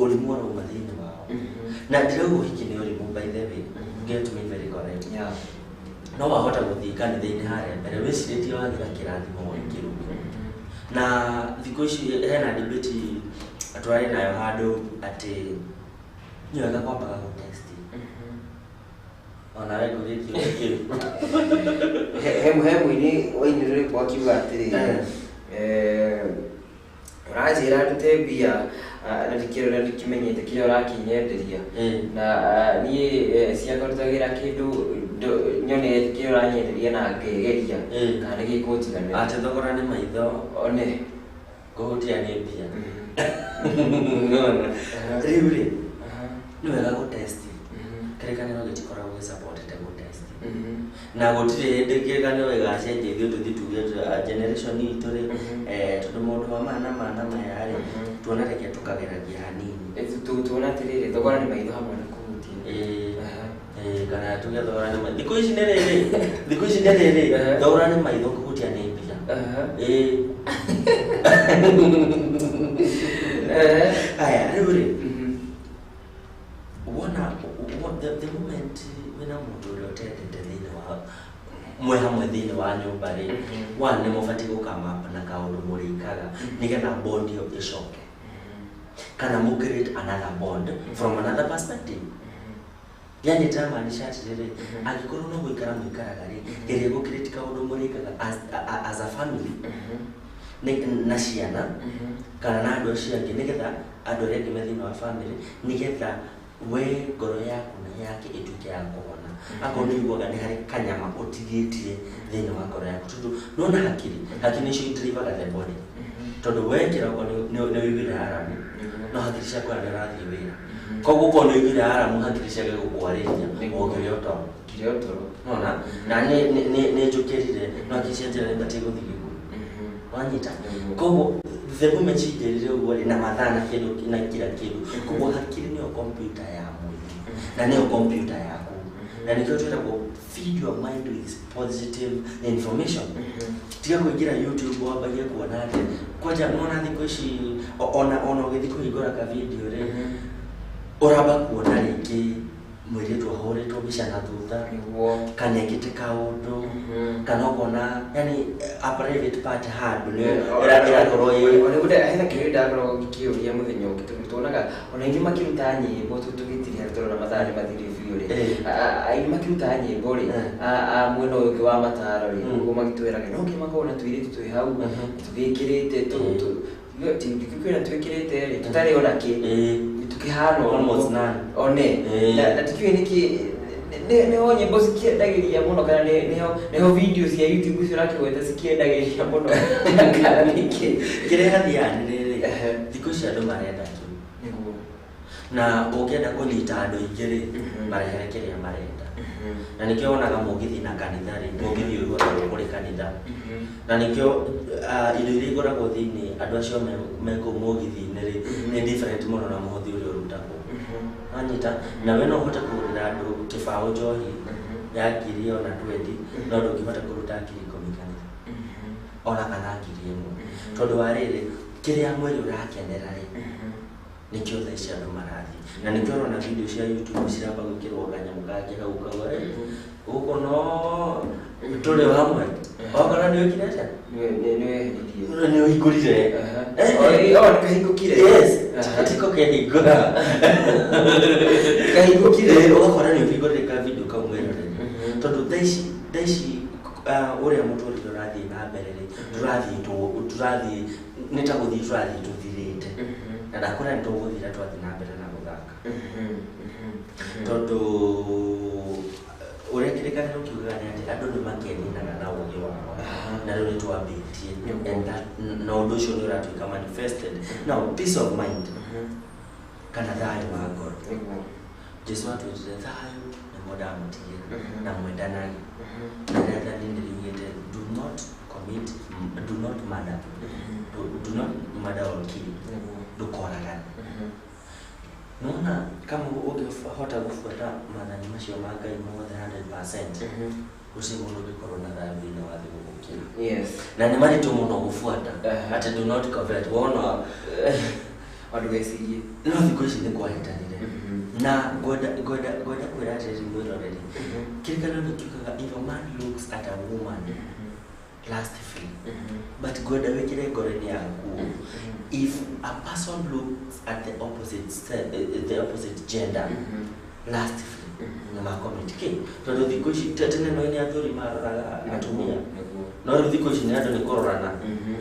ũrimũ ũrauma thĩinĩ wao. Na ndirauga ũhiki nĩ ũrimũ, by the way. Get me very correct. No wahota gũthiĩ kanitha-inĩ harĩa mbere wĩcirĩtie wagĩra kĩrathimo gwĩkĩrwo. Na thikũ ici hena debate twarĩ nayo handũ atĩ nĩ wega kwambaga gũtest. Ona we ngũrie kĩũria kĩu. He mũini wainire rwĩmbo akiuga atĩrĩrĩ, ũranjĩra ndute mbia, na ndikĩrora ndikĩmenyete kĩrĩa ũrakĩnyenderia. Na niĩ ciakwa ndutagĩra kĩndũ nyone kĩrĩa ũranyenderia na ngegeria kana nĩ gĩkũnjiganĩra. Atĩ thogora nĩ maitho. One. Kũhutia nĩ mbia. Nona. Rĩu rĩ, nĩ wega gũtest. Kĩrĩkanĩro gĩtikoragwo gĩsupportĩte gũtest. Na gũtirĩ hĩndĩ kĩrĩkanĩro gĩgacenjia ithuĩ tũthiĩ tuge generation itũ rĩ, tondũ maũndũ ma maya na maya na maya rĩ, tuona reke tũkageragia hanini. Tuona atĩrĩrĩ, thogora nĩ maitho hamwe na kũhutia. Kana tuge thogora nĩ maitho. Thikũ ici nĩ rĩrĩ, thikũ ici nĩ rĩrĩ, thogora nĩ maitho kũhutia nĩ mbia. Aya, rĩu rĩ, wona the moment wĩna mũndũ ũrĩa ũtendete thĩinĩ wa mwe hamwe thĩinĩ wa nyũmba rĩ, one nĩ mũbatiĩ gũkama up na kaũndũ mũrĩkaga nĩgetha bond ĩyo ĩcoke. Kana mũ create another bond from another perspective. Yani ndĩramaanisha atĩrĩrĩ, angĩkorwo no gũikara mũikaraga rĩ, geria gũ create kaũndũ mũrĩkaga as a family na ciana kana na andũ acio angĩ, nĩgetha andũ arĩa angĩ me thĩinĩ wa family, nĩgetha we ngoro yaku na yake ĩtuĩke ya kũhona. Akorwo nĩ ũiguaga nĩ harĩ kanyama ũtigĩtie thĩinĩ wa ngoro yaku, tondũ nĩwona hakiri nĩcio idrivaga the body. Tondũ we kĩroko nĩ ũiguire aramu, no hakiri ciaku nĩ ũrathiĩ wĩra. Koguo okorwo nĩ ũiguire aramu, hakiri ciake gũkwarĩria ũngĩrĩa ũtoro. Ngĩrĩa ũtoro. Nona? Na nĩ njũkĩrire, no hakiri cia njĩra nĩ batiĩ gũthiĩ gĩkuũ. Wanyita? Koguo the moment cinjĩrire ũguo rĩ, na mathaa na kĩndũ na kila kĩndũ. Koguo hakiri nĩyo computer ya mwĩrĩ na nĩyo computer yaku. Na nĩkĩo twĩragwo feed your mind with positive information. Tiga kũingĩra YouTube wambagie kuona atĩ kwanja nĩwona thikũ ici ona ũgĩthiĩ kũhingũra ka video rĩ, ũramba kuona rĩngĩ mũirĩtu ahũrĩtwo mbica na thutha, kana ekĩte kaũndũ, kana ũkona yani a private part handũ nĩ ĩrakorwo ĩ Hena kĩũria ndakoragwo ngĩkĩũria mũthenya ũngĩ, tondũ tuonaga ona aini makĩruta nyĩmbo tũgĩtiria tũrona mathaa nĩ mathirire biũ rĩ. Aini makĩruta nyĩmbo rĩ, a mwena ũyũ ũngĩ wa mataro rĩ, ũguo magĩtwĩraga no nginya makorwo na tũirĩtu twĩ hau, tũgĩkĩrĩte kwĩna twĩkĩrĩte rĩ, tũtarĩ ona kĩ, tũkĩhana ũguo. Almost none. One. Na tikĩũĩ nĩkĩ nĩho nyĩmbo cikĩendagĩria mũno, kana nĩho video cia YouTube icio ũrakĩgweta cikĩendagĩria mũno, kana nĩkĩ? Kĩrĩa hathiaga nĩ rĩrĩ, thikũ ici andũ marenda kĩu. Na ũngĩenda kũnyita andũ aingĩ rĩ, marehere kĩrĩa marenda. Na nĩkĩo wonaga mũgithi na kanitha rĩ, mũgithi ũrutagwo kũrĩ kanitha. Na nĩkĩo indo iria igũragwo thĩinĩ, andũ acio me kũu mũgithi-inĩ rĩ, nĩ different mũno na mũhothi ũrĩa ũrutagwo. Wanyita? Na we no ũhote kũgũrĩra andũ kĩbaũ njohi ya ngiri ona 20, no ndũngĩhota kũruta ngiri 10 kanitha. Ona kana ngiri 1. Tondũ wa rĩrĩ, kĩrĩa mwĩrĩ ũrakenera rĩ, nĩkĩo thaa ici andũ marathiĩ. Na nĩkĩo ũrona video cia YouTube ciramba gwĩkĩrwo kanyamũ kangĩ hau ũkauga, gũkũ no tũrĩ o hamwe. Okorwo nĩ wĩkire atĩa? Nĩ ũhingũrire. Oh, nĩkahingũkire. Yes, tiko kehingũra. Kahingũkire. Ũgakora nĩ ũhingũrire ka video kau mwĩroreri, tondũ thaa ici ũrĩa mũtũrĩre ũrathiĩ na mbere rĩ, tũrathiĩ nĩ ta gũthiĩ tũrathiĩ tũthirĩte, na ndakũra nĩ tũgũthira twathiĩ na mbere na gũthaka, tondũ ũrĩa kĩrĩkanĩro kiugaga nĩ atĩ andũ nĩ makeninaga na ũgĩ wao, na rĩu nĩ twambĩtie and na ũndũ ũcio nĩ ũratuĩka manifested. Now, peace of mind kana thayũ wa ngoro, Jesu atwĩtire thayũ nĩguo ndamũtigĩra na mwendanage, na rĩathani nĩ riugĩte do not commit, do not murder, do not murder or kill, ndũkoragane. Nona kama ũngĩhota gũbuata maathani macio ma Ngai mothe 100%, gũtirĩ mũndũ ũngĩkorwo na thayũ thĩinĩ wa thĩ gũgũkĩra. Na nĩ maritũ mũno gũbuata atĩ do not covet, wona. Andũ mecirie. No thikũ ici nĩ kwahĩtanire, na ngwenda kwĩra atĩrĩrĩ mwĩroreri, kĩrĩkanĩro nĩ kiugaga if a man looks at a woman lustfully, but ngwenda wĩkĩre ngoro-inĩ yaku, if a person looks at the opposite gender lustfully, nĩ macommit kĩ, tondũ thikũ ici tene no nĩ athuri maroraga atumia, no rĩu thikũ ici nĩ andũ nĩ kũrorana.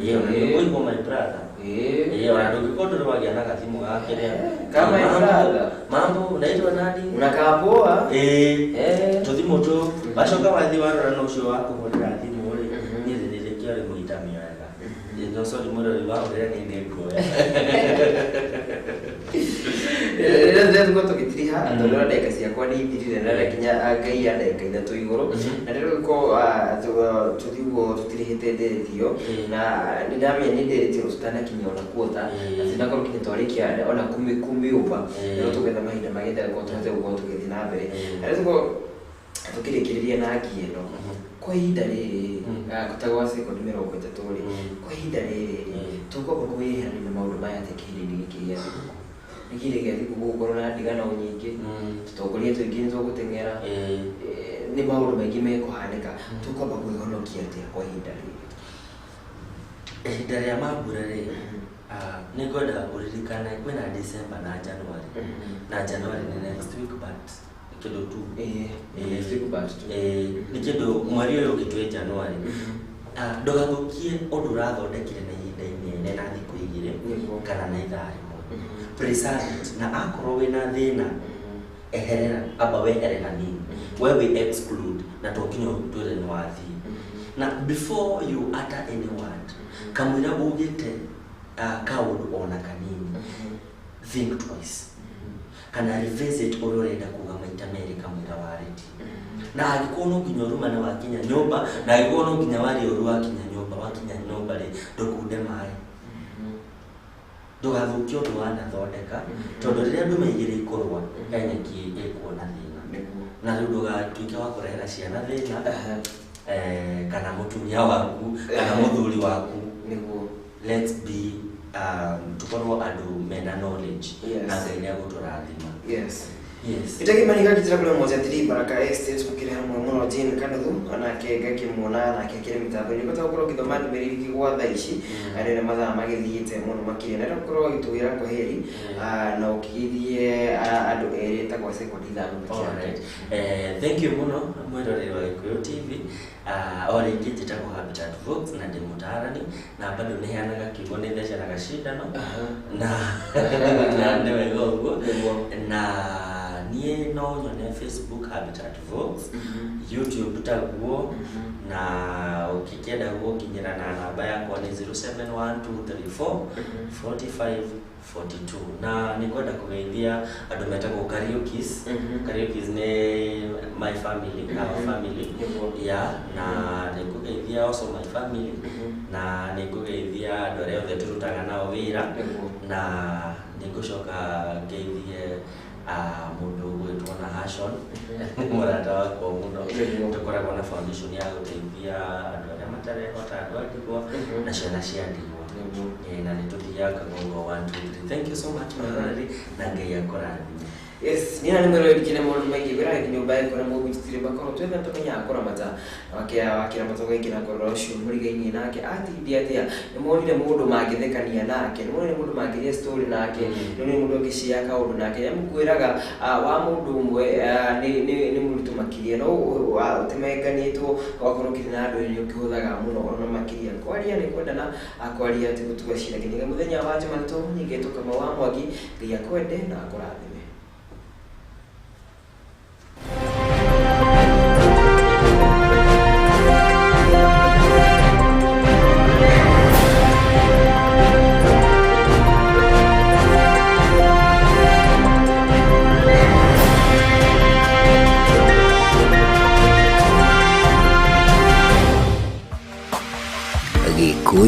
Ĩĩ, ona nĩ ũkũigua my brother. Ĩĩ, ona ndũngĩkorwo ndũrĩ wagĩa na gathimũ gake rĩa Kama my "Mambo, brother. mambo, unaitwa nani?" Unakaa poa. Ĩĩ, tũthimũ tũ wacoka wathiĩ warora na ũcio wa kũhũrĩra thimũ rĩ, niĩ rĩrĩkĩo rĩ mũita mĩega. No sorry, mũrori wa hũrĩra nĩ nguoya. Rĩrĩa tũkorwo tũgĩtiriha, tondũ ndĩrona ndagĩka ciakwa nĩ ithirire na nginya Ngai ya ndagĩka 3 igũrũ, na rĩrĩa gũkorwo tũthiĩ ũguo tũtirihĩte nderetio, na nĩ ndamenya nĩ nderetio tũtanakinya ona kuota, na tũtinakorwo kinya twarĩkia ona kũmĩũmba, no tũgetha mahinda magetha gũkorwo tũhote gũkorwo tũgĩthiĩ na mbere. Na rĩu tũkorwo tũkĩrĩkĩrĩria na ngi ĩno kwa ihinda rĩrĩ, ta gwa sekondi 30 rĩ, kwa ihinda rĩrĩ tũkwamba kwĩyeherania na maũndũ maya atĩa kĩhinda-inĩ gĩkĩ gĩa thigũkũ? Nĩ kĩhinda gĩa thigũkũ gũkorwo na ndigano nyingĩ, tũtongoria tũingĩ nĩ tũgũteng'era, nĩ maũndũ maingĩ mekũhanĩka. Tũkwamba kwĩhonokia atĩa kwa ihinda rĩrĩ? Ihinda rĩa mambura rĩ, nĩ ngwenda ũririkane kwĩna December na January, na January nĩ next week but kĩndũ tu. Next week but two. Nĩ kĩndũ mweri ũyũ ũngĩ twĩ January. Ndũgathũkie ũndũ ũrathondekire na ihinda inene na thikũ 2 kana na ithaa 1. Preserve it, na akorwo wĩna thĩna, eherera, amba wehere hanini, we wĩ exclude, na to nginya ũtwĩre nĩ wathiĩ. Na before you utter any word, kamũira ugĩte kaũndũ ona kanini, think twice kana revisit ũrĩa ũrenda kuga maita merĩ kamũira warĩtie. Na angĩkorwo no nginya ũrumane wakinya nyũmba, na angĩkorwo no nginya warie ũru wakinya nyũmba rĩ, ndũkunde maĩ, ndũgathũkie ũndũ wanathondeka, tondũ rĩrĩa andũ maigĩrĩ ikũrũa he nyeki ĩkuona thĩna, na rĩu ndũgatuĩke wa kũrehera ciana thĩna, kana mũtumia waku kana mũthuri waku. Let's be tukorwo andũ mena knowledge, na Ngai nĩ agũtũrathima. Yes. Itagimani gakitira kule moja tiri Baraka Estate kukire hamwe muno Jane Kanuthu onake ngakĩmuona nake akĩrĩ mĩtambo-inĩ ngota gũkorwo ngĩthoma ndũmĩrĩri gwa thaa ici arĩa mathaa magĩthiĩte mũno makĩria, na gũkorwo agĩtwĩra kwaheri na ũkĩgeithie andũ erĩ ta gwa sekondi 5 peke yake. Alright. Thank you mũno mwĩroreri wa Gĩkũyũ TV. O rĩngĩ njĩtagwo Habitat Vox na ndĩ mũtaarani, na bado nĩ heanaga kiugo, nĩ thecanaga cindano na nĩ wega ũguo. Na niĩ no nyone Facebook Habitat Vox, YouTube taguo, na ũkĩkĩenda gũkinyĩra na namba yakwa nĩ 071234 45 42. Na nĩ ngwenda kũgeithia andũ metagwo Kariukis. Kariukis nĩ my family, our family, yeah. Na nĩ ngũgeithia also my family, na nĩ ngũgeithia andũ arĩa othe tũrutaga nao wĩra, na nĩ ngũcoka ngeithie mũndũ ũgwĩtwo na Hashon, nĩ mũrata wakwa mũno. Tũkoragwo na foundation ya gũteithia andũ arĩa matarehota, andũ a ndigwa na ciana cia ndigwa. Na nĩ tũthiaga Kagongo 1 2 3. Thank you so much mwĩroreri, na Ngai akũrathime. Yes, nina nĩ mwĩroreri kĩrĩa maũndũ maingĩ wĩra nyũmba ya kũrĩa mũgũtitire makorwo twetha tũmenyaga kũramata wakĩramata ũgaingĩra kũrora ũcio mũrigainie nake atindi atĩa. Nĩ monire mũndũ mangĩthekania nake, nĩ monire mũndũ mangĩria story nake, nĩ monire mũndũ angĩshare kaũndũ nake. Nĩmũkwĩraga wa mũndũ ũmwe nĩ mũritũ makĩria, no ũtemenganĩtwo ũgakorwo ũkĩrĩ na andũ nĩ ũkĩhũthaga mũno ona makĩria. Kwaria nĩ kwendana, kwaria ti gũtua cira. Nginyagia mũthenya wa Jumatatũ, nyingĩ Kamau wa Mwangi. Ngai akwende na akũrathime.